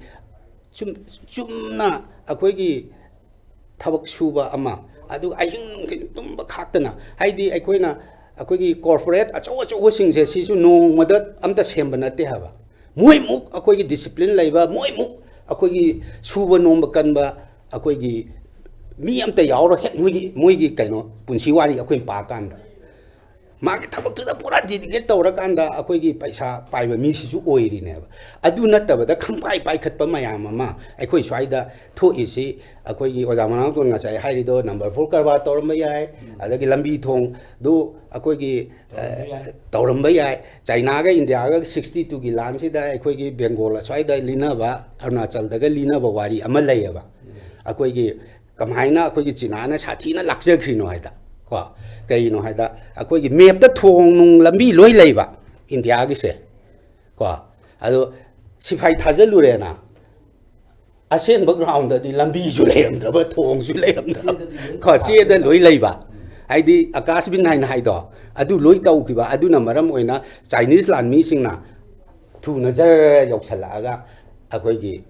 ꯆꯨꯝ-, ꯆꯨꯝꯅ ꯑꯩꯈꯣꯏꯒꯤ ꯊꯕꯛ ꯁꯨꯕ ꯑꯃ, ꯑꯗꯨꯒ ꯑꯍꯤꯡ ꯅꯨꯡꯊꯤꯜ ꯇꯨꯝꯕ ꯈꯥꯛꯇꯅ, ꯍꯥꯏꯗꯤ ꯑꯩꯈꯣꯏꯅ ꯑꯩꯈꯣꯏꯒꯤ corporate ꯑꯆꯧ ꯑꯆꯧꯕꯁꯤꯡꯁꯦ, ꯁꯤꯁꯨ ꯅꯣꯡꯃꯗ ꯑꯝꯇ ꯁꯦꯝꯕ ꯅꯠꯇꯦ ꯍꯥꯏꯕ꯫ ꯃꯣꯏꯃꯨꯛ ꯑꯩꯈꯣꯏꯒꯤ discipline ꯂꯩꯕ, ꯃꯣꯏꯃꯨꯛ ꯑꯩꯈꯣꯏꯒꯤ ꯁꯨꯕ ꯅꯣꯝꯕ ꯀꯟꯕ, ꯑꯩꯈꯣꯏꯒꯤ ꯃꯤ ꯑꯝꯇ ꯌꯥꯎꯔꯣꯏ ꯍꯦꯛ ꯃꯣꯏꯒꯤ, ꯃꯣꯏꯒꯤ ꯀꯩꯅꯣ ꯄꯨꯟꯁꯤ ꯋꯥꯔꯤ ꯑꯩꯈꯣꯏꯅ ꯄꯥꯀꯥꯟꯗ꯫ ꯃꯥꯒꯤ ꯊꯕꯛꯇꯨꯗ ꯄꯨꯔꯥ dedicate ꯇꯧꯔꯀꯥꯟꯗ ꯑꯩꯈꯣꯏꯒꯤ ꯄꯩꯁꯥ ꯄꯥꯏꯕ ꯃꯤꯁꯤꯁꯨ ꯑꯣꯏꯔꯤꯅꯦꯕ꯫ ꯑꯗꯨ ꯅꯠꯇꯕꯗ ꯈꯪꯄꯥꯏ ꯄꯥꯏꯈꯠꯄ ꯃꯌꯥꯝ ꯑꯃ ꯑꯩꯈꯣꯏ ꯁ꯭ꯋꯥꯏꯗ ꯊꯣꯛꯏꯁꯤ, ꯑꯩꯈꯣꯏꯒꯤ ꯑꯣꯖꯥ ꯃꯅꯥꯎꯇꯣꯟ ꯉꯁꯥꯏ ꯍꯥꯏꯔꯤꯗꯣ number four ꯀꯔꯕꯥꯔ ꯇꯧꯔꯝꯕ ꯌꯥꯏ, ꯑꯗꯒꯤ ꯂꯝꯕꯤ ꯊꯣꯡꯗꯨ ꯑꯩꯈꯣꯏꯒꯤ, ꯇꯧꯔꯝꯕ ꯑ, ꯌꯥꯏ꯫ ꯇꯧꯔꯝꯕ ꯌꯥꯏ꯫ ꯆꯥꯏꯅꯥꯒ ꯏꯟꯗꯤꯌꯥꯒ sixty twoꯒꯤ ꯂꯥꯟꯁꯤꯗ ꯑꯩꯈꯣꯏꯒꯤ ꯕꯦꯡꯒꯣꯜ ꯑꯁ꯭ꯋꯥꯏꯗ ꯂꯤꯅꯕ, ꯑꯔꯨꯅꯥꯆꯜꯗꯒ ꯂꯤꯅꯕ ꯋꯥꯔꯤ ꯑꯃ ꯂꯩꯌꯦꯕ꯫ ꯑꯩꯈꯣꯏꯒꯤ ꯀꯃꯥꯏꯅ ꯑꯩꯈꯣꯏꯒꯤ ꯆꯤꯅꯥꯅ ꯁꯥꯊꯤꯅ ꯂꯥꯛꯆꯈ꯭ꯔꯤꯅꯣ ꯍꯥꯏꯗ, ꯀꯣ, ꯀꯩꯒꯤꯅꯣ ꯍꯥꯏꯗ, ꯑꯩꯈꯣꯏꯒꯤ mapꯇ ꯊꯣꯡ ꯅꯨꯡ ꯂꯝꯕꯤ ꯂꯣꯏ ꯂꯩꯕ ꯏꯟꯗꯤꯌꯥꯒꯤꯁꯦ, ꯀꯣ꯫ ꯑꯗꯣ ꯁꯤꯐꯥꯏ ꯊꯥꯖꯤꯜꯂꯨꯔꯦꯅ, ꯑꯁꯦꯡꯕ groundꯗꯗꯤ ꯂꯝꯕꯤꯁꯨ ꯂꯩꯔꯝꯗ꯭ꯔꯕ, ꯊꯣꯡꯁꯨ ꯂꯩꯔꯝꯗ꯭ꯔꯕ, ꯆꯦꯗꯗꯤ ꯂꯣꯏ ꯀꯣ, ꯆꯦꯗ ꯂꯣꯏ ꯂꯩꯕ꯫ ꯍꯥꯏꯗꯤ ꯑꯀꯥꯁꯕꯤꯟ ꯍꯥꯏꯅ ꯍꯥꯏꯗꯣ, ꯑꯗꯨ ꯂꯣꯏ ꯇꯧꯈꯤꯕ꯫ ꯑꯗꯨꯅ ꯃꯔꯝ ꯑꯣꯏꯅ Chinese ꯂꯥꯟꯃꯤꯁꯤꯡꯅ ꯊꯨꯅ ꯖꯔ ꯌꯧꯁꯜꯂꯛꯑꯒ ꯑꯩꯈꯣꯏꯒꯤ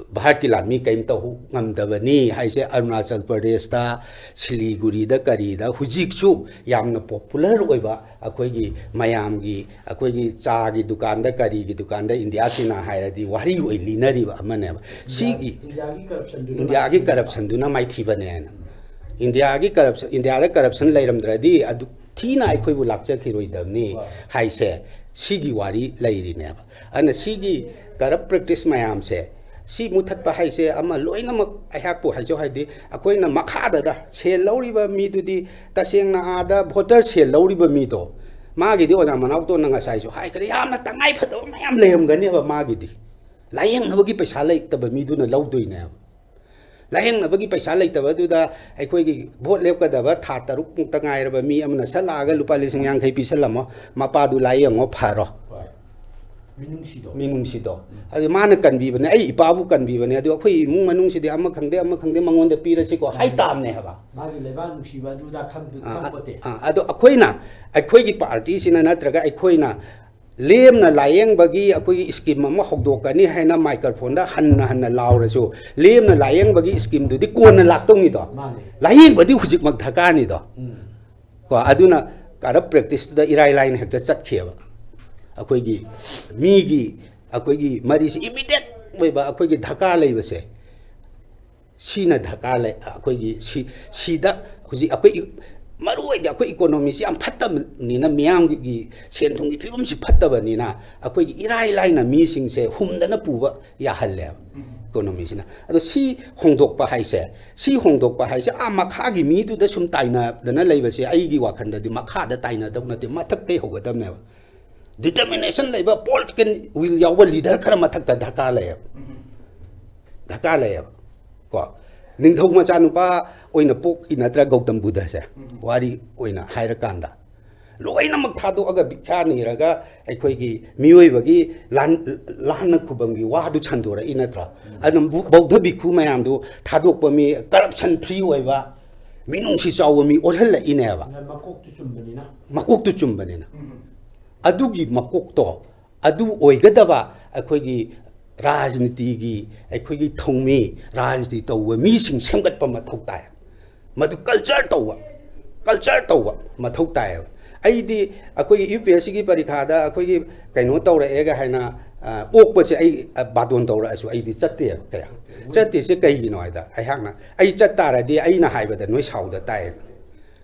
ꯚꯥꯔꯠꯀꯤ ꯂꯥꯟꯃꯤ ꯀꯔꯤꯝꯇ ꯍꯨ-, ꯉꯝꯗꯕꯅꯤ ꯍꯥꯏꯁꯦ ꯑꯔꯨꯅꯥꯆꯜ ꯄ꯭ꯔꯗꯦꯁꯇ, ꯁꯤꯂꯤꯒꯨꯔꯤꯗ, ꯀꯔꯤꯗ ꯍꯧꯖꯤꯛꯁꯨ ꯌꯥꯝꯅ ꯄꯣꯄꯨꯂꯔ ꯑꯣꯏꯕ, ꯑꯩꯈꯣꯏꯒꯤ ꯃꯌꯥꯝꯒꯤ, ꯑꯩꯈꯣꯏꯒꯤ ꯆꯥꯒꯤ ꯗꯨꯀꯥꯟꯗ, ꯀꯔꯤꯒꯤ ꯗꯨꯀꯥꯟꯗ ꯏꯟꯗꯤꯌꯥ ꯆꯤꯅꯥ ꯍꯥꯏꯔꯗꯤ ꯋꯥꯔꯤ ꯑꯣꯏ ꯂꯤꯅꯔꯤꯕ ꯑꯃꯅꯦꯕ꯫ ꯁꯤꯒꯤ ꯏꯟꯗꯤꯌꯥꯒꯤ ꯀꯔꯞꯁꯟꯗꯨꯅ ꯏꯟꯗꯤꯌꯥꯒꯤ ꯀꯔꯞꯁꯟꯗꯨꯅ ꯃꯥꯏꯊꯤꯕꯅꯦꯅ꯫ ꯏꯟꯗꯤꯌꯥꯒꯤ ꯀꯔꯞꯁꯟ, ꯏꯟꯗꯤꯌꯥꯗ ꯀꯔꯞꯁꯟ ꯂꯩꯔꯝꯗ꯭ꯔꯗꯤ ꯑꯗꯨ ꯊꯤꯅ ꯑꯩꯈꯣꯏꯕꯨ ꯂꯥꯛꯆꯈꯤꯔꯣꯏꯗꯕꯅꯤ ꯍꯥꯏꯁꯦ ꯁꯤꯒꯤ ꯋꯥꯔꯤ ꯂꯩꯔꯤꯅꯦꯕ꯫ ꯑꯗꯨꯅ ꯁꯤꯒꯤ ꯀꯔꯞ ꯄ꯭ꯔꯦꯛꯇꯤꯁ ꯃꯌꯥꯝꯁꯦ ꯁꯤ ꯃꯨꯊꯠꯄ ꯍꯥꯏꯁꯦ ꯑꯃ ꯂꯣꯏꯅꯃꯛ ꯑꯩꯍꯥꯛꯄꯨ ꯍꯥꯏꯖꯧ ꯍꯥꯏꯗꯤ ꯑꯩꯈꯣꯏꯅ ꯃꯈꯥꯗꯗ ꯁꯦꯜ ꯂꯧꯔꯤꯕ ꯃꯤꯗꯨꯗꯤ ꯇꯁꯦꯡꯅ ꯑꯥꯗ ꯚꯣꯇꯔ ꯁꯦꯜ ꯂꯧꯔꯤꯕ ꯃꯤꯗꯣ ꯃꯥꯒꯤꯗꯤ ꯑꯣꯖꯥ ꯃꯅꯥꯎꯇꯣꯟꯅ ꯉꯁꯥꯏꯁꯨ ꯍꯥꯏꯈ꯭ꯔꯦ, ꯌꯥꯝꯅ ꯇꯉꯥꯏ ꯐꯗꯕ ꯃꯌꯥꯝ ꯂꯩꯔꯝꯒꯅꯦꯕ ꯃꯥꯒꯤꯗꯤ꯫ ꯂꯥꯏꯌꯦꯡꯅꯕꯒꯤ ꯄꯩꯁꯥ ꯂꯩꯇꯕ ꯃꯤꯗꯨꯅ ꯂꯧꯗꯣꯏꯅꯦꯕ꯫ ꯂꯥꯏꯌꯦꯡꯅꯕꯒꯤ ꯄꯩꯁꯥ ꯂꯩꯇꯕꯗꯨꯗ ꯑꯩꯈꯣꯏꯒꯤ ꯚꯣꯠ ꯂꯦꯞꯀꯗꯕ ꯊꯥ ꯇꯔꯨꯛ ꯃꯨꯛꯇ ꯉꯥꯏꯔꯕ ꯃꯤ ꯑꯃꯅ ꯁꯠ ꯂꯥꯛꯑꯒ ꯂꯨꯄꯥ ꯂꯤꯁꯤꯡ ꯌꯥꯡꯈꯩ ꯄꯤꯁꯜꯂꯝꯃꯣ, ꯃꯄꯥꯗꯨ ꯂꯥꯏꯌꯦꯡꯉꯣ, ꯐꯔꯣ꯫ ꯍꯣꯏ꯫ ꯃꯤꯅꯨꯡꯁꯤꯗꯣ꯫ ꯃꯤꯅꯨꯡꯁꯤꯗꯣ꯫ ꯑꯗꯨ ꯃꯥꯅ ꯀꯟꯕꯤꯕꯅꯦ, ꯑꯩ ꯏꯄꯥꯕꯨ ꯀꯟꯕꯤꯕꯅꯦ, ꯑꯗꯨ ꯑꯩꯈꯣꯏ ꯏꯃꯨꯡ ꯃꯅꯨꯡꯁꯤꯗꯤ ꯑꯃ ꯈꯪꯗꯦ ꯑꯃ ꯈꯪꯗꯦ ꯃꯉꯣꯟꯗ ꯄꯤꯔꯁꯤꯀꯣ ꯍꯥꯏ ꯇꯥꯕꯅꯦ ꯍꯥꯏꯕ꯫ ꯃꯥꯒꯤ ꯂꯩꯕꯥꯛ ꯅꯨꯡꯁꯤꯕ ꯑꯗꯨꯗ ꯈꯪ-, ꯑꯥ, ꯈꯪꯄꯣꯠꯇꯦ꯫ ꯑꯥ, ꯑꯗꯣ ꯑꯩꯈꯣꯏꯅ, ꯑꯩꯈꯣꯏꯒꯤ ꯄꯥꯔꯇꯤꯁꯤꯅ ꯅꯠꯇ꯭ꯔꯒ ꯑꯩꯈꯣꯏꯅ ꯂꯦꯝꯅ ꯂꯥꯏꯌꯦꯡꯕꯒꯤ ꯑꯩꯈꯣꯏꯒꯤ ꯁ꯭ꯀꯤꯝ ꯑꯃ ꯍꯧꯗꯣꯛꯀꯅꯤ ꯍꯥꯏꯅ ꯃꯥꯏꯀ꯭ꯔꯐꯣꯟꯗ ꯍꯟꯅ ꯍꯟꯅ ꯂꯥꯎꯔꯁꯨ, ꯂꯦꯝꯅ ꯂꯥꯏꯌꯦꯡꯕꯒꯤ ꯁ꯭ꯀꯤꯝꯗꯨꯗꯤ ꯀꯣꯟꯅ ꯂꯥꯛꯇꯧꯅꯤꯗꯣ꯫ ꯃꯥꯅꯦ꯫ ꯂꯥꯏꯌꯦꯡꯕꯗꯤ ꯍꯧꯖꯤꯛꯃꯛ ꯗꯔꯀꯥꯔꯅꯤꯗꯣ꯫ ꯎꯝ꯫ ꯀꯣ, ꯑꯗꯨꯅ ꯀꯔꯞ ꯄ꯭ꯔꯦꯛꯇꯤꯁꯇꯨꯗ ꯏꯔꯥꯏ ꯂꯥꯏꯅ ꯍꯦꯛꯇ ꯆꯠꯈꯤꯑꯕ꯫ ꯑꯩꯈꯣꯏꯒꯤ ꯃꯤꯒꯤ, ꯑꯩꯈꯣꯏꯒꯤ ꯃꯔꯤꯁꯤ ꯏꯃꯤꯗꯦꯠ ꯑꯣꯏꯕ ꯑꯩꯈꯣꯏꯒꯤ ꯗꯔꯀꯥꯔ ꯂꯩꯕꯁꯦ, ꯁꯤꯅ ꯗꯔꯀꯥꯔ ꯂꯩ꯫ ꯑꯩꯈꯣꯏꯒꯤ ꯁꯤ, ꯁꯤꯗ ꯍꯧꯖꯤꯛ ꯑꯩꯈꯣꯏ ꯏ-, ꯃꯔꯨ ꯑꯣꯏꯅ ꯑꯩꯈꯣꯏ ꯏꯀꯣꯅꯣꯃꯤꯁꯤ ꯌꯥꯝ ꯐꯠꯇꯕꯅꯤꯅ, ꯃꯤꯌꯥꯝꯒꯤ ꯁꯦꯟ ꯊꯨꯝꯒꯤ ꯐꯤꯕꯝꯁꯤ ꯐꯠꯇꯕꯅꯤꯅ, ꯑꯩꯈꯣꯏꯒꯤ ꯏꯔꯥꯏ ꯂꯥꯏꯅ ꯃꯤꯁꯤꯡꯁꯦ ꯍꯨꯝꯗꯅ ꯄꯨꯕ ꯌꯥꯍꯜꯂꯦꯕ ꯏꯀꯣꯅꯣꯃꯤꯁꯤꯅ꯫ ꯑꯗꯣ ꯁꯤ ꯍꯣꯡꯗꯣꯛꯄ ꯍꯥꯏꯁꯦ, ꯁꯤ ꯍꯣꯡꯗꯣꯛꯄ ꯍꯥꯏꯁꯦ ꯑꯥ ꯃꯈꯥꯒꯤ ꯃꯤꯗꯨꯗ ꯁꯨꯝ ꯇꯥꯏꯅꯗꯅ ꯂꯩꯕꯁꯦ ꯑꯩꯒꯤ ꯋꯥꯈꯜꯗꯗꯤ ꯃꯈꯥꯗ ꯇꯥꯏꯅꯗꯧ ꯅꯠꯇꯦ, ꯃꯊꯛꯇꯩ ꯍꯧꯒꯗꯕꯅꯦꯕ꯫ ꯗꯤꯇꯔꯃꯤꯅꯦꯁꯟ ꯂꯩꯕ, ꯄꯣꯂꯤꯇꯤꯀꯦꯜ ꯋꯤꯜ ꯌꯥꯎꯕ ꯂꯤꯗꯔ ꯈꯔ ꯃꯊꯛꯇ ꯗꯔꯀꯥꯔ ꯂꯩꯌꯦꯕ꯫ ꯗꯔꯀꯥꯔ ꯂꯩꯌꯦꯕ꯫ ꯀꯣ, ꯅꯤꯡꯊꯧ ꯃꯆꯥꯅꯨꯄꯥ ꯑꯣꯏꯅ ꯄꯣꯛꯏ ꯅꯠꯇ꯭ꯔꯥ ꯒꯧꯇꯝ ꯕꯨꯙꯁꯦ? ꯋꯥꯔꯤ ꯑꯣꯏꯅ ꯍꯥꯏꯔꯀꯥꯟꯗ ꯂꯣꯏꯅꯃꯛ ꯊꯥꯗꯣꯛꯑꯒ ꯚꯤꯈ꯭ꯌꯥ ꯅꯤꯔꯒ ꯑꯩꯈꯣꯏꯒꯤ ꯃꯤꯑꯣꯏꯕꯒꯤ ꯂꯥꯟ-, ꯂꯥꯟꯅ ꯈꯨꯕꯝꯒꯤ ꯋꯥꯗꯨ ꯁꯟꯗꯣꯔꯛꯏ ꯅꯠꯇ꯭ꯔꯣ? ꯑꯗꯨꯝ ꯕꯨ-, ꯕꯧꯙ ꯚꯤꯈꯨ ꯃꯌꯥꯝꯗꯨ ꯊꯥꯗꯣꯛꯄ ꯃꯤ, ꯀꯔꯞꯁꯟ ꯐ꯭ꯔꯤ ꯑꯣꯏꯕ, ꯃꯤꯅꯨꯡꯁꯤ ꯆꯥꯎꯕ ꯃꯤ ꯑꯣꯜꯍꯜꯂꯛꯏꯅꯦꯕ꯫ ꯃꯀꯣꯛꯇꯨ ꯆꯨꯝꯕꯅꯤꯅ꯫ ꯃꯀꯣꯛꯇꯨ ꯆꯨꯝꯕꯅꯤꯅ꯫ ꯑꯗꯨꯒꯤ ꯃꯀꯣꯛꯇꯣ, ꯑꯗꯨ ꯑꯣꯏꯒꯗꯕ ꯑꯩꯈꯣꯏꯒꯤ ꯔꯥꯖꯅꯤꯇꯤꯒꯤ ꯑꯩꯈꯣꯏꯒꯤ ꯊꯧꯃꯤ, ꯔꯥꯖꯅꯤꯇꯤ ꯇꯧꯕ ꯃꯤꯁꯤꯡ ꯁꯦꯝꯒꯠꯄ ꯃꯊꯧ ꯇꯥꯏ꯫ ꯃꯗꯨ ꯀꯜꯆꯔ ꯇꯧꯕ, ꯀꯜꯆꯔ ꯇꯧꯕ ꯃꯊꯧ ꯇꯥꯏꯌꯦꯕ꯫ ꯑꯩꯗꯤ ꯑꯩꯈꯣꯏꯒꯤ ꯌꯨ ꯄꯤ ꯑꯦꯁ ꯁꯤꯒꯤ ꯄꯔꯤꯈꯥꯗ ꯑꯩꯈꯣꯏꯒꯤ ꯀꯩꯅꯣ ꯇꯧꯔꯛꯑꯦꯒ ꯍꯥꯏꯅ, ꯑ, ꯑꯣꯛꯄꯁꯦ ꯑꯩ, ꯑ, ꯕꯥꯇꯣꯟ ꯇꯧꯔꯛꯑꯁꯨ ꯑꯩꯗꯤ ꯆꯠꯇꯦꯕ ꯀꯌꯥ꯫ ꯆꯠꯇ꯭ꯔꯤꯁꯦ ꯀꯩꯒꯤꯅꯣ ꯍꯥꯏꯗ, ꯑꯩꯍꯥꯛꯅ, ꯑꯩ ꯆꯠ ꯇꯥꯔꯗꯤ ꯑꯩꯅ ꯍꯥꯏꯕꯗ ꯅꯣꯏ ꯁꯥꯎꯗ ꯇꯥꯏꯌꯦꯕ꯫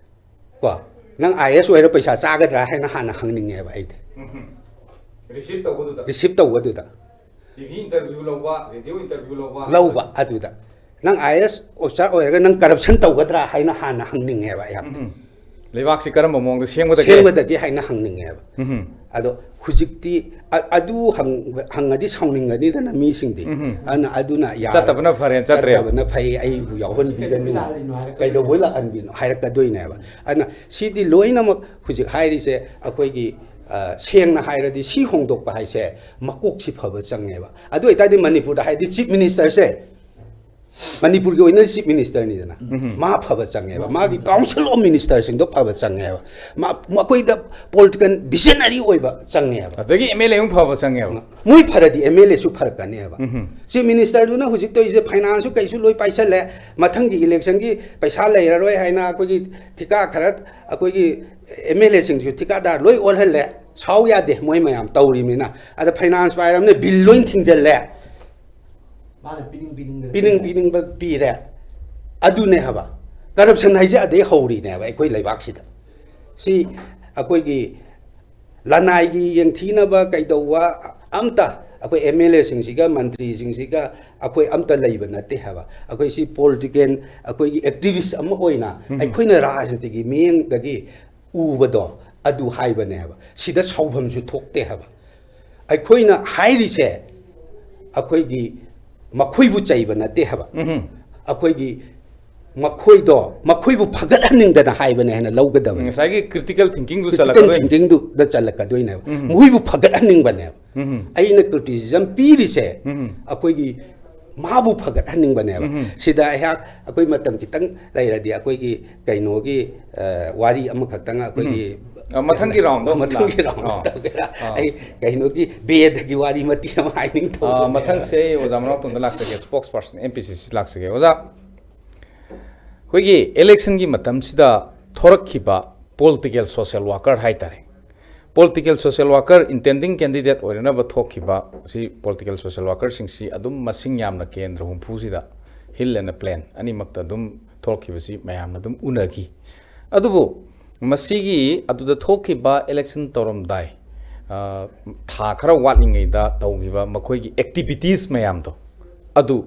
ꯀꯣ, ꯅꯪ ꯑꯥꯏ ꯑꯦꯁ ꯑꯣꯏꯔ ꯄꯩꯁꯥ ꯆꯥꯒꯗ꯭ꯔꯥ ꯍꯥꯏꯅ ꯍꯥꯟꯅ ꯍꯪꯅꯤꯡꯉꯦꯕ ꯑꯩꯗꯤ꯫ ꯔꯤꯁꯤꯞ ꯇꯧꯕꯗꯨꯗ꯫ ꯔꯤꯁꯤꯞ ꯇꯧꯕꯗꯨꯗ꯫ ꯇꯤ ꯚꯤ ꯏꯟꯇꯔꯚ꯭ꯌꯨ ꯂꯧꯕ, ꯔꯦꯗꯤꯑꯣ ꯏꯟꯇꯔꯚ꯭ꯌꯨ ꯂꯧꯕ꯫ ꯂꯧꯕ ꯑꯗꯨꯗ꯫ ꯅꯪ ꯑꯥꯏ ꯑꯦꯁ ꯑꯣꯐꯤꯁꯥꯔ ꯑꯣꯏꯔꯒ ꯅꯪ ꯀꯔꯞꯁꯟ ꯇꯧꯒꯗ꯭ꯔꯥ ꯍꯥꯏꯅ ꯍꯥꯟꯅ ꯍꯪꯅꯤꯡꯉꯦꯕ ꯑꯩꯍꯥꯛ꯫ ꯎꯝ꯫ ꯂꯩꯕꯥꯛꯁꯤ ꯀꯔꯝꯕ ꯃꯑꯣꯡꯗ ꯁꯦꯝꯒꯗꯒꯦ? ꯁꯦꯝꯒꯗꯒꯦ ꯍꯥꯏꯅ ꯍꯪꯅꯤꯡꯉꯦꯕ꯫ ꯎꯝ꯫ ꯑꯗꯣ ꯍꯧꯖꯤꯛꯇꯤ ꯑ-, ꯑꯗꯨ ꯍꯪ-, ꯍꯪꯉꯗꯤ ꯁꯥꯎꯅꯤꯡꯒꯅꯤꯗꯅ ꯃꯤꯁꯤꯡꯗꯤ꯫ ꯎꯝ꯫ ꯑꯗꯨꯅ, ꯑꯗꯨꯅ ꯌꯥꯔ-, ꯆꯠꯇꯕꯅ ꯐꯔꯦ, ꯆꯠꯇ꯭ꯔꯦ꯫ ꯆꯠꯇꯕꯅ ꯐꯩ, ꯑꯩꯕꯨ ꯌꯥꯎꯍꯟꯕꯤꯒꯅꯨ, ꯀꯩꯗꯧꯕꯩ ꯂꯥꯛꯍꯟꯕꯤꯅꯣ ꯍꯥꯏꯔꯛꯀꯗꯣꯏꯅꯦꯕ꯫ ꯑꯗꯨꯅ ꯁꯤꯗꯤ ꯂꯣꯏꯅꯃꯛ ꯍꯧꯖꯤꯛ ꯍꯥꯏꯔꯤꯁꯦ ꯑꯩꯈꯣꯏꯒꯤ, ꯑ, ꯁꯦꯡꯅ ꯍꯥꯏꯔꯗꯤ ꯁꯤ ꯍꯣꯡꯗꯣꯛꯄ ꯍꯥꯏꯁꯦ ꯃꯀꯣꯛꯁꯤ ꯐꯕ ꯆꯪꯉꯦꯕ꯫ ꯑꯗꯨ ꯑꯣꯏꯇꯥꯔꯗꯤ ꯃꯅꯤꯄꯨꯔꯗ ꯍꯥꯏꯗꯤ ꯆꯤꯐ ꯃꯤꯅꯤꯁꯇꯔꯁꯦ, ꯃꯅꯤꯄꯨꯔꯒꯤ ꯑꯣꯏꯅ ꯆꯤꯐ ꯃꯤꯅꯤꯁꯇꯔꯅꯤꯗꯅ, ꯎꯝ꯫ ꯃꯥ ꯐꯕ ꯆꯪꯉꯦꯕ, ꯃꯥꯒꯤ ꯀꯥꯎꯟꯁꯤꯜ ꯑꯣꯐ ꯃꯤꯅꯤꯁꯇꯔꯁꯤꯡꯗꯣ ꯐꯕ ꯆꯪꯉꯦꯕ, ꯃꯥ-, ꯃꯈꯣꯏꯗ ꯄꯣꯂꯤꯇꯤꯀꯦꯜ ꯚꯤꯖꯅꯔꯤ ꯑꯣꯏꯕ ꯆꯪꯉꯦꯕ꯫ ꯑꯗꯒꯤ ꯑꯦꯝ ꯑꯦꯜ ꯑꯦ ꯑꯃꯨꯛ ꯐꯕ ꯆꯪꯉꯦꯕ꯫ ꯃꯣꯏ ꯐꯔꯗꯤ ꯑꯦꯝ ꯑꯦꯜ ꯑꯦꯁꯨ ꯐꯔꯛꯀꯅꯦꯕ꯫ ꯎꯝ꯫ ꯆꯤꯐ ꯃꯤꯅꯤꯁꯇꯔꯗꯨꯅ ꯍꯧꯖꯤꯛ ꯇꯧꯔꯤꯁꯦ ꯐꯥꯏꯅꯥꯟꯁꯁꯨ ꯀꯩꯁꯨ ꯂꯣꯏ ꯄꯥꯏꯁꯜꯂꯦ, ꯃꯊꯪꯒꯤ ꯏꯂꯦꯛꯁꯟꯒꯤ ꯄꯩꯁꯥ ꯂꯩꯔꯔꯣꯏ ꯍꯥꯏꯅ ꯑꯩꯈꯣꯏꯒꯤ ꯊꯤꯀꯥ ꯈꯔ, ꯑꯩꯈꯣꯏꯒꯤ ꯑꯦꯝ ꯑꯦꯜ ꯑꯦꯁꯤꯡꯁꯨ ꯊꯤꯀꯥꯗꯥꯔ ꯂꯣꯏ ꯑꯣꯜꯍꯜꯂꯦ, ꯁꯥꯎ ꯌꯥꯗꯦ ꯃꯣꯏ ꯃꯌꯥꯝ ꯇꯧꯔꯤꯕꯅꯤꯅ꯫ ꯑꯗ ꯐꯥꯏꯅꯥꯟꯁ ꯄꯥꯏꯔꯕꯅꯤꯅ ꯕꯤꯜ ꯂꯣꯏ ꯊꯤꯡꯖꯜꯂꯦ꯫ ꯃꯥꯅ ꯄꯤꯅꯤꯡ ꯄꯤꯅꯤꯡꯕꯗ ꯄꯤꯅꯤꯡ ꯄꯤꯅꯤꯡꯕ ꯄꯤꯔꯦ꯫ ꯑꯗꯨꯅꯦ ꯍꯥꯏꯕ꯫ ꯀꯔꯞꯁꯟ ꯍꯥꯏꯁꯦ ꯑꯗꯩ ꯍꯧꯔꯤꯅꯦꯕ ꯑꯩꯈꯣꯏ ꯂꯩꯕꯥꯛꯁꯤꯗ꯫ ꯁꯤ ꯑꯩꯈꯣꯏꯒꯤ ꯂꯅꯥꯏꯒꯤ ꯌꯦꯡꯊꯤꯅꯕ ꯀꯩꯗꯧꯕ ꯑꯝꯇ ꯑꯩꯈꯣꯏ ꯑꯦꯝ ꯑꯦꯜ ꯑꯦꯁꯤꯡꯁꯤꯒ ꯃꯟꯇ꯭ꯔꯤꯁꯤꯡꯁꯤꯒ ꯑꯩꯈꯣꯏ ꯑꯝꯇ ꯂꯩꯕ ꯅꯠꯇꯦ ꯍꯥꯏꯕ꯫ ꯑꯩꯈꯣꯏ ꯁꯤ ꯄꯣꯂꯤꯇꯤꯀꯦꯜ, ꯑꯩꯈꯣꯏꯒꯤ ꯑꯦꯛꯇꯤꯚꯤꯁ ꯑꯃ ꯑꯣꯏꯅ ꯎꯝ꯫ ꯑꯩꯈꯣꯏꯅ ꯔꯥꯖꯅꯤꯇꯤꯒꯤ ꯃꯤꯠꯌꯦꯡꯗꯒꯤ ꯎꯕꯗꯣ ꯑꯗꯨ ꯍꯥꯏꯕꯅꯦ ꯍꯥꯏꯕ꯫ ꯁꯤꯗ ꯁꯥꯎꯐꯝꯁꯨ ꯊꯣꯛꯇꯦ ꯍꯥꯏꯕ꯫ ꯑꯩꯈꯣꯏꯅ ꯍꯥꯏꯔꯤꯁꯦ ꯑꯩꯈꯣꯏꯒꯤ ꯃꯈꯣꯏꯕꯨ ꯆꯩꯕ ꯅꯠꯇꯦ ꯍꯥꯏꯕ꯫ ꯎꯝ꯫ ꯑꯩꯈꯣꯏꯒꯤ ꯃꯈꯣꯏꯗꯣ, ꯃꯈꯣꯏꯕꯨ ꯐꯒꯠꯍꯟꯅꯤꯡꯗꯅ ꯍꯥꯏꯕꯅꯦ ꯍꯥꯏꯅ ꯂꯧꯒꯗꯕꯅꯤ꯫ ꯉꯁꯥꯏꯒꯤ ꯀ꯭ꯔꯤꯇꯤꯀꯦꯜ ꯊꯤꯡꯀꯤꯡꯗꯨ ꯀ꯭ꯔꯤꯇꯤꯀꯦꯜ ꯆꯜꯂꯛꯀꯗꯣꯏꯅꯤ꯫ ꯊꯤꯡꯀꯤꯡꯗꯨꯗ ꯆꯜꯂꯛꯀꯗꯣꯏꯅꯦꯕ꯫ ꯎꯝ꯫ ꯃꯈꯣꯏꯕꯨ ꯐꯒꯠꯍꯟꯅꯤꯡꯕꯅꯦꯕ꯫ ꯎꯝ꯫ ꯑꯩꯅ ꯀ꯭ꯔꯤꯇꯤꯁꯤꯖꯝ ꯄꯤꯔꯤꯁꯦ ꯎꯝ꯫ ꯑꯩꯈꯣꯏꯒꯤ ꯃꯥꯕꯨ ꯐꯒꯠꯍꯟꯅꯤꯡꯕꯅꯦꯕ꯫ ꯎꯝ꯫ ꯁꯤꯗ ꯑꯩꯍꯥꯛ, ꯑꯩꯈꯣꯏ ꯃꯇꯝ ꯈꯤꯇꯪ ꯂꯩꯔꯗꯤ ꯑꯩꯈꯣꯏꯒꯤ ꯀꯩꯅꯣꯒꯤ, ꯑ, ꯋꯥꯔꯤ ꯑꯃꯈꯛꯇꯪ ꯑꯩꯈꯣꯏꯒꯤ ꯎꯝ꯫ ꯑ, ꯃꯊꯪꯒꯤ round ꯗ ꯑꯃꯨꯛ ꯃꯊꯪꯒꯤ ꯂꯥꯛ-, round ꯑꯥ, ꯇꯧꯒꯦꯔꯥ? ꯑꯥ꯫ ꯑꯩ ꯀꯩꯅꯣꯒꯤ ꯕꯦꯗꯒꯤ ꯋꯥꯔꯤ ꯃꯇꯦꯛ ꯑꯃ ꯍꯥꯏꯅꯤꯡꯊꯧꯕ꯫ ꯑ, ꯃꯊꯪꯁꯦ ꯑꯩ ꯑꯣꯖꯥ ꯃꯅꯥꯎꯇꯣꯟꯗ ꯂꯥꯛꯆꯒꯦ, spokesperson M P C C ꯂꯥꯛꯆꯒꯦ꯫ ꯑꯣꯖꯥ, ꯑꯩꯈꯣꯏꯒꯤ election ꯒꯤ ꯃꯇꯝꯁꯤꯗ ꯊꯣꯔꯛꯈꯤꯕ political social worker ꯍꯥꯏꯇꯥꯔꯦ, political social worker intending candidate ꯑꯣꯏꯅꯅꯕ ꯊꯣꯛꯈꯤꯕ ꯁꯤ, political social worker ꯁꯤꯡꯁꯤ ꯑꯗꯨꯝ ꯃꯁꯤꯡ ꯌꯥꯝꯅ ꯀꯦꯟꯗ꯭ꯔ ꯍꯨꯝꯐꯨꯁꯤꯗ, hill and plain ꯑꯅꯤꯃꯛꯇ ꯑꯗꯨꯝ ꯊꯣꯛꯈꯤꯕꯁꯤ ꯃꯌꯥꯝꯅ ꯑꯗꯨꯝ ꯎꯅꯈꯤ꯫ ꯑꯗꯨꯕꯨ ꯃꯁꯤꯒꯤ ꯑꯗꯨꯗ ꯊꯣꯛꯈꯤꯕ election ꯇꯧꯔꯝꯗꯥꯏ, ꯑ, ꯊꯥ ꯈꯔ ꯋꯥꯠꯂꯤꯉꯩꯗ ꯇꯧꯈꯤꯕ ꯃꯈꯣꯏꯒꯤ activities ꯃꯌꯥꯝꯗꯣ, ꯑꯗꯨ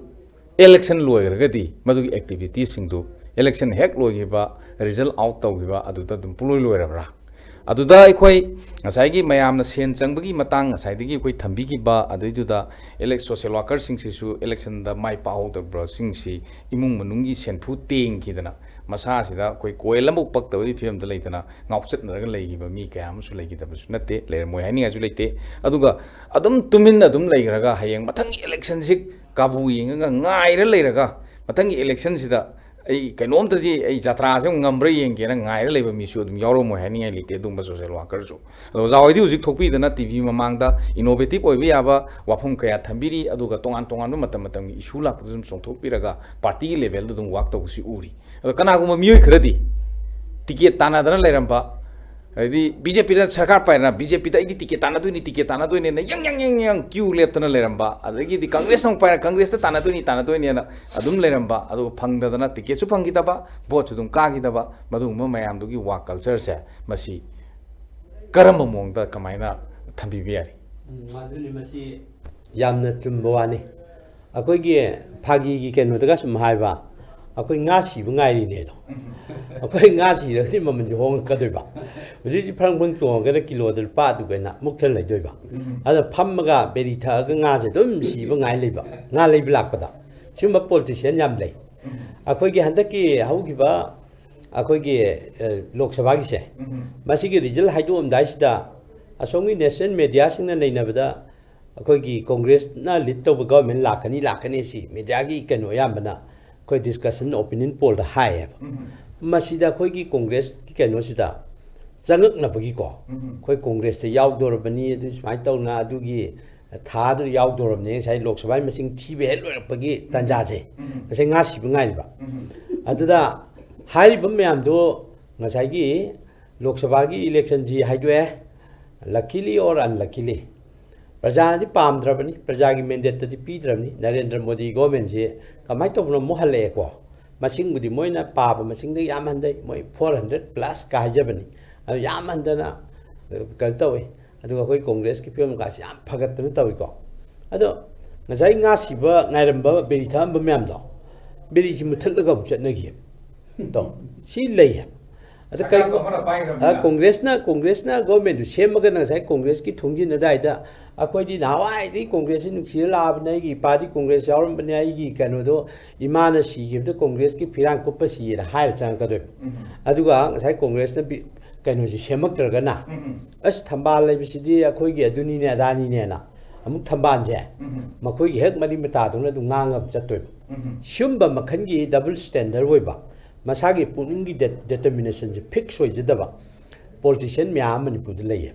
election ꯂꯣꯏꯈ꯭ꯔꯒꯗꯤ ꯃꯗꯨꯒꯤ activities ꯁꯤꯡꯗꯨ, election ꯍꯦꯛ ꯂꯣꯏꯈꯤꯕ, result out ꯇꯧꯈꯤꯕ, ꯑꯗꯨꯗ ꯑꯗꯨꯝ ꯄꯨꯡꯂꯣꯏ ꯂꯣꯏꯔꯕ꯭ꯔꯥ? ꯑꯗꯨꯗ ꯑꯩꯈꯣꯏ ꯉꯁꯥꯏꯒꯤ ꯃꯌꯥꯝꯅ ꯁꯦꯟ ꯆꯪꯕꯒꯤ ꯃꯇꯥꯡ ꯉꯁꯥꯏꯗꯒꯤ ꯑꯩꯈꯣꯏ ꯊꯝꯕꯤꯈꯤꯕ, ꯑꯗꯨꯏꯗꯨꯗ elec-, social worker ꯁꯤꯡꯁꯤꯁꯨ election ꯗ ꯃꯥꯏ ꯄꯥꯛꯍꯧꯗꯕꯁꯤꯡꯁꯤ ꯏꯃꯨꯡ ꯃꯅꯨꯡꯒꯤ ꯁꯦꯟꯐꯨ ꯇꯦꯡꯈꯤꯗꯅ, ꯃꯁꯥꯁꯤꯗ ꯑꯩꯈꯣꯏ ꯀꯣꯏꯜ ꯑꯃꯐꯥꯎ ꯄꯛꯇꯕꯒꯤ ꯐꯤꯕꯝꯗ ꯂꯩꯗꯅ ꯉꯥꯎꯆꯠꯅꯔꯒ ꯂꯩꯈꯤꯕ ꯃꯤ ꯀꯌꯥ ꯑꯃꯁꯨ ꯂꯩꯈꯤꯗꯕꯁꯨ ꯅꯠꯇꯦ, ꯂꯩꯔꯝꯃꯣꯏ ꯍꯥꯏꯅꯤꯡꯉꯥꯏꯁꯨ ꯂꯩꯇꯦ꯫ ꯑꯗꯨꯒ ꯑꯗꯨꯝ ꯇꯨꯃꯤꯟꯅ ꯑꯗꯨꯝ ꯂꯩꯈ꯭ꯔꯒ ꯍꯌꯦꯡ ꯃꯊꯪꯒꯤ election ꯁꯤ ꯀꯥꯕꯨ ꯌꯦꯡꯉꯒ ꯉꯥꯏꯔ ꯂꯩꯔꯒ, ꯃꯊꯪꯒꯤ election ꯁꯤꯗ ꯑꯩ ꯀꯩꯅꯣꯝꯇꯗꯤ, ꯑꯩ ꯖꯇ꯭ꯔꯥꯁꯦ ꯑꯃꯨꯛ ꯉꯝꯕ꯭ꯔꯥ ꯌꯦꯡꯒꯦꯅ ꯉꯥꯏꯔ ꯂꯩꯕ ꯃꯤꯁꯨ ꯑꯗꯨꯝ ꯌꯥꯎꯔꯝꯃꯣꯏ ꯍꯥꯏꯅꯤꯡꯉꯥꯏ ꯂꯩꯇꯦ, ꯑꯗꯨꯒꯨꯝꯕ social worker ꯁꯨ꯫ ꯑꯗꯣ ꯑꯣꯖꯥ ꯍꯣꯏꯗꯤ ꯍꯧꯖꯤꯛ ꯊꯣꯛꯄꯤꯗꯅ T V ꯃꯃꯥꯡꯗ innovative ꯑꯣꯏꯕ ꯌꯥꯕ ꯋꯥꯐꯝ ꯀꯌꯥ ꯊꯝꯕꯤꯔꯤ, ꯑꯗꯨꯒ ꯇꯣꯉꯥꯟ ꯇꯣꯉꯥꯟꯕ ꯃꯇꯝ ꯃꯇꯝꯒꯤ issue ꯂꯥꯛꯄꯗ ꯑꯗꯨꯝ ꯆꯣꯡꯊꯣꯛꯄꯤꯔꯒ party ꯒꯤ level ꯗ ꯑꯗꯨꯝ work ꯇꯧꯕꯁꯤ ꯎꯔꯤ꯫ ꯑꯗꯣ ꯀꯅꯥꯒꯨꯝꯕ ꯃꯤꯑꯣꯏ ꯈꯔꯗꯤ ticket ꯇꯥꯟꯅꯗꯅ ꯂꯩꯔꯝꯕ, ꯍꯥꯏꯗꯤ B J P ꯗ ꯁꯔꯀꯥꯔ ꯄꯥꯏꯔꯅ B J P ꯗ ꯑꯩꯗꯤ ticket ꯇꯥꯟꯅꯗꯣꯏꯅꯤ, ticket ꯇꯥꯟꯅꯗꯣꯏꯅꯤꯅ ꯌꯪ ꯌꯪ ꯌꯪ ꯌꯪ queue ꯂꯦꯞꯇꯅ ꯂꯩꯔꯝꯕ, ꯑꯗꯒꯤꯗꯤ Congress ꯑꯃꯨꯛ ꯄꯥꯏꯔ Congress ꯇ ꯇꯥꯟꯅꯗꯣꯏꯅꯤ, ꯇꯥꯟꯅꯗꯣꯏꯅꯦꯅ ꯑꯗꯨꯝ ꯂꯩꯔꯝꯕ, ꯑꯗꯨꯒ ꯐꯪꯗꯗꯅ ticket ꯁꯨ ꯐꯪꯈꯤꯗꯕ, vote ꯁꯨ ꯑꯗꯨꯝ ꯀꯥꯈꯤꯗꯕ, ꯃꯗꯨꯒꯨꯝꯕ ꯃꯌꯥꯝꯗꯨꯒꯤ work culture ꯁꯦ ꯃꯁꯤ ꯀꯔꯝꯕ ꯃꯑꯣꯡꯗ ꯀꯃꯥꯏꯅ ꯊꯝꯕꯤꯕ ꯌꯥꯔꯤ? ꯎꯝ, ꯑꯗꯨꯅꯤ, ꯃꯁꯤ ꯌꯥꯝꯅ ꯆꯨꯝꯕ ꯋꯥꯅꯤ꯫ ꯑꯩꯈꯣꯏꯒꯤ ꯐꯥꯒꯤꯒꯤ ꯀꯩꯅꯣꯗꯒ ꯁꯨꯝ ꯍꯥꯏꯕ, "ꯑꯩꯈꯣꯏ ꯉꯥ ꯁꯤꯕ ꯉꯥꯏꯔꯤꯅꯦ" ꯑꯗꯣ꯫ ꯑꯩꯈꯣꯏ ꯉꯥ ꯁꯤꯔꯒꯗꯤ ꯃꯃꯜꯁꯦ ꯍꯣꯡꯉꯛꯀꯗꯣꯏꯕ꯫ ꯍꯧꯖꯤꯛ ꯍꯧꯖꯤꯛ ꯐ꯭ꯔꯪ ꯐ꯭ꯔꯪ ꯆꯣꯡꯉꯒꯅ ꯀꯤꯂꯣꯗ ꯂꯨꯄꯥ ꯑꯗꯨꯒꯩꯅ ꯃꯨꯛ ꯊꯟ ꯂꯩꯗꯣꯏꯕ꯫ ꯑꯗ ꯐꯝꯃꯒ ꯕꯦꯔꯤ ꯊꯛꯑꯒ ꯉꯥꯁꯦ ꯑꯗꯨꯝ ꯁꯤꯕ ꯉꯥꯏ ꯂꯩꯕ꯫ ꯉꯥ ꯂꯩꯕ ꯂꯥꯛꯄꯗ꯫ ꯁꯤꯒꯨꯝꯕ politician ꯌꯥꯝ ꯂꯩ꯫ ꯑꯩꯈꯣꯏꯒꯤ ꯍꯟꯗꯛꯀꯤ ꯍꯧꯈꯤꯕ ꯑꯩꯈꯣꯏꯒꯤ, ꯑ, ꯂꯣꯛ ꯁꯚꯥꯒꯤꯁꯦ, ꯃꯁꯤꯒꯤ result ꯍꯥꯏꯗꯣꯛꯑꯝꯗꯥꯏꯁꯤꯗ ꯑꯁꯣꯝꯒꯤ national media ꯁꯤꯡꯅ ꯅꯩꯅꯕꯗ ꯑꯩꯈꯣꯏꯒꯤ Congress ꯅ lead ꯇꯧꯕ government ꯂꯥꯛꯀꯅꯤ, ꯂꯥꯛꯀꯅꯤ ꯁꯤ media ꯒꯤ ꯀꯩꯅꯣ ꯑꯌꯥꯝꯕꯅ ꯑꯩꯈꯣꯏ discussion, opinion poll ꯗ ꯍꯥꯏꯌꯦꯕ꯫ ꯃꯁꯤꯗ ꯑꯩꯈꯣꯏꯒꯤ Congress ꯀꯤ ꯀꯩꯅꯣꯁꯤꯗ ꯆꯪꯉꯛꯅꯕꯒꯤꯀꯣ, ꯑꯩꯈꯣꯏ ꯀꯣꯡꯒ꯭ꯔꯦꯁꯇ ꯌꯥꯎꯗꯧꯔꯕꯅꯤ, ꯑꯗꯨ ꯁꯨꯃꯥꯏꯅ ꯇꯧꯅ ꯑꯗꯨꯒꯤ ꯊꯥꯗꯨ ꯌꯥꯎꯗꯧꯔꯕꯅꯤ, ꯉꯁꯥꯏ ꯂꯣꯛ ꯁꯚꯥꯒꯤ ꯃꯁꯤꯡ ꯊꯤꯕ ꯍꯦꯛ ꯂꯣꯏꯔꯛꯄꯒꯤ ꯇꯥꯟꯖꯥꯁꯦ, ꯉꯁꯥꯏ ꯉꯥ ꯁꯤꯕ ꯉꯥꯏꯔꯤꯕ꯫ ꯑꯗꯨꯗ ꯍꯥꯏꯔꯤꯕ ꯃꯌꯥꯝꯗꯣ ꯉꯁꯥꯏꯒꯤ ꯂꯣꯛ ꯁꯚꯥꯒꯤ ꯏꯂꯦꯛꯁꯟꯁꯤ ꯍꯥꯏꯗꯣꯛꯑꯦ, luckily or unluckily꯫ ꯄ꯭ꯔꯖꯥꯅꯗꯤ ꯄꯥꯝꯗ꯭ꯔꯕꯅꯤ, ꯄ꯭ꯔꯖꯥꯒꯤ ꯃꯦꯟꯗꯦꯠꯇꯗꯤ ꯄꯤꯗ꯭ꯔꯕꯅꯤ꯫ Narendra Modi ꯒꯣꯔꯃꯦꯟꯁꯤ ꯀꯃꯥꯏꯅ ꯇꯧꯕꯅꯣ ꯑꯃꯨꯛ ꯍꯜꯂꯛꯑꯦꯀꯣ꯫ ꯃꯁꯤꯡꯕꯨꯗꯤ ꯃꯣꯏꯅ ꯄꯥꯕ ꯃꯁꯤꯡꯗꯒꯤ ꯌꯥꯝ ꯍꯟꯊꯩ, ꯃꯣꯏ ꯐꯣꯔ ꯍꯟꯗ꯭ꯔꯦꯠ ꯄ꯭ꯂꯁꯀ ꯍꯥꯏꯖꯕꯅꯤ, ꯑꯗꯨ ꯌꯥꯝ ꯍꯟꯊꯅ, ꯑ, ꯀꯩꯅꯣ ꯇꯧꯋꯤ꯫ ꯑꯗꯨꯒ ꯑꯩꯈꯣꯏ ꯀꯣꯡꯒ꯭ꯔꯦꯁꯀꯤ ꯐꯤꯕꯝ ꯀꯥꯁꯤ ꯌꯥꯝ ꯐꯒꯠꯇꯅ ꯇꯧꯋꯤꯀꯣ꯫ ꯑꯗꯣ ꯉꯁꯥꯏ ꯉꯥ ꯁꯤꯕ ꯉꯥꯏꯔꯝꯕ ꯕꯤꯔꯤ ꯊꯛꯑꯝꯕ ꯃꯌꯥꯝꯗꯣ, ꯕꯤꯔꯤꯁꯤ ꯃꯨꯠꯊꯠꯂꯒ ꯑꯃꯨꯛ ꯆꯠꯅꯈꯤ꯫ ꯇꯣ, ꯁꯤ ꯂꯩ ꯍꯥꯏꯕ꯫ ꯑꯗ ꯀꯩ-, ꯁꯔꯀꯥꯔꯗꯣ ꯑꯃꯅ ꯄꯥꯏꯈ꯭ꯔꯕꯅꯤꯅ꯫ ꯑ, ꯀꯣꯡꯒ꯭ꯔꯦꯁꯅ, ꯀꯣꯡꯒ꯭ꯔꯦꯁꯅ ꯒꯣꯔꯃꯦꯟꯗꯨ ꯁꯦꯝꯃꯒꯅ ꯉꯁꯥꯏ ꯀꯣꯡꯒ꯭ꯔꯦꯁꯀꯤ ꯊꯣꯡꯖꯤꯟ ꯑꯗꯨꯋꯥꯏꯗ ꯑꯩꯈꯣꯏꯗꯤ ꯅꯍꯥꯟꯋꯥꯏꯗꯒꯤ ꯀꯣꯡꯒ꯭ꯔꯦꯁꯁꯤ ꯅꯨꯡꯁꯤꯔ ꯂꯥꯛꯑꯕꯅꯦ, ꯑꯩꯒꯤ ꯏꯄꯥꯗꯤ ꯀꯣꯡꯒ꯭ꯔꯦꯁ ꯌꯥꯎꯔꯝꯕꯅꯦ, ꯑꯩꯒꯤ ꯀꯩꯅꯣꯗꯣ ꯏꯃꯥꯅ ꯁꯤꯈꯤꯕꯗ ꯀꯣꯡꯒ꯭ꯔꯦꯁꯀꯤ ꯐꯤꯔꯥꯡ ꯀꯨꯞꯄ ꯁꯤꯌꯦꯅ ꯍꯥꯏꯔ ꯆꯪꯉꯛꯀꯗꯣꯏꯕ꯫ ꯑꯗꯨꯒ ꯉꯁꯥꯏ ꯀꯣꯡꯒ꯭ꯔꯦꯁꯅ ꯕꯤ-, ꯀꯩꯅꯣꯁꯤ ꯁꯦꯝꯃꯛꯇ꯭ꯔꯒꯅ, "ꯑꯁ, ꯊꯝꯕꯥꯜ ꯂꯩꯕꯁꯤꯗꯤ ꯑꯩꯈꯣꯏꯒꯤ ꯑꯗꯨꯅꯤꯅꯦ ꯑꯗꯥꯅꯤꯅꯦꯅ" ꯑꯃꯨꯛ ꯊꯝꯕꯥꯜꯁꯦ ꯃꯈꯣꯏꯒꯤ ꯍꯦꯛ ꯃꯔꯤ ꯃꯇꯥꯗꯧꯅ ꯑꯗꯨꯝ ꯉꯥꯡꯉ ꯆꯠꯇꯣꯏꯕ꯫ ꯁꯤꯒꯨꯝꯕ ꯃꯈꯜꯒꯤ ꯗꯕꯜ ꯁ꯭ꯇꯦꯟꯗꯔ ꯑꯣꯏꯕ, ꯃꯁꯥꯒꯤ ꯄꯨꯛꯅꯤꯡꯒꯤ ꯗꯦ-, ꯗꯦꯇꯔꯃꯤꯅꯦꯁꯟꯁꯦ ꯐꯤꯛꯁ ꯑꯣꯏꯖꯗꯕ ꯄꯣꯂꯤꯇꯤꯁꯤꯌꯥꯟ ꯃꯌꯥꯝ ꯑꯃ ꯃꯅꯤꯄꯨꯔꯗ ꯂꯩꯌꯦ꯫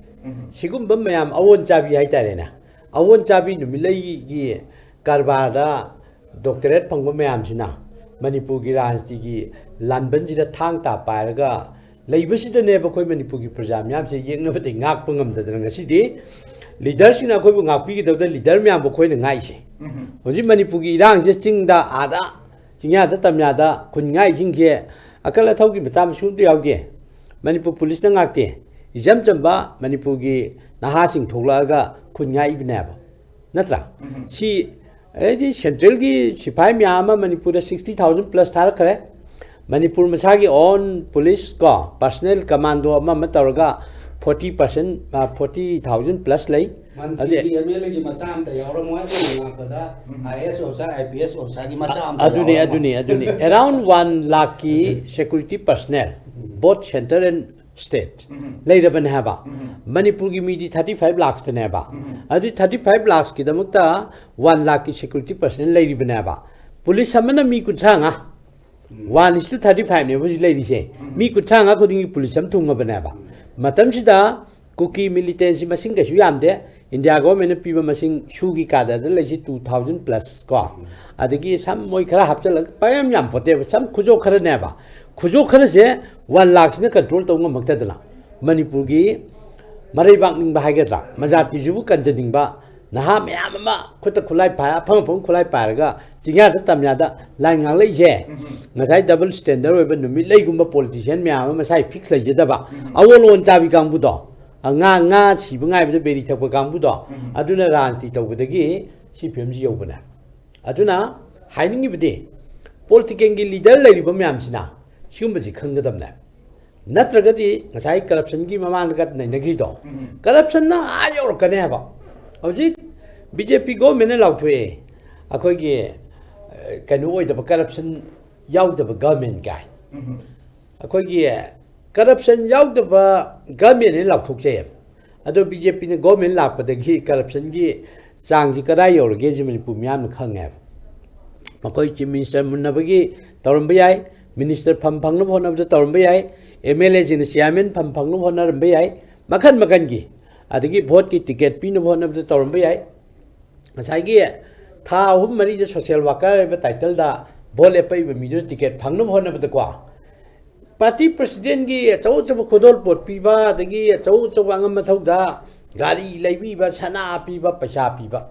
ꯁꯤꯒꯨꯝꯕ ꯃꯌꯥꯝ ꯑꯑꯣꯟ ꯆꯥꯕꯤ ꯍꯥꯏꯇꯥꯔꯦꯅꯦ, ꯑꯑꯣꯟ ꯆꯥꯕꯤ ꯅꯨꯃꯤꯠꯂꯩꯒꯤ ꯀꯔꯕꯥꯔꯗ ꯗꯣꯛꯇꯔꯦꯠ ꯐꯪꯕ ꯃꯌꯥꯝꯁꯤꯅ ꯃꯅꯤꯄꯨꯔꯒꯤ ꯔꯥꯖꯅꯤꯇꯤꯒꯤ ꯂꯥꯟꯕꯟꯁꯤꯗ ꯊꯥꯡ ꯇꯥ ꯄꯥꯏꯔꯒ ꯂꯩꯕꯁꯤꯗꯅꯦꯕ ꯑꯩꯈꯣꯏ ꯃꯅꯤꯄꯨꯔꯒꯤ ꯄ꯭ꯔꯖꯥ ꯃꯌꯥꯝꯁꯦ ꯌꯦꯛꯅꯕꯗꯒꯤ ꯉꯥꯛꯄ ꯉꯝꯗꯗꯅ ꯉꯁꯤꯗꯤ ꯂꯤꯗꯔꯁꯤꯡꯅ ꯑꯩꯈꯣꯏꯕꯨ ꯉꯥꯛꯄꯤꯒꯗꯕꯗ ꯂꯤꯗꯔ ꯃꯌꯥꯝꯕꯨ ꯑꯩꯈꯣꯏꯅ ꯉꯥꯛꯏꯁꯦ꯫ ꯍꯧꯖꯤꯛ ꯃꯅꯤꯄꯨꯔꯒꯤ ꯏꯔꯥꯡꯁꯦ ꯆꯤꯡꯗ, ꯑꯥꯗ, ꯆꯤꯡꯌꯥꯗ, ꯇꯝꯌꯥꯗ ꯈꯨꯟ ꯉꯥꯛꯏꯁꯤꯡꯁꯦ ꯑꯀꯜ ꯑꯊꯧꯒꯤ ꯃꯆꯥ ꯃꯁꯨ ꯑꯝꯇ ꯌꯥꯎꯗꯦ꯫ ꯃꯅꯤꯄꯨꯔ ꯄꯨꯂꯤꯁꯅ ꯉꯥꯛꯇꯦ꯫ ꯏꯆꯝ ꯆꯝꯕ ꯃꯅꯤꯄꯨꯔꯒꯤ ꯅꯍꯥꯁꯤꯡ ꯊꯣꯛꯂꯛꯑꯒ ꯈꯨꯟ ꯉꯥꯛꯏꯕꯅꯦꯕ꯫ ꯅꯠꯇ꯭ꯔꯥ? ꯁꯤ, ꯑꯗꯩꯗꯤ ꯁꯦꯟꯇ꯭ꯔꯦꯜꯒꯤ ꯁꯤꯐꯥꯏ ꯃꯌꯥꯝ ꯑꯃ ꯃꯅꯤꯄꯨꯔꯗ sixty thousand plus ꯊꯥꯔꯛꯈ꯭ꯔꯦ꯫ ꯃꯅꯤꯄꯨꯔ ꯃꯁꯥꯒꯤ own police ꯀꯣ, personal commando ꯑꯃ ꯑꯃ ꯇꯧꯔꯒ forty percent, ꯑ, forty thousand plus ꯂꯩ꯫ ꯃꯟꯇ꯭ꯔꯤꯒꯤ ꯑꯗꯨꯗꯤ MLAꯒꯤ ꯃꯆꯥ ꯑꯝꯇ ꯌꯥꯎꯔꯝꯃꯣꯏ ꯑꯩꯈꯣꯏꯅ ꯂꯥꯛꯄꯗ꯫ IAS officer, IPS officerꯒꯤ ꯃꯆꯥ ꯑꯝꯇ ꯑꯗꯨꯅꯤ, ꯌꯥꯎꯔꯝꯃꯣꯏ꯫ ꯑꯗꯨꯅꯤ, ꯑꯗꯨꯅꯤ꯫ Around one lakhꯀꯤ security personnel, both centre and state, ꯂꯩꯔꯕꯅꯦ ꯍꯥꯏꯕ꯫ ꯃꯅꯤꯄꯨꯔꯒꯤ ꯃꯤꯗꯤ thirty five lakhsꯇꯅꯦꯕ꯫ ꯑꯗꯨꯗꯤ thirty five lakhsꯀꯤꯗꯃꯛꯇ one lakhꯀꯤ security personnel ꯂꯩꯔꯤꯕꯅꯦꯕ꯫ ꯄꯨꯂꯤꯁ ꯑꯃꯅ ꯃꯤ ꯀꯨꯟꯊ꯭ꯔꯥ ꯃꯉꯥ, One is to thirty five ꯅꯦꯕ ꯍꯧꯖꯤꯛ ꯂꯩꯔꯤꯁꯦ꯫ ꯃꯤ ꯀꯨꯟꯊ꯭ꯔꯥ ꯃꯉꯥ ꯈꯨꯗꯤꯡꯒꯤ ꯄꯨꯂꯤꯁ ꯑꯃ ꯊꯨꯡꯉꯕꯅꯦꯕ꯫ ꯃꯇꯝꯁꯤꯗ ꯀꯨꯀꯤ militancy ꯃꯁꯤꯡ ꯀꯩꯁꯨ ꯌꯥꯝꯗꯦ꯫ ꯏꯟꯗꯤꯌꯥ ꯒꯣꯔꯃꯦꯟꯅ ꯄꯤꯕ ꯃꯁꯤꯡ ꯁꯨꯒꯤ ꯀꯥꯗꯗ ꯂꯩꯁꯤ two thousand plus ꯀꯣ꯫ ꯑꯗꯒꯤ ꯁꯝ ꯃꯣꯏ ꯈꯔ ꯍꯥꯞꯆꯤꯜꯂꯒ ꯄꯌꯥꯝ ꯌꯥꯝ ꯄꯣꯠꯇꯦꯕ, ꯁꯝ ꯈꯨꯖꯣ ꯈꯔꯅꯦꯕ꯫ ꯈꯨꯖꯣ ꯈꯔꯁꯦ one ꯂꯥꯛꯁꯤꯅ control ꯇꯧ ꯉꯝꯃꯛꯇꯗꯅ ꯃꯅꯤꯄꯨꯔꯒꯤ ꯃꯔꯩꯕꯥꯛ ꯅꯤꯡꯕ ꯍꯥꯏꯒꯗ꯭ꯔꯥ, ꯃꯖꯥꯇꯤꯁꯤꯕꯨ ꯀꯟꯖꯅꯤꯡꯕ ꯅꯍꯥ ꯃꯌꯥꯝ ꯑꯃ ꯈꯨꯠꯇ ꯈꯨꯠꯂꯥꯏ ꯄꯥꯏ-, ꯑꯐꯪ ꯑꯐꯪꯕ ꯈꯨꯠꯂꯥꯏ ꯄꯥꯏꯔꯒ ꯆꯤꯡꯌꯥꯗ ꯇꯝꯌꯥꯗ line ꯉꯥꯡꯂꯛꯏꯁꯦ꯫ ꯉꯁꯥꯏ double standard ꯑꯣꯏꯕ ꯅꯨꯃꯤꯠ ꯂꯩꯒꯨꯝꯕ politician ꯃꯌꯥꯝ ꯑꯃ ꯃꯁꯥꯒꯤ fix ꯂꯩꯖꯗꯕ, ꯑꯑꯣꯟ ꯑꯑꯣꯟ ꯆꯥꯕꯤ ꯀꯥꯡꯕꯨꯗꯣ, ꯑ, ꯉꯥ, ꯉꯥ ꯁꯤꯕ ꯉꯥꯏꯕꯗ ꯕꯦꯔꯤ ꯊꯛꯄ ꯀꯥꯡꯕꯨꯗꯣ, ꯑꯗꯨꯅ ꯔꯥꯖꯅꯤꯇꯤ ꯇꯧꯕꯗꯒꯤ ꯁꯤ ꯐꯤꯕꯝꯁꯤ ꯌꯧꯕꯅꯦ꯫ ꯑꯗꯨꯅ ꯍꯥꯏꯅꯤꯡꯉꯤꯕꯗꯤ, politicalꯒꯤ leader ꯂꯩꯔꯤꯕ ꯃꯌꯥꯝꯁꯤꯅ ꯁꯤꯒꯨꯝꯕꯁꯤ ꯈꯪꯒꯗꯕꯅꯦ꯫ ꯅꯠꯇ꯭ꯔꯒꯗꯤ ꯉꯁꯥꯏ corruptionꯒꯤ ꯃꯃꯥꯡꯗꯒ ꯅꯩꯅꯈꯤꯗꯣ, corruptionꯅ ꯑꯥ ꯌꯧꯔꯛꯀꯅꯤ ꯍꯥꯏꯕ꯫ ꯍꯧꯖꯤꯛ BJP governmentꯅ ꯂꯥꯎꯊꯣꯛꯑꯦ, ꯑꯩꯈꯣꯏꯒꯤ, ꯑ, ꯀꯩꯅꯣ ꯑꯣꯏꯗꯕ, corruption ꯌꯥꯎꯗꯕ government ꯀꯥꯏ꯫ ꯑꯩꯈꯣꯏꯒꯤ corruption ꯌꯥꯎꯗꯕ governmentꯅ ꯂꯥꯎꯊꯣꯛꯆꯩꯌꯦꯕ꯫ ꯑꯗꯣ BJPꯅ government ꯂꯥꯛꯄꯗꯒꯤ corruptionꯒꯤ ꯆꯥꯡꯁꯤ ꯀꯗꯥꯏ ꯌꯧꯔꯒꯦꯁꯦ ꯃꯅꯤꯄꯨꯔ ꯃꯤꯌꯥꯝꯅ ꯈꯪꯉꯦꯕ꯫ ꯃꯈꯣꯏ chief minister ꯃꯨꯟꯅꯕꯒꯤ ꯇꯧꯔꯝꯕ ꯌꯥꯏ, minister ꯐꯝ ꯐꯪꯅꯕ ꯍꯣꯠꯅꯕꯗ ꯇꯧꯔꯝꯕ ꯌꯥꯏ, MLAꯁꯤꯡꯅ chairman ꯐꯝ ꯐꯪꯅꯕ ꯍꯣꯠꯅꯔꯝꯕ ꯌꯥꯏ, ꯃꯈꯟ ꯃꯈꯟꯒꯤ, ꯑꯗꯒꯤ voteꯀꯤ ticket ꯄꯤꯅꯕ ꯍꯣꯠꯅꯕꯗ ꯇꯧꯔꯝꯕ ꯌꯥꯏ꯫ ꯉꯁꯥꯏꯒꯤ ꯊꯥ ꯑꯍꯨꯝ ꯃꯔꯤꯗ social worker ꯍꯥꯏꯕ titleꯗ vote ꯂꯦꯞꯄꯛꯏꯕ ꯃꯤꯗꯨꯅ ticket ꯐꯪꯅꯕ ꯍꯣꯠꯅꯕꯗꯀꯣ, party presidentꯒꯤ ꯑꯆꯧ ꯑꯆꯧꯕ ꯈꯨꯗꯣꯜꯄꯣꯠ ꯄꯤꯕ, ꯑꯗꯒꯤ ꯑꯆꯧ ꯑꯆꯧꯕ ꯑꯉꯝ ꯑꯊꯧꯗ ꯒꯥꯔꯤ ꯂꯩꯕꯤꯕ, ꯁꯅꯥ ꯄꯤꯕ, ꯄꯩꯁꯥ ꯄꯤꯕ,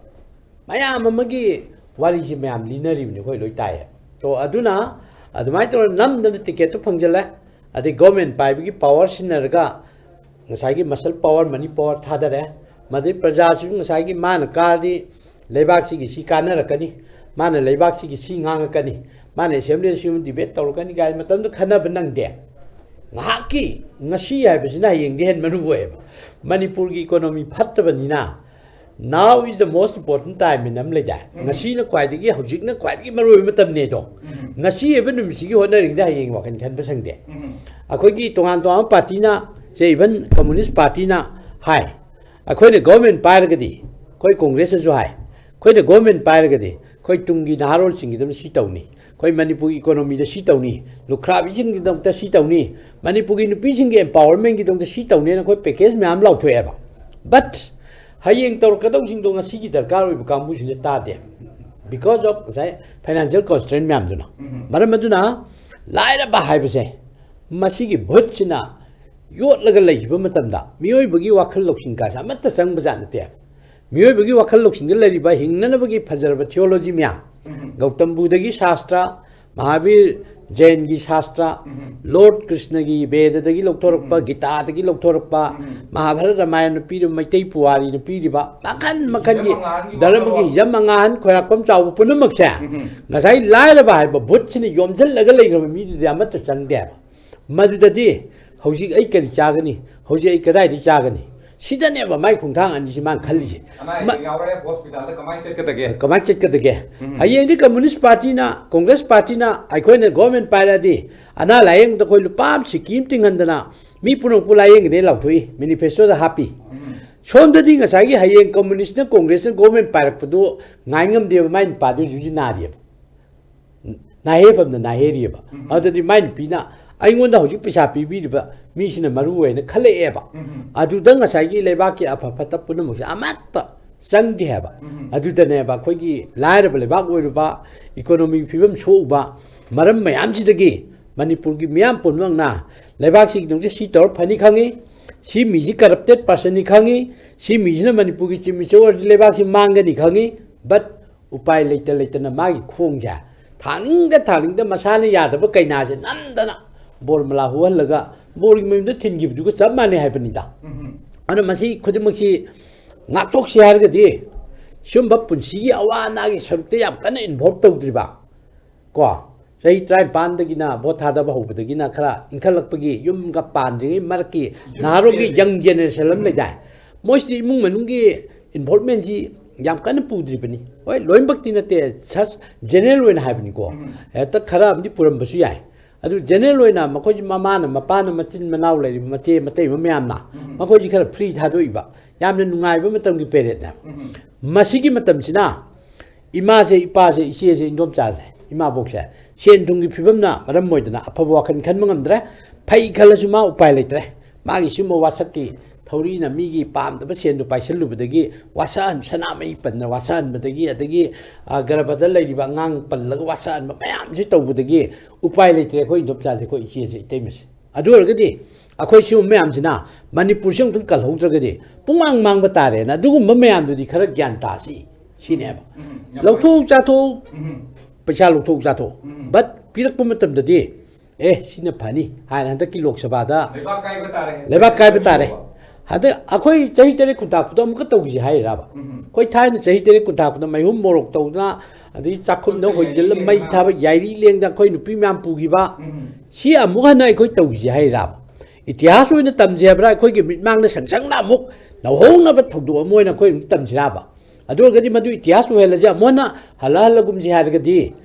ꯃꯌꯥꯝ ꯑꯃꯒꯤ ꯋꯥꯔꯤꯁꯦ ꯃꯌꯥꯝ ꯂꯤꯅꯔꯤꯕꯅꯤ, ꯑꯩꯈꯣꯏ ꯂꯣꯏ ꯇꯥꯏꯌꯦ꯫ ꯇꯣ, ꯑꯗꯨꯅ ꯑꯗꯨꯃꯥꯏꯅ ꯇꯧꯔ ꯅꯝꯗꯅ ticketꯇꯨ ꯐꯪꯖꯜꯂꯦ꯫ ꯑꯗꯩ government ꯄꯥꯏꯕꯒꯤ power ꯁꯤꯖꯤꯟꯅꯔꯒ ꯉꯁꯥꯏꯒꯤ muscle power, money power ꯊꯥꯗꯔꯦ꯫ ꯃꯗꯩ ꯄ꯭ꯔꯖꯥꯁꯤꯁꯨ ꯉꯁꯥꯏꯒꯤ ꯃꯥꯅ ꯀꯥꯔꯗꯤ ꯂꯩꯕꯥꯛꯁꯤꯒꯤ ꯁꯤ ꯀꯥꯟꯅꯔꯛꯀꯅꯤ, ꯃꯥꯅ ꯂꯩꯕꯥꯛꯁꯤꯒꯤ ꯁꯤ ꯉꯥꯡꯉꯛꯀꯅꯤ, ꯃꯥꯅ assemblyꯗ ꯁꯤꯒꯨꯝꯕ debate ꯇꯧꯔꯛꯀꯅꯤ ꯀꯥꯏꯅ ꯃꯇꯝꯗꯨ ꯈꯟꯅꯕ ꯅꯪꯗꯦ꯫ ꯉꯥꯏꯍꯥꯛꯀꯤ ꯉꯁꯤ ꯍꯥꯏꯕꯁꯤꯅ ꯍꯌꯦꯡꯗꯤ ꯍꯦꯟꯅ ꯃꯔꯨ ꯑꯣꯏꯌꯦꯕ꯫ ꯃꯅꯤꯄꯨꯔꯒꯤ economy ꯐꯠꯇꯕꯅꯤꯅ, now is the most important time ꯍꯥꯏꯅ ꯑꯃ ꯂꯩꯗꯥꯏ? ꯎꯝ꯫ ꯉꯁꯤꯅ ꯈ꯭ꯋꯥꯏꯗꯒꯤ, ꯍꯧꯖꯤꯛꯅ ꯈ꯭ꯋꯥꯏꯗꯒꯤ ꯃꯔꯨꯑꯣꯏꯕ ꯃꯇꯝꯅꯦꯗꯣ꯫ ꯎꯝ꯫ ꯉꯁꯤ ꯍꯥꯏꯕ ꯅꯨꯃꯤꯠꯁꯤꯒꯤ ꯍꯣꯠꯅꯔꯤꯉꯩꯗ ꯍꯌꯦꯡ ꯋꯥꯈꯜ ꯈꯟꯕ ꯁꯪꯗꯦ꯫ ꯎꯝ꯫ ꯑꯩꯈꯣꯏꯒꯤ ꯇꯣꯉꯥꯟ ꯇꯣꯉꯥꯟꯕ partyꯅ, say even Communist Partyꯅ ꯍꯥꯏ, ꯑꯩꯈꯣꯏꯅ government ꯄꯥꯏꯔꯒꯗꯤ, ꯑꯩꯈꯣꯏ Congressꯅꯁꯨ ꯍꯥꯏ, ꯑꯩꯈꯣꯏꯅ government ꯄꯥꯏꯔꯒꯗꯤ ꯑꯩꯈꯣꯏ ꯇꯨꯡꯒꯤ ꯅꯍꯥꯔꯣꯜꯁꯤꯡꯒꯤꯗꯃꯛ ꯁꯤ ꯇꯧꯅꯤ, ꯑꯩꯈꯣꯏ ꯃꯅꯤꯄꯨꯔꯒꯤ ꯏꯀꯣꯅꯣꯃꯤꯗ ꯁꯤ ꯇꯧꯅꯤ, ꯂꯨꯈ꯭ꯔꯥꯕꯤꯁꯤꯡꯒꯤꯗꯃꯛꯇ ꯁꯤ ꯇꯧꯅꯤ, ꯃꯅꯤꯄꯨꯔꯒꯤ ꯅꯨꯄꯤꯁꯤꯡꯒꯤ ꯑꯦꯝꯄꯥꯋꯔꯃꯦꯟꯒꯤꯗꯃꯛꯇ ꯁꯤ ꯇꯧꯅꯤꯅ ꯑꯩꯈꯣꯏ ꯄꯦꯀꯦꯖ ꯃꯌꯥꯝ ꯂꯥꯎꯊꯣꯛꯑꯦꯕ꯫ ꯕꯠ ꯍꯌꯦꯡ ꯇꯧꯔꯛꯀꯗꯧꯁꯤꯡꯗꯣ ꯉꯁꯤꯒꯤ ꯗꯔꯀꯥꯔ ꯑꯣꯏꯕ ꯀꯥꯡꯕꯨꯁꯤꯡꯗ ꯇꯥꯗꯦ, ꯕꯤꯀꯣꯁ ꯑꯣꯐ ꯉꯁꯥꯏ ꯐꯥꯏꯅꯥꯟꯁꯤꯌꯦꯜ ꯀꯣꯟꯁꯇ꯭ꯔꯦꯟ ꯃꯌꯥꯝꯗꯨꯅ꯫ ꯃꯔꯝ ꯑꯗꯨꯅ ꯂꯥꯏꯔꯕ ꯍꯥꯏꯕꯁꯦ, ꯃꯁꯤꯒꯤ ꯚꯨꯠꯁꯤꯅ ꯌꯣꯠꯂꯒ ꯂꯩꯈꯤꯕ ꯃꯇꯝꯗ ꯃꯤꯑꯣꯏꯕꯒꯤ ꯋꯥꯈꯜ ꯂꯧꯁꯤꯡ ꯀꯥꯁꯦ ꯑꯃꯠꯇ ꯆꯪꯕꯖꯥꯠ ꯅꯠꯇꯦ꯫ ꯃꯤꯑꯣꯏꯕꯒꯤ ꯋꯥꯈꯜ ꯂꯧꯁꯤꯡꯗ ꯂꯩꯔꯤꯕ ꯍꯤꯡꯅꯅꯕꯒꯤ ꯐꯖꯔꯕ ꯊꯤꯑꯣꯂꯣꯖꯤ ꯃꯌꯥꯝ, ꯒꯧꯇꯝ ꯕꯨꯙꯒꯤ ꯁꯥꯁꯇ꯭ꯔ, ꯃꯍꯥꯕꯤꯔ ꯖꯦꯟꯒꯤ ꯁꯥꯁꯇ꯭ꯔ, ꯂꯣꯔꯗ ꯀ꯭ꯔꯤꯁꯅꯒꯤ ꯕꯦꯗꯗꯒꯤ ꯂꯧꯊꯣꯔꯛꯄ, ꯒꯤꯇꯥꯗꯒꯤ ꯂꯧꯊꯣꯔꯛꯄ, ꯃꯍꯥꯚꯥꯔꯠ ꯔꯥꯃꯥꯌꯟꯅ ꯄꯤꯔꯤꯕ, ꯃꯩꯇꯩ ꯄꯨꯋꯥꯔꯤꯅ ꯄꯤꯔꯤꯕ, ꯃꯈꯜ ꯃꯈꯜꯒꯤ ꯙꯔꯃꯒꯤ ꯍꯤꯖꯝ ꯑꯉꯥꯍꯟ, ꯈꯣꯏꯔꯥꯛꯄꯝ ꯆꯥꯎꯕ ꯄꯨꯝꯅꯃꯛꯁꯦ ꯉꯁꯥꯏ ꯂꯥꯏꯔꯕ ꯍꯥꯏꯕ ꯚꯨꯠꯁꯤꯅ ꯌꯣꯝꯁꯤꯜꯂꯒ ꯂꯩꯈ꯭ꯔꯕ ꯃꯤꯗꯨꯗꯤ ꯑꯃꯠꯇ ꯆꯪꯗꯦ ꯍꯥꯏꯕ꯫ ꯃꯗꯨꯗꯗꯤ ꯍꯧꯖꯤꯛ ꯑꯩ ꯀꯔꯤ ꯆꯥꯒꯅꯤ, ꯍꯧꯖꯤꯛ ꯑꯩ ꯀꯗꯥꯏꯗꯒꯤ ꯆꯥꯒꯅꯤ, ꯁꯤꯗꯅꯦꯕ ꯃꯥꯏ ꯈꯣꯡꯊꯥꯡ ꯑꯅꯤꯁꯤ ꯃꯥꯅ ꯈꯜꯂꯤꯁꯦ꯫ ꯑꯅꯥ ꯑꯌꯦꯛ ꯌꯥꯎꯔꯦ, ꯍꯣꯁꯄꯤꯇꯥꯜꯗ ꯀꯃꯥꯏꯅ ꯆꯠꯀꯗꯒꯦ? ꯀꯃꯥꯏꯅ ꯆꯠꯀꯗꯒꯦ? ꯍꯌꯦꯡꯗꯤ ꯀꯝꯃꯨꯅꯤꯁ ꯄꯥꯔꯇꯤꯅ, ꯀꯣꯡꯒ꯭ꯔꯦꯁ ꯄꯥꯔꯇꯤꯅ ꯑꯩꯈꯣꯏꯅ ꯒꯣꯔꯃꯦꯟ ꯄꯥꯏꯔꯛꯑꯗꯤ ꯑꯅꯥ ꯂꯥꯏꯌꯦꯡꯗ ꯑꯩꯈꯣꯏ ꯂꯨꯄꯥ ꯑꯃ ꯁꯤꯀꯤ ꯑꯃ ꯇꯤꯡꯍꯟꯗꯅ ꯃꯤ ꯄꯨꯝꯅꯃꯛꯄꯨ ꯂꯥꯏꯌꯦꯡꯒꯅꯤ ꯂꯥꯎꯊꯣꯛꯏ, ꯃꯦꯅꯤꯐꯦꯁꯇꯣꯗ ꯍꯥꯞꯄꯤ꯫ ꯁꯣꯝꯗꯗꯤ ꯉꯁꯥꯏꯒꯤ ꯍꯌꯦꯡ ꯀꯝꯃꯨꯅꯤꯁꯅ ꯀꯣꯡꯒ꯭ꯔꯦꯁꯅ ꯒꯣꯔꯃꯦꯟ ꯄꯥꯏꯔꯛꯄꯗꯨ ꯉꯥꯏ ꯉꯝꯗꯦꯕ, ꯃꯥꯏ ꯅꯨꯄꯥꯗꯨ ꯍꯧꯖꯤꯛ ꯍꯧꯖꯤꯛ ꯅꯥꯔꯤꯑꯕ꯫ ꯅꯥꯍꯦ ꯐꯝꯅ ꯅꯥꯍꯦꯔꯤꯑꯕ꯫ ꯑꯗꯨꯗꯤ ꯃꯥꯏ ꯅꯨꯄꯤꯅ ꯑꯩꯉꯣꯟꯗ ꯍꯧꯖꯤꯛ ꯄꯩꯁꯥ ꯄꯤꯕꯤꯔꯤꯕ ꯃꯤꯁꯤꯅ ꯃꯔꯨ ꯑꯣꯏꯅ ꯈꯜꯂꯛꯑꯦꯕ꯫ ꯑꯗꯨꯗ ꯉꯁꯥꯏꯒꯤ ꯂꯩꯕꯥꯛꯀꯤ ꯑꯐ ꯐꯠꯇ ꯄꯨꯝꯅꯃꯛꯁꯦ ꯑꯃꯠꯇ ꯆꯪꯗꯦ ꯍꯥꯏꯕ꯫ ꯑꯗꯨꯗꯅꯦꯕ ꯑꯩꯈꯣꯏꯒꯤ ꯂꯥꯏꯔꯕ ꯂꯩꯕꯥꯛ ꯑꯣꯏꯔꯨꯕ, ꯏꯀꯣꯅꯣꯃꯤꯒꯤ ꯐꯤꯕꯝ ꯁꯣꯛꯎꯕ ꯃꯔꯝ ꯃꯌꯥꯝꯁꯤꯗꯒꯤ ꯃꯅꯤꯄꯨꯔꯒꯤ ꯃꯤꯌꯥꯝ ꯄꯨꯝꯅꯃꯛꯅ ꯂꯩꯕꯥꯛꯁꯤꯒꯤꯗꯃꯛꯇ ꯁꯤ ꯇꯧꯔ ꯐꯅꯤ ꯈꯪꯉꯤ, ꯁꯤ ꯃꯤꯁꯤ ꯀꯔꯞꯇꯦꯠ ꯄꯥꯔꯁꯟꯅꯤ ꯈꯪꯉꯤ, ꯁꯤ ꯃꯤꯁꯤꯅ ꯃꯅꯤꯄꯨꯔꯒꯤ ꯆꯤꯞ ꯃꯤꯅꯤꯁꯇꯔ ꯑꯣꯏꯔꯗꯤ ꯂꯩꯕꯥꯛꯁꯤ ꯃꯥꯡꯒꯅꯤ ꯈꯪꯉꯤ, ꯕꯠ ꯎꯄꯥꯏ ꯂꯩꯇ ꯂꯩꯇꯅ ꯃꯥꯒꯤ ꯈꯣꯡꯁꯦ ꯊꯥꯡꯅꯤꯡꯗ ꯊꯥꯡꯅꯤꯡꯗ ꯃꯁꯥꯅ ꯌꯥꯗꯕ ꯀꯩꯅꯥꯁꯦ ꯅꯝꯗꯅ ꯕꯣꯔꯃꯂꯥ ꯍꯨꯍꯜꯂꯒ ꯕꯣꯔꯒꯤ ꯃꯌꯨꯝꯗ ꯊꯤꯟꯈꯤꯕꯗꯨꯒ ꯆꯞ ꯃꯥꯟꯅꯩ ꯍꯥꯏꯕꯅꯤꯗ꯫ ꯑꯗꯨꯅ ꯃꯁꯤ ꯈꯨꯗꯤꯡꯃꯛꯁꯤ ꯉꯥꯛꯊꯣꯛꯁꯤ ꯍꯥꯏꯔꯒꯗꯤ ꯁꯤꯒꯨꯝꯕ ꯄꯨꯟꯁꯤꯒꯤ ꯑꯋꯥ ꯑꯅꯥꯒꯤ ꯁꯔꯨꯛꯇ ꯌꯥꯝ ꯀꯟꯅ ꯏꯟꯚꯣꯜꯕ ꯇꯧꯗ꯭ꯔꯤꯕ ꯀꯣ, ꯆꯍꯤ ꯇꯔꯥꯅꯤꯄꯥꯟꯗꯒꯤꯅ ꯚꯣꯠ ꯊꯥꯗꯕ ꯍꯧꯕꯗꯒꯤꯅ ꯈꯔ ꯏꯟꯈꯠꯂꯛꯄꯒꯤ ꯌꯨꯝꯒ ꯄꯥꯟꯗ꯭ꯔꯤꯉꯩ ꯃꯔꯛꯀꯤ ꯅꯍꯥꯔꯣꯜꯒꯤ ꯌꯪ ꯖꯦꯅꯦꯔꯦꯁꯟ ꯑꯃ ꯂꯩꯗꯥꯏ, ꯃꯣꯏꯁꯤꯗꯤ ꯏꯃꯨꯡ ꯃꯅꯨꯡꯒꯤ ꯏꯟꯚꯣꯜꯕꯃꯦꯟꯁꯤ ꯌꯥꯝ ꯀꯟꯅ ꯄꯨꯗ꯭ꯔꯤꯕꯅꯤ꯫ ꯍꯣꯏ, ꯂꯣꯏꯅꯃꯛꯇꯤ ꯅꯠꯇꯦ, ꯁꯁ ꯖꯦꯅꯔꯦꯜ ꯑꯣꯏꯅ ꯍꯥꯏꯕꯅꯤꯀꯣ, ꯍꯦꯛꯇ ꯈꯔ ꯑꯃꯗꯤ ꯄꯨꯔꯝꯕꯁꯨ ꯌꯥꯏ꯫ ꯑꯗꯨ ꯖꯦꯅꯔꯦꯜ ꯑꯣꯏꯅ ꯃꯈꯣꯏꯁꯤ ꯃꯃꯥꯅ, ꯃꯄꯥꯅ, ꯃꯆꯤꯟ ꯃꯅꯥꯎ ꯂꯩꯔꯤꯕ ꯃꯆꯦ ꯃꯇꯩꯃ ꯃꯌꯥꯝꯅ ꯃꯈꯣꯏꯁꯤ ꯈꯔ ꯐ꯭ꯔꯤ ꯊꯥꯗꯣꯛꯏꯕ ꯌꯥꯝꯅ ꯅꯨꯡꯉꯥꯏꯕ ꯃꯇꯝꯒꯤ ꯄꯦꯔꯦꯠꯅꯦ꯫ ꯃꯁꯤꯒꯤ ꯃꯇꯝꯁꯤꯅ ꯏꯃꯥꯁꯦ, ꯏꯄꯥꯁꯦ, ꯏꯆꯦꯁꯦ, ꯏꯟꯗꯣꯝꯆꯥꯁꯦ, ꯏꯃꯥꯕꯣꯛꯁꯦ ꯁꯦꯟ ꯊꯨꯝꯒꯤ ꯐꯤꯕꯝꯅ ꯃꯔꯝ ꯑꯣꯏꯗꯅ ꯑꯐꯕ ꯋꯥꯈꯜ ꯈꯟꯕ ꯉꯝꯗ꯭ꯔꯦ꯫ ꯐꯩ ꯈꯜꯂꯁꯨ ꯃꯥ ꯎꯄꯥꯏ ꯂꯩꯇ꯭ꯔꯦ꯫ ꯃꯥꯒꯤ ꯁꯤꯒꯨꯝꯕ ꯋꯥꯁꯛꯀꯤ ꯊꯧꯔꯤꯅ ꯃꯤꯒꯤ ꯄꯥꯝꯗꯕ ꯁꯦꯟꯗꯨ ꯄꯥꯏꯁꯜꯂꯨꯕꯗꯒꯤ ꯋꯥꯁꯛꯍꯟ ꯁꯅꯥꯃꯍꯤ ꯄꯟꯅ ꯋꯥꯁꯛꯍꯟꯕꯗꯒꯤ, ꯑꯗꯒꯤ ꯒꯔꯚꯗ ꯂꯩꯔꯤꯕ ꯑꯉꯥꯡ ꯄꯜꯂꯒ ꯋꯥꯁꯛꯍꯟꯕ ꯃꯌꯥꯝꯁꯤ ꯇꯧꯕꯗꯒꯤ ꯎꯄꯥꯏ ꯂꯩꯇ꯭ꯔꯦ ꯑꯩꯈꯣꯏ ꯏꯟꯗꯣꯝꯆꯥꯁꯦ, ꯑꯩꯈꯣꯏ ꯏꯆꯦꯁꯦ, ꯏꯇꯩꯃꯁꯦ꯫ ꯑꯗꯨ ꯑꯣꯏꯔꯒꯗꯤ ꯑꯩꯈꯣꯏ ꯁꯤꯒꯨꯝꯕ ꯃꯌꯥꯝꯁꯤꯅ ꯃꯅꯤꯄꯨꯔꯁꯤ ꯑꯃꯨꯛꯇꯪ ꯀꯜꯍꯧꯗ꯭ꯔꯒꯗꯤ ꯄꯨꯡꯃꯥꯡ ꯃꯥꯡꯕ ꯇꯥꯔꯦꯅ ꯑꯗꯨꯒꯨꯝꯕ ꯃꯌꯥꯝꯗꯨꯗꯤ ꯈꯔ ꯒ꯭ꯌꯥꯟ ꯇꯥꯁꯤ ꯁꯤꯅꯦꯕ꯫ ꯂꯧꯊꯣꯛꯎ ꯆꯥꯊꯣꯛꯎ, ꯄꯩꯁꯥ ꯂꯧꯊꯣꯛꯎ ꯆꯥꯊꯣꯛꯎ꯫ ꯕꯠ ꯄꯤꯔꯛꯄ ꯃꯇꯝꯗꯗꯤ ꯑꯦ ꯁꯤꯅ ꯐꯅꯤ ꯍꯥꯏꯅ ꯍꯟꯗꯛꯀꯤ ꯂꯣꯛ ꯁꯚꯥꯗ ꯂꯩꯕꯥꯛ ꯀꯥꯏꯕ ꯇꯥꯔꯦ꯫ ꯂꯩꯕꯥꯛ ꯀꯥꯏꯕ ꯇꯥꯔꯦ꯫ ꯍꯟꯗꯛ ꯑꯩꯈꯣꯏ ꯆꯍꯤ ꯇꯔꯦꯠ ꯈꯨꯟꯇꯥꯛꯄꯗꯣ ꯑꯃꯨꯛꯀ ꯇꯧꯈꯤꯁꯦ ꯍꯥꯏꯔꯕ? ꯑꯩꯈꯣꯏ ꯊꯥꯏꯅ ꯆꯍꯤ ꯇꯔꯦꯠ ꯈꯨꯟꯇꯥꯛꯄꯗ ꯃꯩꯍꯨꯝ ꯃꯣꯔꯣꯛ ꯇꯧꯗꯅ, ꯑꯗꯒꯤ ꯆꯥꯛꯈꯨꯝꯗ ꯍꯣꯏ, ꯍꯣꯏꯖꯤꯜꯂ ꯌꯥꯏꯔꯤ ꯃꯩ ꯂꯦꯡꯗꯅ꯫ ꯊꯥꯕ, ꯌꯥꯏꯔꯤ ꯂꯦꯡꯗꯅ ꯑꯩꯈꯣꯏ ꯅꯨꯄꯤ ꯃꯌꯥꯝ ꯄꯨꯈꯤꯕ, ꯁꯤ ꯑꯃꯨꯛ ꯍꯟꯅ ꯑꯩꯈꯣꯏ ꯇꯧꯈꯤꯁꯦ ꯍꯥꯏꯔꯕ? ꯏꯇꯤꯍꯥꯁ ꯑꯣꯏꯅ ꯇꯝꯁꯦ ꯍꯥꯏꯕ꯭ꯔꯥ? ꯑꯩꯈꯣꯏꯒꯤ ꯃꯤꯠꯃꯥꯡꯗ ꯁꯪꯁꯪꯅ ꯑꯃꯨꯛ ꯂꯧꯍꯧꯅꯕ ꯊꯧꯗꯣꯛ ꯑꯃ ꯑꯣꯏꯅ ꯑꯩꯈꯣꯏ ꯑꯃꯨꯛ ꯇꯝꯁꯤꯔꯕ? ꯑꯗꯨ ꯑꯣꯏꯔꯒꯗꯤ ꯃꯗꯨ ꯏꯇꯤꯍꯥꯁ ꯑꯣꯏꯍꯜꯂꯁꯦ, ꯑꯃꯨꯛ ꯍꯟꯅ ꯍꯜꯂ ꯍꯜꯂꯒꯨꯝꯁꯦ ꯍꯥꯏꯔꯒꯗꯤ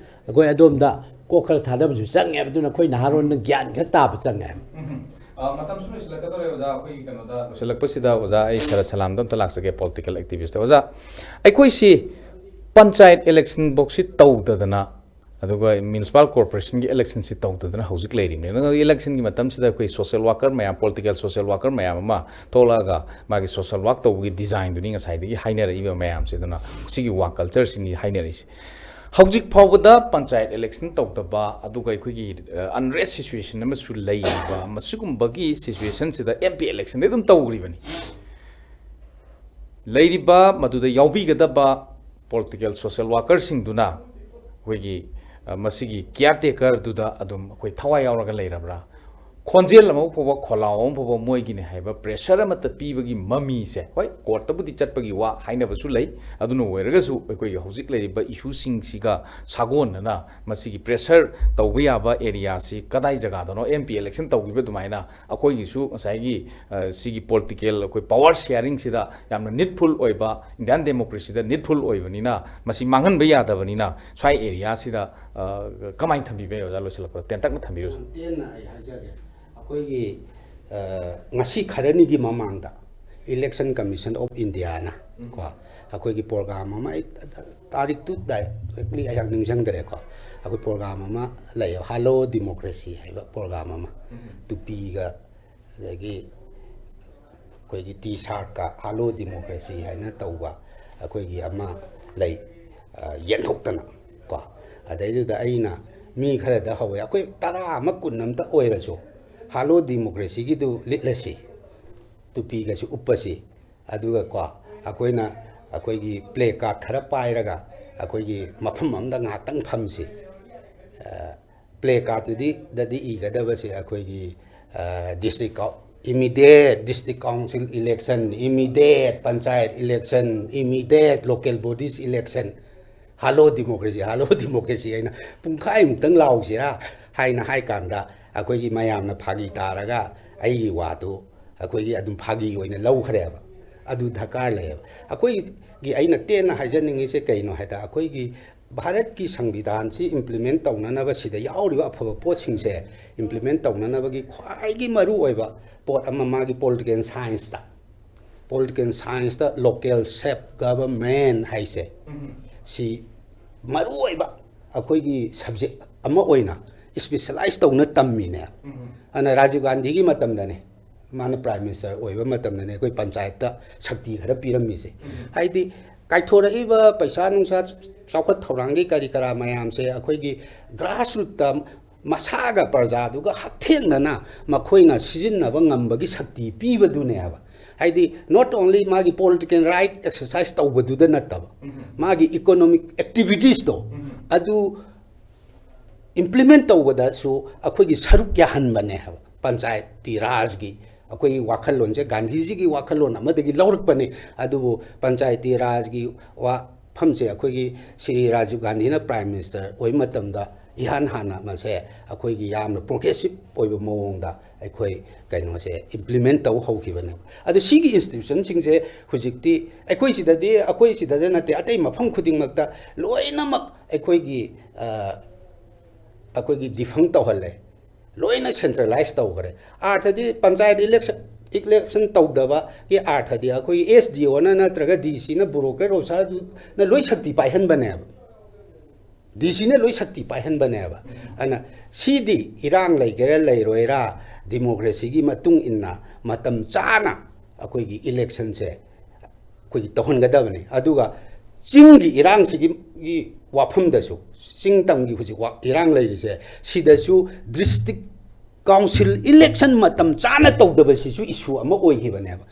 ꯑꯩꯈꯣꯏ ꯑꯗꯣꯝꯗ ꯀꯣꯛ ꯈꯔ ꯊꯥꯗꯕꯁꯨ ꯆꯪꯉꯦꯕ꯫ ꯑꯗꯨꯅ ꯑꯩꯈꯣꯏ ꯅꯍꯥꯔꯣꯟꯅ ꯒ꯭ꯌꯥꯟ ꯈꯔ ꯇꯥꯕ ꯆꯪꯉꯦꯕ꯫ ꯎꯝ꯫ ꯑ, ꯃꯇꯝꯁꯨ ꯂꯣꯏꯁꯤꯜꯂꯛꯀꯗꯧꯔꯦ ꯑꯣꯖꯥ꯫ ꯑꯩꯈꯣꯏꯒꯤ ꯀꯩꯅꯣꯗ ꯂꯣꯏꯁꯤꯜꯂꯛꯄꯁꯤꯗ ꯑꯣꯖꯥ ꯑꯩ ꯁꯔ ꯁꯂꯥꯝꯗ ꯑꯝꯇ ꯂꯥꯛꯆꯒꯦ, ꯄꯣꯂꯤꯇꯤꯀꯦꯜ ꯑꯦꯛꯇꯤꯚꯤꯁꯇ꯫ ꯑꯣꯖꯥ, ꯑꯩꯈꯣꯏꯁꯤ ꯄꯟꯆꯥꯌꯠ ꯏꯂꯦꯛꯁꯟ ꯐꯥꯎꯁꯤ ꯇꯧꯗꯗꯅ, ꯑꯗꯨꯒ ꯃ꯭ꯌꯨꯅꯤꯁꯤꯄꯥꯜ ꯀꯣꯔꯄꯣꯔꯦꯁꯟꯒꯤ ꯏꯂꯦꯛꯁꯟꯁꯤ ꯇꯧꯗꯗꯅ ꯍꯧꯖꯤꯛ ꯂꯩꯔꯤꯕꯅꯤ꯫ ꯑꯗꯨꯅ ꯏꯂꯦꯛꯁꯟꯒꯤ ꯃꯇꯝꯁꯤꯗ ꯑꯩꯈꯣꯏ ꯁꯣꯁꯦꯜ ꯋꯥꯀꯔ ꯃꯌꯥꯝ, ꯄꯣꯂꯤꯇꯤꯀꯦꯜ ꯁꯣꯁꯦꯜ ꯋꯥꯀꯔ ꯃꯌꯥꯝ ꯑꯃ ꯊꯣꯛꯂꯛꯑꯒ ꯃꯥꯒꯤ ꯁꯣꯁꯦꯜ ꯋꯥꯛ ꯇꯧꯕꯒꯤ ꯗꯤꯖꯥꯏꯟꯗꯨꯅꯤ ꯉꯁꯥꯏꯗꯒꯤ ꯍꯥꯏꯅꯔꯛꯏꯕ ꯃꯌꯥꯝꯁꯦ꯫ ꯑꯗꯨꯅ ꯁꯤꯒꯤ ꯋꯥꯛ ꯀꯜꯆꯔꯁꯤꯅꯤ ꯍꯥꯏꯅꯔꯛꯏꯁꯦ꯫ ꯍꯧꯖꯤꯛ ꯐꯥꯎꯕꯗ ꯄꯟꯆꯥꯌꯠ ꯏꯂꯦꯛꯁꯟ ꯇꯧꯗꯕ, ꯑꯗꯨꯒ ꯑꯩꯈꯣꯏꯒꯤ, ꯑ, ꯑꯟꯔꯦꯁ ꯁꯤꯆꯨꯋꯦꯁꯟ ꯑꯃꯁꯨ ꯂꯩꯔꯤꯕ, ꯃꯁꯤꯒꯨꯝꯕꯒꯤ ꯁꯤꯆꯨꯋꯦꯁꯟꯁꯤꯗ ꯑꯦꯝ ꯄꯤ ꯏꯂꯦꯛꯁꯟꯗꯤ ꯑꯗꯨꯝ ꯇꯧꯔꯤꯕꯅꯤ꯫ ꯂꯩꯔꯤꯕ ꯃꯗꯨꯗ ꯌꯥꯎꯕꯤꯒꯗꯕ ꯄꯣꯂꯤꯇꯤꯀꯦꯜ ꯁꯣꯁꯦꯜ ꯋꯥꯀꯔꯁꯤꯡꯗꯨꯅ ꯑꯩꯈꯣꯏꯒꯤ, ꯑ, ꯃꯁꯤꯒꯤ ꯀꯤꯌꯥꯔ ꯇꯦꯀꯔꯗꯨꯗ ꯑꯗꯨꯝ ꯑꯩꯈꯣꯏ ꯊꯋꯥꯏ ꯌꯥꯎꯔꯒ ꯂꯩꯔꯕ꯭ꯔꯥ? ꯈꯣꯟꯖꯦꯜ ꯑꯃ ꯐꯥꯎꯕ, ꯈꯣꯜꯂꯥꯎ ꯑꯃ ꯐꯥꯎꯕ ꯃꯣꯏꯒꯤꯅꯤ ꯍꯥꯏꯕ ꯄ꯭ꯔꯦꯁꯔ ꯑꯃꯠꯇ ꯄꯤꯕꯒꯤ ꯃꯃꯤꯁꯦ, ꯍꯣꯏ, ꯀꯣꯔꯠꯇꯕꯨꯗꯤ ꯆꯠꯄꯒꯤ ꯋꯥ ꯍꯥꯏꯅꯕꯁꯨ ꯂꯩ, ꯑꯗꯨꯅ ꯑꯣꯏꯔꯒꯁꯨ ꯑꯩꯈꯣꯏꯒꯤ ꯍꯧꯖꯤꯛ ꯂꯩꯔꯤꯕ ꯏꯁꯨꯁꯤꯡꯁꯤꯒ ꯁꯥꯒꯣꯟꯅꯅ ꯃꯁꯤꯒꯤ ꯄ꯭ꯔꯦꯁꯔ ꯇꯧꯕ ꯌꯥꯕ ꯑꯦꯔꯤꯌꯥꯁꯤ ꯀꯗꯥꯏ ꯖꯒꯥꯗꯅꯣ? ꯑꯦꯝ ꯄꯤ ꯏꯂꯦꯛꯁꯟ ꯇꯧꯈꯤꯕ ꯑꯗꯨꯃꯥꯏꯅ ꯑꯩꯈꯣꯏꯒꯤꯁꯨ ꯉꯁꯥꯏꯒꯤ, ꯑ, ꯁꯤꯒꯤ ꯄꯣꯂꯤꯇꯤꯀꯦꯜ ꯑꯩꯈꯣꯏ ꯄꯋꯥꯔ ꯁꯤꯌꯥꯔꯤꯡꯁꯤꯗ ꯌꯥꯝꯅ ꯅꯤꯗꯐꯨꯜ ꯑꯣꯏꯕ, ꯏꯟꯗꯤꯌꯥꯟ ꯗꯦꯃꯣꯀ꯭ꯔꯦꯁꯤꯗ ꯅꯤꯗꯐꯨꯜ ꯑꯣꯏꯕꯅꯤꯅ, ꯃꯁꯤ ꯃꯥꯡꯍꯟꯕ ꯌꯥꯗꯕꯅꯤꯅ, ꯁ꯭ꯋꯥꯏ ꯑꯦꯔꯤꯌꯥꯁꯤꯗ, ꯑ, ꯀꯃꯥꯏꯅ ꯊꯝꯕꯤꯕ ꯌꯥꯏ ꯑꯣꯖꯥ? ꯂꯣꯏꯁꯤꯜꯂꯛꯄꯗ ꯇꯦꯟꯇꯛꯅ ꯊꯝꯕꯤꯔꯨꯁꯨ꯫ ꯌꯥꯝ ꯇꯦꯟꯅ ꯑꯩ ꯍꯥꯏꯖꯒꯦ꯫ ꯑꯩꯈꯣꯏꯒꯤ, ꯑ, ꯉꯁꯤ ꯈꯔꯅꯤꯒꯤ ꯃꯃꯥꯡꯗ Election Commission of Indiaꯅ ꯀꯣ, ꯑꯩꯈꯣꯏꯒꯤ ꯄ꯭ꯔꯣꯒ꯭ꯔꯥꯝ ꯑꯃ, ꯑꯩ ꯇꯥꯔꯤꯛꯇꯨ ꯗꯥꯏꯔꯦꯛꯂꯤ ꯑꯩꯍꯥꯛ ꯅꯤꯡꯁꯤꯡꯗꯔꯦꯀꯣ, ꯑꯩꯈꯣꯏ ꯄ꯭ꯔꯣꯒ꯭ꯔꯥꯝ ꯑꯃ ꯂꯩꯌꯦꯕ, ꯍꯜꯂꯣ ꯗꯤꯃꯣꯀ꯭ꯔꯦꯁꯤ ꯍꯥꯏꯕ ꯄ꯭ꯔꯣꯒ꯭ꯔꯥꯝ ꯑꯃ꯫ ꯇꯨꯄꯤꯒ, ꯑꯗꯒꯤ ꯑꯩꯈꯣꯏꯒꯤ ꯇꯤ ꯁꯥꯔꯠꯀ ꯍꯜꯂꯣ ꯗꯤꯃꯣꯀ꯭ꯔꯦꯁꯤ ꯍꯥꯏꯅ ꯇꯧꯕ ꯑꯩꯈꯣꯏꯒꯤ ꯑꯃ ꯂꯩ, ꯑ, ꯌꯦꯟꯊꯣꯛꯇꯅ ꯀꯣ꯫ ꯑꯗꯩꯗꯨꯗ ꯑꯩꯅ ꯃꯤ ꯈꯔꯗ ꯍꯧꯋꯦ, ꯑꯩꯈꯣꯏ ꯇꯔꯥ ꯑꯃ, ꯀꯨꯟ ꯑꯃꯇ ꯑꯣꯏꯔꯁꯨ ꯍꯜꯂꯣ ꯗꯤꯃꯣꯀ꯭ꯔꯦꯁꯤꯒꯤꯗꯨ ꯂꯤꯠꯂꯁꯤ, ꯇꯨꯄꯤꯒꯁꯨ ꯎꯞꯄꯁꯤ, ꯑꯗꯨꯒ ꯀꯣ, ꯑꯩꯈꯣꯏꯅ ꯑꯩꯈꯣꯏꯒꯤ ꯄ꯭ꯂꯦ ꯀꯥꯔꯠ ꯈꯔ ꯄꯥꯏꯔꯒ ꯑꯩꯈꯣꯏꯒꯤ ꯃꯐꯝ ꯑꯃꯗ ꯉꯥꯏꯍꯥꯛꯇꯪ ꯐꯝꯁꯤ꯫ ꯑ, ꯄ꯭ꯂꯦ ꯀꯥꯔꯠꯇꯨꯗꯤ, ꯗꯗꯤ ꯏꯒꯗꯕꯁꯦ ꯑꯩꯈꯣꯏꯒꯤ, ꯑ, district ꯀꯥꯎ-, immediate district council election, immediate panchayat election, immediate local bodies election, hello democracy, hello democracy ꯍꯥꯏꯅ ꯄꯨꯡꯈꯥꯏꯃꯨꯛꯇꯪ ꯂꯥꯎꯁꯤꯔꯥ ꯍꯥꯏꯅ ꯍꯥꯏ ꯀꯥꯟꯗ, ꯑꯩꯈꯣꯏꯒꯤ ꯃꯌꯥꯝꯅ ꯐꯥꯒꯤ ꯇꯥꯔꯒ ꯑꯩꯒꯤ ꯋꯥꯗꯨ ꯑꯩꯈꯣꯏꯒꯤ ꯑꯗꯨꯝ ꯐꯥꯒꯤ ꯑꯣꯏꯅ ꯂꯧꯈ꯭ꯔꯦꯕ꯫ ꯑꯗꯨ ꯗꯔꯀꯥꯔ ꯂꯩꯌꯦꯕ꯫ ꯑꯩꯈꯣꯏꯒꯤ, ꯑꯩꯅ ꯇꯦꯟꯅ ꯍꯥꯏꯖꯅꯤꯡꯉꯤꯁꯦ ꯀꯩꯅꯣ ꯍꯥꯏꯗ, ꯑꯩꯈꯣꯏꯒꯤ ꯚꯥꯔꯠꯀꯤ ꯁꯪꯕꯤꯙꯥꯟꯁꯤ implement ꯇꯧꯅꯅꯕ ꯁꯤꯗ ꯌꯥꯎꯔꯤꯕ ꯑꯐꯕ ꯄꯣꯠꯁꯤꯡꯁꯦ implement ꯇꯧꯅꯅꯕꯒꯤ ꯈ꯭ꯋꯥꯏꯒꯤ ꯃꯔꯨ ꯑꯣꯏꯕ ꯄꯣꯠ ꯑꯃ ꯃꯥꯒꯤ political science ꯇ, political science ꯇ local self government ꯍꯥꯏꯁꯦ, ꯁꯤ ꯃꯔꯨ ꯑꯣꯏꯕ ꯑꯩꯈꯣꯏꯒꯤ subject ꯑꯃ ꯑꯣꯏꯅ specialize ꯇꯧꯅ ꯇꯝꯃꯤꯅꯦ꯫ ꯑꯗꯨꯅ ꯔꯥꯖꯤꯕ ꯒꯥꯟꯙꯤꯒꯤ ꯃꯇꯝꯗꯅꯦ, ꯃꯥꯅ prime minister ꯑꯣꯏꯕ ꯃꯇꯝꯗꯅꯦ ꯑꯩꯈꯣꯏ ꯄꯟꯆꯥꯌꯠꯇ ꯁꯛꯇꯤ ꯈꯔ ꯄꯤꯔꯝꯃꯤꯁꯦ꯫ ꯍꯥꯏꯗꯤ ꯀꯥꯏꯊꯣꯔꯛꯏꯕ ꯄꯩꯁꯥ ꯅꯨꯡꯁꯥ, ꯆꯥꯎꯈꯠ ꯊꯧꯔꯥꯡꯒꯤ ꯀꯔꯤ ꯀꯔꯥ ꯃꯌꯥꯝꯁꯦ ꯑꯩꯈꯣꯏꯒꯤ grassroot ꯇ ꯃꯁꯥꯒ ꯄ꯭ꯔꯖꯥꯗꯨꯒ ꯍꯛꯊꯦꯡꯅꯅ ꯃꯈꯣꯏꯅ ꯁꯤꯖꯤꯟꯅꯕ ꯉꯝꯕꯒꯤ ꯁꯛꯇꯤ ꯄꯤꯕꯗꯨꯅꯦꯕ꯫ ꯍꯥꯏꯗꯤ not only ꯃꯥꯒꯤ political right exercise ꯇꯧꯕꯗꯨꯗ ꯅꯠꯇꯕ, ꯃꯥꯒꯤ economic activities ꯇꯣ ꯑꯗꯨ implement ꯇꯧꯕꯗꯁꯨ ꯑꯩꯈꯣꯏꯒꯤ ꯁꯔꯨꯛ ꯌꯥꯍꯟꯕꯅꯦ ꯍꯥꯏꯕ꯫ ꯄꯟꯆꯥꯌꯇꯤ ꯔꯥꯖꯒꯤ ꯑꯩꯈꯣꯏꯒꯤ ꯋꯥꯈꯜꯂꯣꯟꯁꯦ ꯒꯥꯟꯙꯤꯖꯤꯒꯤ ꯋꯥꯈꯜꯂꯣꯟ ꯑꯃꯗꯒꯤ ꯂꯧꯔꯛꯄꯅꯤ꯫ ꯑꯗꯨꯕꯨ ꯄꯟꯆꯥꯌꯇꯤ ꯔꯥꯖꯒꯤ ꯋꯥꯐꯝꯁꯦ ꯑꯩꯈꯣꯏꯒꯤ ꯁ꯭ꯔꯤ ꯔꯥꯖꯤꯕ ꯒꯥꯟꯙꯤꯅ prime minister ꯑꯣꯏꯕ ꯃꯇꯝꯗ ꯏꯍꯥꯟ ꯍꯥꯟꯅ ꯃꯁꯦ ꯑꯩꯈꯣꯏꯒꯤ ꯌꯥꯝꯅ progressive ꯑꯣꯏꯕ ꯃꯑꯣꯡꯗ ꯑꯩꯈꯣꯏ ꯀꯩꯅꯣꯁꯦ implement ꯇꯧ ꯍꯧꯈꯤꯕꯅꯦꯕ꯫ ꯑꯗꯨ ꯁꯤꯒꯤ institution ꯁꯤꯡꯁꯦ ꯍꯧꯖꯤꯛꯇꯤ ꯑꯩꯈꯣꯏ ꯁꯤꯗꯗꯤ, ꯑꯩꯈꯣꯏ ꯁꯤꯗꯗ ꯅꯠꯇꯦ, ꯑꯇꯩ ꯃꯐꯝ ꯈꯨꯗꯤꯡꯃꯛꯇ ꯂꯣꯏꯅꯃꯛ ꯑꯩꯈꯣꯏꯒꯤ, ꯑ, ꯑꯩꯈꯣꯏꯒꯤ defunct ꯇꯧꯍꯜꯂꯦ, ꯂꯣꯏꯅ centralize ꯇꯧꯈ꯭ꯔꯦ꯫ ꯑꯥꯔꯊꯗꯤ ꯄꯟꯆꯥꯌꯠ election, election ꯇꯧꯗꯕꯒꯤ ꯑꯥꯔꯊꯗꯤ ꯑꯩꯈꯣꯏꯒꯤ S D O ꯅ ꯅꯠꯇ꯭ꯔꯒ D C ꯅ, bureaucrat officer ꯗꯨꯅ ꯂꯣꯏ ꯁꯛꯇꯤ ꯄꯥꯏꯍꯟꯕꯅꯦꯕ꯫ ꯗꯤ ꯁꯤꯅ ꯂꯣꯏ ꯁꯛꯇꯤ ꯄꯥꯏꯍꯟꯕꯅꯦꯕ꯫ ꯑꯗꯨꯅ ꯁꯤꯗꯤ ꯏꯔꯥꯡ ꯂꯩꯒꯦꯔꯥ ꯂꯩꯔꯣꯏꯔꯥ, ꯗꯤꯃꯣꯀ꯭ꯔꯦꯁꯤꯒꯤ ꯃꯇꯨꯡ ꯏꯟꯅ ꯃꯇꯝ ꯆꯥꯅ ꯑꯩꯈꯣꯏꯒꯤ ꯏꯂꯦꯛꯁꯟꯁꯦ ꯑꯩꯈꯣꯏꯒꯤ ꯇꯧꯍꯟꯒꯗꯕꯅꯤ꯫ ꯑꯗꯨꯒ ꯆꯤꯡꯒꯤ ꯏꯔꯥꯡꯁꯤꯒꯤ ꯋꯥꯐꯝꯗꯁꯨ, ꯆꯤꯡ ꯇꯝꯒꯤ ꯍꯧꯖꯤꯛ ꯋꯥ- ꯏꯔꯥꯡ ꯂꯩꯔꯤꯁꯦ, ꯁꯤꯗꯁꯨ ꯗꯤꯁꯇ꯭ꯔꯤꯛ ꯀꯥꯎꯟꯁꯤꯜ ꯏꯂꯦꯛꯁꯟ ꯃꯇꯝ ꯆꯥꯅ ꯇꯧꯗꯕꯁꯤꯁꯨ ꯏꯁꯨ ꯑꯃ ꯑꯣꯏꯈꯤꯕꯅꯦꯕ꯫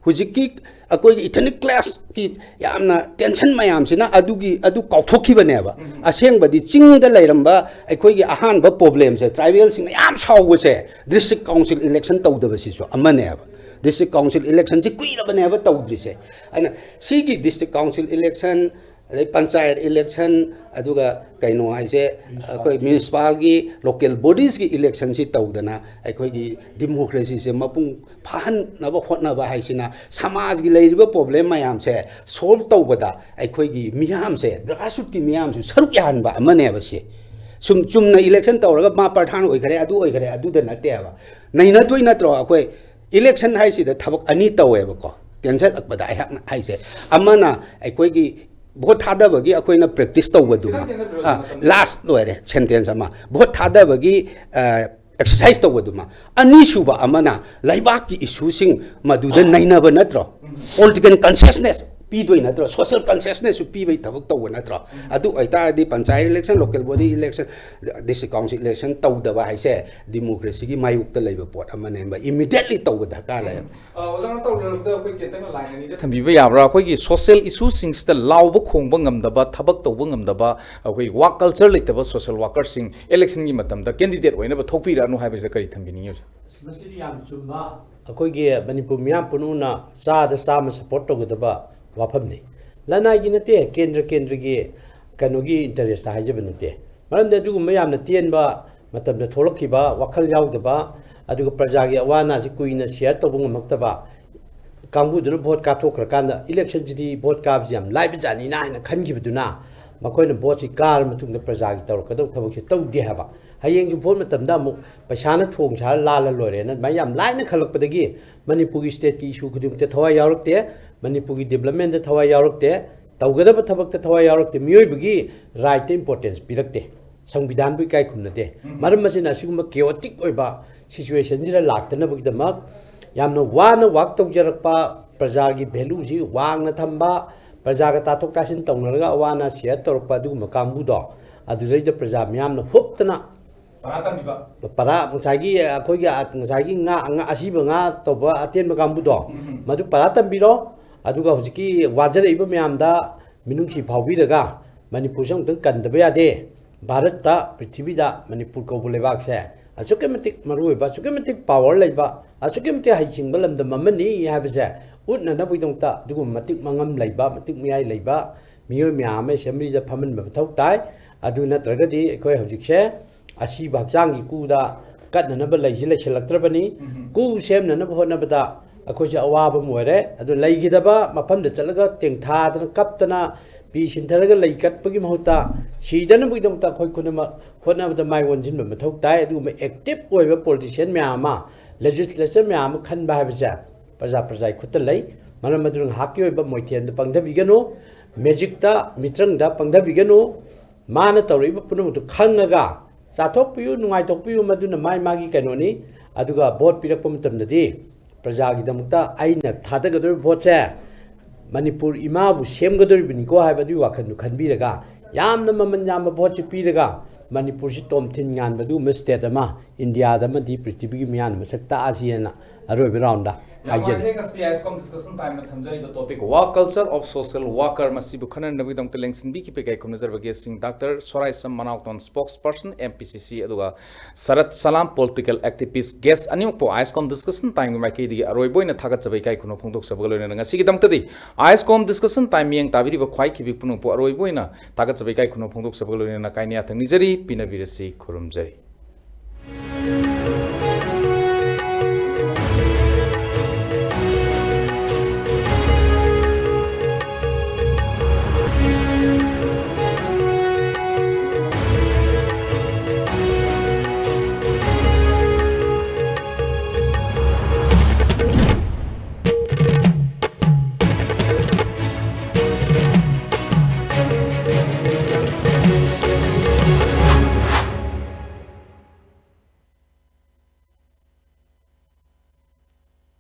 ꯍꯧꯖꯤꯛꯀꯤ ꯑꯩꯈꯣꯏꯒꯤ ꯏꯊꯅꯤꯛ ꯀ꯭ꯂꯥꯁꯀꯤ ꯌꯥꯝꯅ ꯇꯦꯟꯁꯟ ꯃꯌꯥꯝꯁꯤꯅ ꯑꯗꯨꯒꯤ, ꯑꯗꯨ ꯀꯥꯎꯊꯣꯛꯈꯤꯕꯅꯦꯕ꯫ ꯑꯁꯦꯡꯕꯗꯤ ꯆꯤꯡꯗ ꯂꯩꯔꯝꯕ ꯑꯩꯈꯣꯏꯒꯤ ꯑꯍꯥꯟꯕ ꯄ꯭ꯔꯣꯕ꯭ꯂꯦꯝꯁꯦ, ꯇ꯭ꯔꯥꯏꯕꯦꯜꯁꯤꯡꯅ ꯌꯥꯝ ꯁꯥꯎꯕꯁꯦ, ꯗꯤꯁꯇ꯭ꯔꯤꯛ ꯀꯥꯎꯟꯁꯤꯜ ꯏꯂꯦꯛꯁꯟ ꯇꯧꯗꯕꯁꯤꯁꯨ ꯑꯃꯅꯦꯕ꯫ ꯗꯤꯁꯇ꯭ꯔꯤꯛ ꯀꯥꯎꯟꯁꯤꯜ ꯏꯂꯦꯛꯁꯟꯁꯤ ꯀꯨꯏꯔꯕꯅꯦꯕ ꯇꯧꯗ꯭ꯔꯤꯁꯦ꯫ ꯑꯗꯨꯅ ꯁꯤꯒꯤ ꯗꯤꯁꯇ꯭ꯔꯤꯛ ꯀꯥꯎꯟꯁꯤꯜ ꯏꯂꯦꯛꯁꯟ, ꯑꯗꯩ ꯄꯟꯆꯥꯌꯠ ꯏꯂꯦꯛꯁꯟ, ꯑꯗꯨꯒ ꯀꯩꯅꯣ ꯍꯥꯏꯁꯦ, ꯑꯩꯈꯣꯏ ꯃ꯭ꯌꯨꯅꯤꯁꯤꯄꯥꯜꯒꯤ ꯂꯣꯀꯦꯜ ꯕꯣꯗꯤꯁꯀꯤ ꯏꯂꯦꯛꯁꯟꯁꯤ ꯇꯧꯗꯅ ꯑꯩꯈꯣꯏꯒꯤ ꯗꯤꯃꯣꯀ꯭ꯔꯦꯁꯤꯁꯦ ꯃꯄꯨꯡ ꯐꯥꯍꯟꯅꯕ ꯍꯣꯠꯅꯕ ꯍꯥꯏꯁꯤꯅ ꯁꯃꯥꯖꯒꯤ ꯂꯩꯔꯤꯕ ꯄ꯭ꯔꯣꯕ꯭ꯂꯦꯝ ꯃꯌꯥꯝꯁꯦ ꯁꯣꯜꯕ ꯇꯧꯕꯗ ꯑꯩꯈꯣꯏꯒꯤ ꯃꯤꯌꯥꯝꯁꯦ, ꯒ꯭ꯔꯥꯁꯔꯨꯠꯀꯤ ꯃꯤꯌꯥꯝꯁꯨ ꯁꯔꯨꯛ ꯌꯥꯍꯟꯕ ꯑꯃꯅꯦꯕ ꯁꯤ꯫ ꯁꯨꯝ ꯆꯨꯝꯅ ꯏꯂꯦꯛꯁꯟ ꯇꯧꯔꯒ ꯃꯥ ꯄ꯭ꯔꯙꯥꯟ ꯑꯣꯏꯈꯔꯦ, ꯑꯗꯨ ꯑꯣꯏꯈꯔꯦ, ꯑꯗꯨꯗ ꯅꯠꯇꯦꯕ꯫ ꯅꯩꯅꯗꯣꯏ ꯅꯠꯇ꯭ꯔꯣ? ꯑꯩꯈꯣꯏ ꯏꯂꯦꯛꯁꯟ ꯍꯥꯏꯁꯤꯗ ꯊꯕꯛ ꯑꯅꯤ ꯇꯧꯋꯦꯕꯀꯣ, ꯇꯦꯟꯁꯤꯜꯂꯛꯄꯗ ꯑꯩꯍꯥꯛꯅ ꯍꯥꯏꯁꯦ꯫ ꯑꯃꯅ ꯑꯩꯈꯣꯏꯒꯤ ꯚꯣꯠ ꯊꯥꯗꯕꯒꯤ ꯑꯩꯈꯣꯏꯅ ꯄ꯭ꯔꯦꯛꯇꯤꯁ ꯇꯧꯕꯗꯨꯃ, ꯈꯤꯇꯪ ꯇꯦꯟꯁꯤꯟꯕꯤꯔꯣ, ꯑꯥ, ꯃꯇꯝ ꯂꯥꯁ ꯂꯣꯏꯔꯦ, ꯁꯦꯟꯇꯦꯟꯁ ꯑꯃ, ꯚꯣꯠ ꯊꯥꯗꯕꯒꯤ, ꯑ, ꯑꯦꯛꯁꯔꯁꯥꯏꯁ ꯇꯧꯕꯗꯨꯃ꯫ ꯑꯅꯤꯁꯨꯕ ꯑꯃꯅ ꯂꯩꯕꯥꯛꯀꯤ ꯏꯁꯨꯁꯤꯡ ꯃꯗꯨꯗ ꯅꯩꯅꯕ ꯅꯠꯇ꯭ꯔꯣ? ꯄꯣꯂꯤꯇꯤꯀꯦꯜ ꯀꯟꯁꯤꯌꯁꯅꯦꯁ ꯄꯤꯗꯣꯏ ꯅꯠꯇ꯭ꯔꯣ? ꯁꯣꯁꯤꯌꯦꯜ ꯀꯟꯁꯤꯌꯁꯅꯦꯁꯁꯨ ꯄꯤꯕꯩ ꯊꯕꯛ ꯇꯧꯕ ꯅꯠꯇ꯭ꯔꯣ? ꯑꯗꯨ ꯑꯣꯏꯇꯥꯔꯗꯤ panchayat election, local body election, district council election ꯇꯧꯗꯕ ꯍꯥꯏꯁꯦ ꯗꯤꯃꯣꯀ꯭ꯔꯦꯁꯤꯒꯤ ꯃꯥꯌꯣꯛꯇ ꯂꯩꯕ ꯄꯣꯠ ꯑꯃꯅꯦꯕ, ꯏꯃꯤꯗꯤꯌꯦꯠꯂꯤ ꯇꯧꯕ ꯗꯔꯀꯥꯔ ꯂꯩ꯫ ꯑ, ꯑꯣꯖꯥꯅ ꯇꯧꯔꯛꯄꯗ ꯑꯩꯈꯣꯏ ꯇꯦꯟꯇꯛꯅ ꯂꯥꯏꯟ ꯑꯅꯤꯗ ꯊꯝꯕꯤꯕ ꯌꯥꯕ꯭ꯔꯥ? ꯑꯩꯈꯣꯏꯒꯤ ꯁꯣꯁꯤꯌꯦꯜ ꯏꯁꯨꯁꯤꯡꯁꯤꯗ ꯂꯥꯎꯕ ꯈꯣꯡꯕ ꯉꯝꯗꯕ, ꯊꯕꯛ ꯇꯧꯕ ꯉꯝꯗꯕ, ꯑꯩꯈꯣꯏ ꯋꯥꯛ ꯀꯜꯆꯔ ꯂꯩꯇꯕ ꯁꯣꯁꯤꯌꯦꯜ ꯋꯥꯀꯔꯁꯤꯡ ꯏꯂꯦꯛꯁꯟꯒꯤ ꯃꯇꯝꯗ ꯀꯦꯟꯗꯤꯗꯦꯠ ꯑꯣꯏꯅꯕ ꯊꯣꯛꯄꯤꯔꯛꯑꯅꯨ ꯍꯥꯏꯕꯁꯤꯗ ꯀꯔꯤ ꯊꯝꯕꯤꯅꯤꯡꯉꯤ, ꯑꯣꯖꯥ? ꯑꯁ, ꯃꯁꯤꯗꯤ ꯌꯥꯝ ꯆꯨꯝꯕ, ꯑꯩꯈꯣꯏꯒꯤ ꯃꯅꯤꯄꯨꯔ ꯃꯤꯌꯥꯝ ꯄꯨꯝꯅꯃꯛꯅ ꯆꯥꯗ ꯆꯥꯝꯃ ꯁꯄꯣꯔꯠ ꯇꯧꯒꯗꯕ ꯋꯥꯐꯝꯅꯤ꯫ ꯂꯅꯥꯏꯒꯤ ꯅꯠꯇꯦ, ꯀꯦꯟꯗ꯭ꯔ ꯀꯦꯟꯗ꯭ꯔꯒꯤ ꯀꯩꯅꯣꯒꯤ ꯏꯟꯇꯔꯦꯁꯇ ꯍꯥꯏꯖꯕ ꯅꯠꯇꯦ꯫ ꯃꯔꯝꯗꯤ ꯑꯗꯨꯒꯨꯝꯕ ꯌꯥꯝꯅ ꯇꯦꯟꯕ ꯃꯇꯝꯗ ꯊꯣꯛꯂꯛꯈꯤꯕ ꯋꯥꯈꯜ ꯌꯥꯎꯗꯕ, ꯑꯗꯨꯒ ꯄ꯭ꯔꯖꯥꯒꯤ ꯑꯋꯥ ꯑꯅꯥꯁꯤ ꯀꯨꯏꯅ ꯁꯤꯌꯔ ꯇꯧꯕ ꯉꯝꯃꯛꯇꯕ ꯀꯥꯡꯕꯨꯗꯨꯅ ꯚꯣꯠ ꯀꯥꯞꯊꯣꯛꯈ꯭ꯔꯀꯥꯟꯗ ꯏꯂꯦꯛꯁꯟꯁꯤꯗꯤ ꯚꯣꯠ ꯀꯥꯕꯁꯤ ꯌꯥꯝ ꯂꯥꯏꯕ ꯖꯥꯠꯅꯤꯅ ꯍꯥꯏꯅ ꯈꯟꯈꯤꯕꯗꯨꯅ, ꯃꯈꯣꯏꯅ ꯚꯣꯠꯁꯤ ꯀꯥꯔ ꯃꯇꯨꯡꯗ ꯄ꯭ꯔꯖꯥꯒꯤ ꯇꯧꯔꯛꯀꯗꯕ ꯊꯕꯛꯁꯤ ꯇꯧꯗꯦ ꯍꯥꯏꯕ꯫ ꯍꯌꯦꯡꯁꯨ ꯚꯣꯠ ꯃꯇꯝꯗ ꯑꯃꯨꯛ ꯄꯩꯁꯥꯅ ꯊꯣꯡ ꯁꯥꯔ ꯂꯥꯜꯂ ꯂꯣꯏꯔꯦꯅ ꯑꯗꯨꯃꯥꯏꯅ ꯌꯥꯝ ꯂꯥꯏꯅ ꯈꯜꯂꯛꯄꯗꯒꯤ ꯃꯅꯤꯄꯨꯔꯒꯤ ꯁ꯭ꯇꯦꯠꯀꯤ ꯏꯁꯨ ꯈꯨꯗꯤꯡꯃꯛꯇ ꯊꯋꯥꯏ ꯌꯥꯎꯔꯛꯇꯦ, ꯃꯅꯤꯄꯨꯔꯒꯤ ꯗꯤꯕ꯭ꯂꯞꯃꯦꯟꯗ ꯊꯋꯥꯏ ꯌꯥꯎꯔꯛꯇꯦ꯫ ꯇꯧꯒꯗꯕ ꯊꯕꯛꯇ ꯊꯋꯥꯏ ꯌꯥꯎꯔꯛꯇꯦ, ꯃꯤꯑꯣꯏꯕꯒꯤ ꯔꯥꯏꯠꯇ ꯏꯝꯄꯣꯔꯇꯦꯟꯁ ꯄꯤꯔꯛꯇꯦ, ꯁꯪꯕꯤꯙꯥꯟꯕꯨ ꯏꯀꯥꯏ ꯈꯨꯝꯅꯗꯦ꯫ ꯎꯝ꯫ ꯃꯔꯝ ꯑꯁꯤꯅ ꯑꯁꯤꯒꯨꯝꯕ ꯀꯦꯑꯣꯇꯤꯛ ꯑꯣꯏꯕ ꯁꯤꯆꯨꯋꯦꯁꯟꯁꯤꯗ ꯂꯥꯛꯇꯅꯕꯒꯤꯗꯃꯛ ꯌꯥꯝꯅ ꯋꯥꯅ ꯋꯥꯛ ꯇꯧꯖꯔꯛꯄ, ꯄ꯭ꯔꯖꯥꯒꯤ ꯚꯦꯂꯨꯁꯤ ꯋꯥꯡꯅ ꯊꯝꯕ, ꯄ꯭ꯔꯖꯥꯒ ꯇꯥꯊꯣꯛ ꯇꯥꯁꯤꯟ ꯇꯧꯅꯔꯒ ꯑꯋꯥ ꯑꯅꯥ ꯁꯤꯌꯔ ꯇꯧꯔꯛꯄ ꯑꯗꯨꯒꯨꯝꯕ ꯀꯥꯡꯕꯨꯗꯣ, ꯑꯗꯨꯗꯩꯗ ꯄ꯭ꯔꯖꯥ ꯃꯤꯌꯥꯝꯅ ꯍꯨꯞꯇꯅ ꯄꯔꯥ ꯇꯝꯕꯤꯕ꯫ ꯄꯔꯥ, ꯉꯁꯥꯏꯒꯤ ꯑꯩꯈꯣꯏꯒꯤ, ꯉꯁꯥꯏꯒꯤ ꯉꯥ, ꯉꯥ, ꯑꯁꯤꯕ ꯉꯥ ꯇꯧꯕ ꯑꯇꯦꯟꯕ ꯀꯥꯡꯕꯨꯗꯣ, ꯎꯝ꯫ ꯃꯗꯨ ꯄꯔꯥ ꯇꯝꯕꯤꯔꯣ꯫ ꯑꯗꯨꯒ ꯍꯧꯖꯤꯛꯀꯤ ꯋꯥꯖꯔꯛꯏꯕ ꯃꯌꯥꯝꯗ ꯃꯤꯅꯨꯡꯁꯤ ꯐꯥꯎꯕꯤꯔꯒ ꯃꯅꯤꯄꯨꯔꯁꯦ ꯑꯃꯨꯛꯇꯪ ꯀꯟꯗꯕ ꯌꯥꯗꯦ꯫ ꯚꯥꯔꯠꯇ, ꯄ꯭ꯔꯤꯊꯤꯕꯤꯗ ꯃꯅꯤꯄꯨꯔ ꯀꯧꯕ ꯂꯩꯕꯥꯛꯁꯦ ꯑꯁꯨꯛꯀꯤ ꯃꯇꯤꯛ ꯃꯔꯨꯑꯣꯏꯕ, ꯑꯁꯨꯛꯀꯤ ꯃꯇꯤꯛ ꯄꯥꯋꯔ ꯂꯩꯕ, ꯑꯁꯨꯛꯀꯤ ꯃꯇꯤꯛ ꯍꯩꯁꯤꯡꯕ ꯂꯝꯗꯝ ꯑꯃꯅꯤ ꯍꯥꯏꯕꯁꯦ ꯎꯠꯅꯅꯕꯒꯤꯗꯃꯛꯇ ꯑꯗꯨꯒꯨꯝꯕ ꯃꯇꯤꯛ ꯃꯉꯝ ꯂꯩꯕ, ꯃꯇꯤꯛ ꯃꯌꯥꯏ ꯂꯩꯕ ꯃꯤꯑꯣꯏ ꯃꯌꯥꯝ ꯑꯃ ꯑꯦꯁꯦꯝꯕ꯭ꯂꯤꯗ ꯐꯝꯍꯟꯕ ꯃꯊꯧ ꯇꯥꯏ꯫ ꯑꯗꯨ ꯅꯠꯇ꯭ꯔꯒꯗꯤ ꯑꯩꯈꯣꯏ ꯍꯧꯖꯤꯛꯁꯦ ꯑꯁꯤꯕ ꯍꯛꯆꯥꯡꯒꯤ ꯀꯨꯗ ꯀꯠꯅꯅꯕ ꯂꯩꯁꯤ ꯂꯩꯁꯤꯜꯂꯛꯇ꯭ꯔꯕꯅꯤ꯫ ꯎꯝ꯫ ꯀꯨ ꯁꯦꯝꯅꯅꯕ ꯍꯣꯠꯅꯕꯗ ꯑꯩꯈꯣꯏꯁꯦ ꯑꯋꯥꯕ ꯑꯃ ꯑꯣꯏꯔꯦ꯫ ꯑꯗꯨ ꯂꯩꯈꯤꯗꯕ ꯃꯐꯝꯗ ꯆꯠꯂꯒ ꯇꯦꯡꯊꯥꯗꯅ ꯀꯞꯇꯅ ꯄꯤ ꯁꯤꯟꯊꯔꯒ ꯂꯩ ꯀꯠꯄꯒꯤ ꯃꯍꯨꯠꯇ ꯁꯤꯗꯅꯕꯒꯤꯗꯃꯛꯇ ꯑꯩꯈꯣꯏ ꯈꯨꯗꯤꯡꯃꯛ ꯍꯣꯠꯅꯕꯗ ꯃꯥꯏ ꯑꯣꯟꯁꯤꯟꯕ ꯃꯊꯧ ꯇꯥꯏ꯫ ꯑꯗꯨꯒꯨꯝꯕ ꯑꯦꯛꯇꯤꯚ ꯑꯣꯏꯕ ꯄꯣꯂꯤꯇꯤꯁꯤꯌꯟ ꯃꯌꯥꯝ ꯑꯃ, ꯂꯦꯖꯤꯁꯂꯦꯆꯔ ꯃꯌꯥꯝ ꯑꯃ ꯈꯟꯕ ꯍꯥꯏꯕꯁꯦ ꯄ꯭ꯔꯖꯥ ꯄ꯭ꯔꯖꯥꯒꯤ ꯈꯨꯠꯇ ꯂꯩ꯫ ꯃꯔꯝ ꯑꯗꯨꯅ ꯉꯥꯏꯍꯥꯛꯀꯤ ꯑꯣꯏꯕ ꯃꯣꯏꯊꯦꯟꯗ ꯄꯪꯊꯕꯤꯒꯅꯨ, ꯃꯦꯖꯤꯛꯇ, ꯃꯤꯇ꯭ꯔꯪꯗ ꯄꯪꯊꯕꯤꯒꯅꯨ꯫ ꯃꯥꯅ ꯇꯧꯔꯛꯏꯕ ꯄꯨꯝꯅꯃꯛꯇꯨ ꯈꯪꯉꯒ ꯆꯥꯊꯣꯛꯄꯤꯌꯨ, ꯅꯨꯡꯉꯥꯏꯊꯣꯛꯄꯤꯌꯨ, ꯃꯗꯨꯅ ꯃꯥꯏ ꯃꯥꯒꯤ ꯀꯩꯅꯣꯅꯤ꯫ ꯑꯗꯨꯒ ꯚꯣꯠ ꯄꯤꯔꯛꯄ ꯃꯇꯝꯗꯗꯤ ꯄ꯭ꯔꯖꯥꯒꯤꯗꯃꯛꯇ ꯑꯩꯅ ꯊꯥꯗꯒꯗꯧꯔꯤꯕ ꯚꯣꯠꯁꯦ ꯃꯅꯤꯄꯨꯔ ꯏꯃꯥꯕꯨ ꯁꯦꯝꯒꯗꯧꯔꯤꯕꯅꯤꯀꯣ ꯍꯥꯏꯕꯗꯨꯒꯤ ꯋꯥꯈꯜꯗꯨ ꯈꯟꯕꯤꯔꯒ, ꯌꯥꯝꯅ ꯃꯃꯜ ꯌꯥꯝꯕ ꯚꯣꯠꯁꯤ ꯄꯤꯔꯒ ꯃꯅꯤꯄꯨꯔꯁꯤ ꯇꯣꯝꯊꯤꯟ ꯉꯥꯟꯕ ꯑꯗꯨꯒꯨꯝꯕ ꯁ꯭ꯇꯦꯠ ꯑꯃ ꯏꯟꯗꯤꯌꯥꯗ ꯑꯃꯗꯤ ꯄ꯭ꯔꯤꯊꯤꯕꯤꯒꯤ ꯃꯤꯌꯥꯝꯅ ꯃꯁꯛ ꯇꯥꯛꯑꯁꯤ ꯍꯥꯏꯅ ꯑꯔꯣꯏꯕ ꯔꯥꯎꯟꯗ ꯌꯥꯝ ꯍꯥꯏꯖꯔꯤ꯫ ꯅꯨꯡꯉꯥꯏꯖꯩ, ꯉꯁꯤ ISCOM discussion time the ꯊꯝꯖꯔꯤꯕ topic Work Culture of Social Worker ꯃꯁꯤꯕꯨ ꯈꯟꯅꯅꯕꯒꯤꯗꯃꯛꯇ ꯂꯦꯡꯁꯤꯟꯕꯤꯈꯤꯕ ꯏꯀꯥꯏ ꯈꯨꯝꯅꯖꯔꯕ guest ꯁꯤꯡ ꯗꯥꯛꯇꯔ ꯁꯣꯔꯥꯏꯁꯝ ꯃꯅꯥꯎꯇꯣꯟ, spokesperson MPCC, ꯑꯗꯨꯒ ꯁꯔꯠ ꯁꯂꯥꯝ, political activist, guest ꯑꯅꯤꯃꯛꯄꯨ ISCOM discussion time ꯒꯤ ꯃꯥꯏꯀꯩꯗꯒꯤ ꯑꯔꯣꯏꯕ ꯑꯣꯏꯅ ꯊꯥꯒꯠꯆꯕ ꯏꯀꯥꯏ ꯈꯨꯝꯅꯕ ꯐꯣꯡꯗꯣꯛꯆꯕꯒ ꯂꯣꯏꯅꯅ ꯉꯁꯤꯒꯤꯗꯃꯛꯇꯗꯤ ISCOM discussion time ꯃꯤꯠꯌꯦꯡ ꯇꯥꯕꯤꯔꯤꯕ ꯈ꯭ꯋꯥꯏ ꯈꯤꯕꯤꯛ ꯄꯨꯝꯅꯃꯛꯄꯨ ꯑꯔꯣꯏꯕ ꯑꯣꯏꯅ ꯊꯥꯒꯠꯆꯕ ꯏꯀꯥꯏ ꯈꯨꯝꯅꯕ ꯐꯣꯡꯗꯣꯛꯆꯕꯒ ꯂꯣꯏꯅꯅ ꯀꯥꯏꯅ ꯌꯥꯊꯪ ꯅꯤꯖꯔꯤ, ꯄꯤꯅꯕꯤꯔꯁꯤ, ꯈꯨꯔꯨꯝꯖꯔꯤ꯫